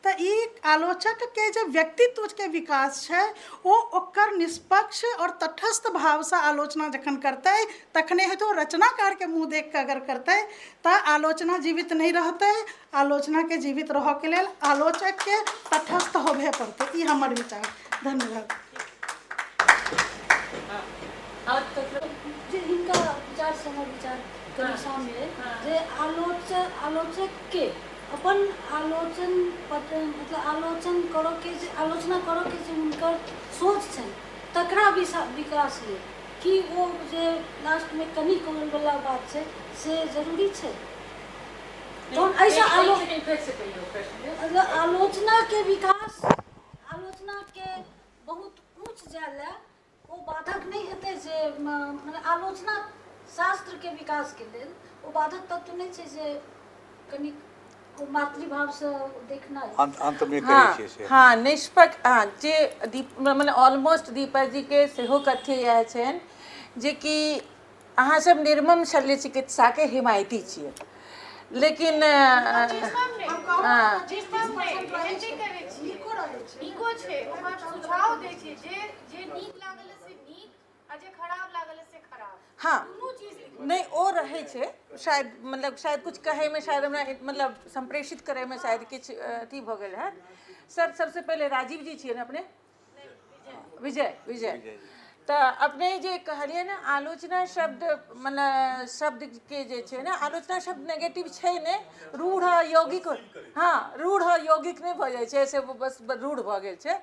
तऽ ई आलोचकके जे व्यक्तित्वके विकास छै ओ ओकर निष्पक्ष आओर तटस्थ भावसँ आलोचना जखन करतै तखने हेतै। ओ रचनाकारके मुँह देखिकऽ अगर करतै तऽ आलोचना जीवित नहि रहतै। आलोचनाके जीवित रहऽके लेल आलोचकके तटस्थ होबे पड़तै, ई हमर विचार। धन्यवाद। जे हिनका विचारसँ हमर विचार कनि साम्य अइ जे आलोचकके अपन आलोचन मतलब आलोचन करऽके जे आलोचना करऽके जे हुनकर सोच छनि तकरा विकास लेल कि ओ जे लास्टमे कनि कहलवला बात छै से जरूरी छै। तहन एहिसँ मतलब आलोचनाके विकास, आलोचनाके बहुत ऊँच जाय लए ओ बाधक नहि हेतै जे मने आलोचना शास्त्रके विकासके लेल ओ बाधक तत्व नहि छै जे कनिक ओ मातृभावसँ देखनाइ। अन्तमे कहै छियै से। हँ, निष्पक्ष। हँ, जे दीप मने ऑलमोस्ट दीपा जीके सेहो कथ्य इएह छनि जे कि अहाँ सब निर्मम शल्य चिकित्साके हिमायती छियै, लेकिन नीको छै, ओकर सुझाव दै छै जे नीक लागल से नीक आ जे खराब लागल से खराब। हँ, नहि ओ रहै छै शायद, मतलब शायद किछु कहैमे शायद हमरा मतलब सम्प्रेषित करैमे शायद किछु अथी भऽ गेल हैत। सर सबसँ पहिले राजीव जी छियै ने अपने? विजय, विजय। तऽ अपने जे कहलियै ने आलोचना शब्द मने शब्दके जे छै ने आलोचना शब्द नेगेटिव छै ने, रूढ़ यौगिक, हँ रूढ़ यौगिक नहि भऽ जाइ छै से बस रूढ़ भऽ गेल छै।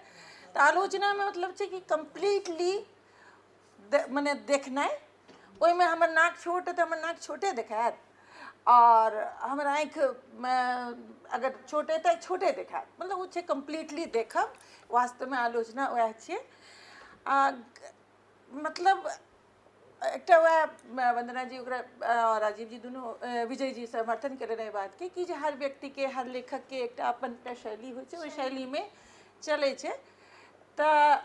तऽ आलोचनामे मतलब छै कि कम्प्लीटली मने देखनाइ, ओहिमे हमर नाक छोट तऽ हमर नाक छोटे देखायत आओर हमर आँखिमे अगर छोट अइ तऽ छोटे देखायत, मतलब ओ छै कम्प्लीटली देखब। वास्तवमे आलोचना वएह छियै। आ मतलब एकटा वएह वन्दना जी ओकरा राजीव जी दुनू विजय जी समर्थन केने रहै बातके कि जे हर व्यक्तिके हर लेखकके एकटा अपन एकटा शैली होइ छै, ओहि शैलीमे चलै छै। तऽ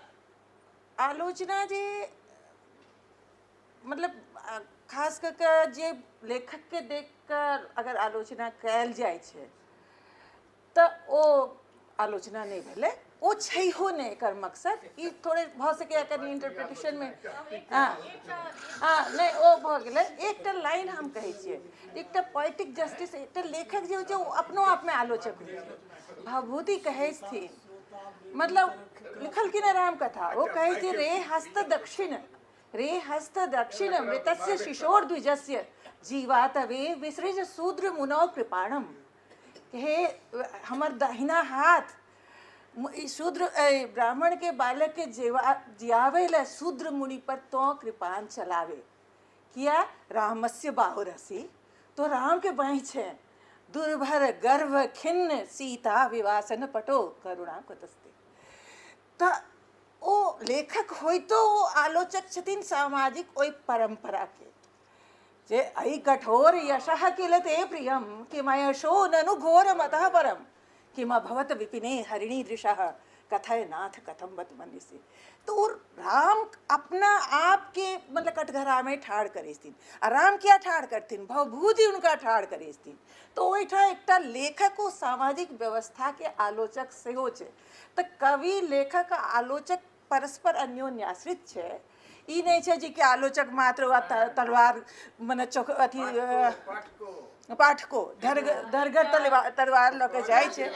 आलोचना जे मतलब खास कऽ कऽ जे लेखकके देख कऽ अगर आलोचना कयल जाइ छै तऽ ओ आलोचना नहि भेलै, ओ छैहो नहि एकर मकसद। ई थोड़े भऽ सकैए कनि इंटरप्रिटेशनमे। हँ हँ, नहि ओ भऽ गेलै। एकटा लाइन हम कहै छियै, एकटा पोएटिक जस्टिस, एकटा लेखक जे होइ छै ओ अपनो आपमे आलोचक होइ छै। भवभूति कहै छथिन, मतलब लिखलखिन हँ रामकथा, ओ कहै छै रे हस्त दक्षिण, रे हस्त दक्षिण मृतस्य शिशोर द्विजस्य जीवा तवे विसृज शूद्र मुनौ कृपाणम। हे हमर दहिना हाथ ई शूद्र ब्राह्मण के बालक के जियावे ला शूद्र मुनि पर तो कृपान चलावे, किया रामस्य बाहुरसी, तो राम के बाँहि छै। दुर्भर गर्भ खिन्न सीता विवासन पटो करुणा कुतस्ते। तऽ ओ लेखक होइतो ओ आलोचक छथिन सामाजिक ओहि परम्परा के, जे अहि कठोर यशः किल ते प्रियम किमयशो ननु घोर मतः परम किमभवत विपिने हरिणी दृशः कथय नाथ कथम बत मनीषी। तो वो राम अपना आप के मतलब कटघरा में ठाढ़ करै छथिन, आ राम किया ठाढ़ करथिन, भवभूति हुनका ठाढ़ करै छथिन। तो ओहिठाम एकटा लेखक ओ सामाजिक व्यवस्था के आलोचक सेहो छै। तऽ कवि लेखक आ आलोचक परस्पर अन्योन्याश्रित छै। ई नहि छै जे कि आलोचक मात्र वा तलवार मने चौक अथी पाठको धरगर तलवार लऽ के जाइ छै।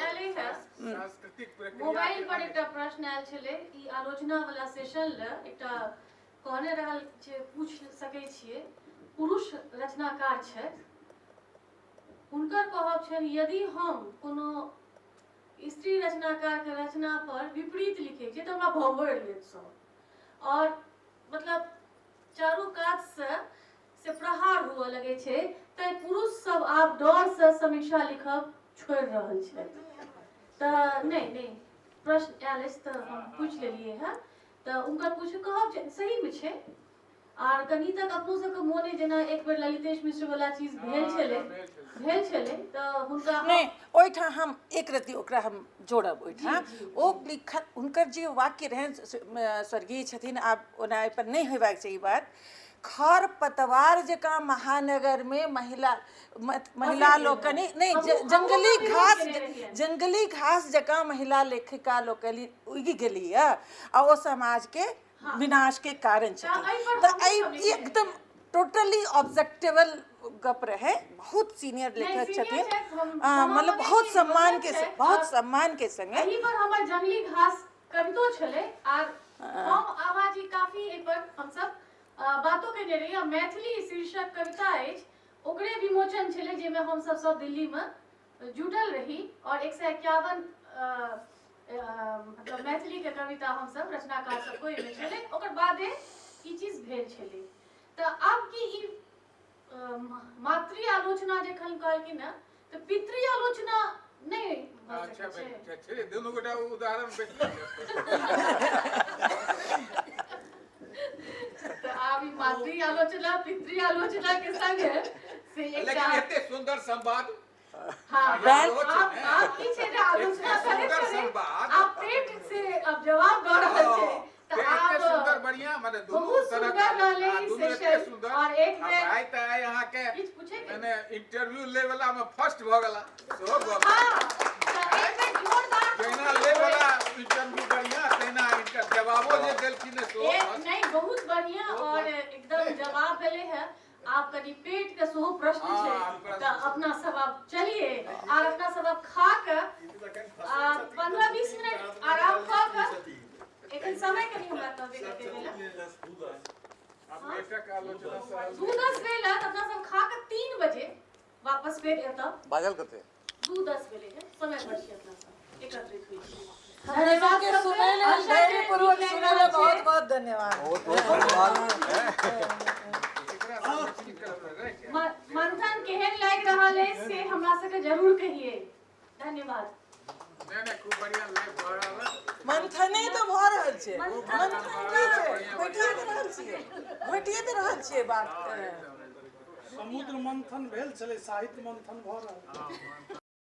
मोबाइल पर एकटा प्रश्न आयल छलै, ई आलोचना वाला सेशन ल एकटा कहने रहल छै, पूछ सकै छियै, पुरुष रचनाकार छथि, हुनकर कहब छनि यदि हम कोनो स्त्री रचनाकार के रचना पर विपरीत लिखै छियै तऽ हमरा भभरि लेत सब, और मतलब चारू कात से प्रहार हुअ लगै छै, तैं पुरुष सब आब डर से समीक्षा लिखब छोड़ि रहल छथि। तऽ नहि नहि प्रश्न आयल अछि तऽ हम पूछि लेलियै हँ, तऽ हुनकर पूछ कहब छै सहीमे छै। आर कनि तक अपनो सबके मोन जेना एक बेर ललितेश मिश्र वाला चीज भेल छलै तऽ हुनका नहि ओहिठाम हम एक रत्ती ओकरा हम जोड़ब। ओहिठाम ओ लिखल हुनकर जे वाक्य रहनि, स्वर्गीय छथिन, आब ओना एहिपर नहि होयबाक चाही बात, खर पतवार जकाँ महानगर में महिला लोकनि नहि, जंगली घास जकाँ महिला लेखिका लोकनि उगि गेली आ ओ समाज के विनाश के कारण छथिन। तऽ एहि एकदम टोटली ऑब्जेक्टिवल गप रहे, बहुत सीनियर लेखक छथिन, मतलब बहुत सम्मान के संगे। एहि पर हमर जंगली घास कवितो छलै, आर हम आवाजी काफी एहि पर हमसब बातो केने रही। मैथिली शीर्षक कविता अछि, ओकरे विमोचन छलै जाहिमे हमसब सब दिल्ली में जुटल रही, और 151 मतलब मैथिली के कविता हमसब रचनाकार सबको ओहिमे छलै। ओकर बादे ई चीज भेल छलै। तऽ आब की ई मातृ आलोचना जखन कहलखिन ने, तऽ पितृ आलोचना नहि भऽ सकै छै। दुनू गोटा उदाहरण तऽ आब ई मातृ आलोचना पितृ आलोचना के संगे से लेकिन एते सुंदर संवाद। हाँ, आप की छै जे आलोचना करैत आप पेट से अब जवाब दऽ रहल छै। तऽ आप सुंदर बढ़िया माने दुनू सुंदर रहलै ई सेशन। और एक बेर भाई त आइ अहाँ के किछ पूछे के माने इंटरव्यू ले वाला में फर्स्ट भ गेला, सेहो गप। हां, तऽ एक बेर जोरदार जहिना ले वाला इंटरव्यू बढ़िया तहिना इनकर जवाबो जे देलखिन सेहो नहीं बहुत बढ़िया और एकदम जवाब भेलै है। आप कनि पेट के सेहो प्रश्न छै, तऽ अपना सब आब चलिए आर अपना सब आब खा के 15-20 मिनट आराम कऽ के, एखन समय कनि हमरा कहबे कते भेल, 2:10 भेल, अपना सब खा के 3 बजे वापस फेर एतऽ बाजल कते 2:10 भेलै है, समय पर छी अपना सब एकत्रित होइ छी। धन्यवाद सुनय लेल, धैर्यपूर्वक सुनय लेल बहुत बहुत धन्यवाद। बहुत बहुत धन्यवाद। मंथन केहन लागि रहल अछि से हमरा सबके जरूर कहिए। धन्यवाद। मंथने तऽ भऽ रहल छै, मंथन की छै, घोटिए तऽ रहल छियै, घोटिए तऽ रहल छियै बात। समुद्र मंथन भेल छलै, साहित्य मंथन भऽ रहल।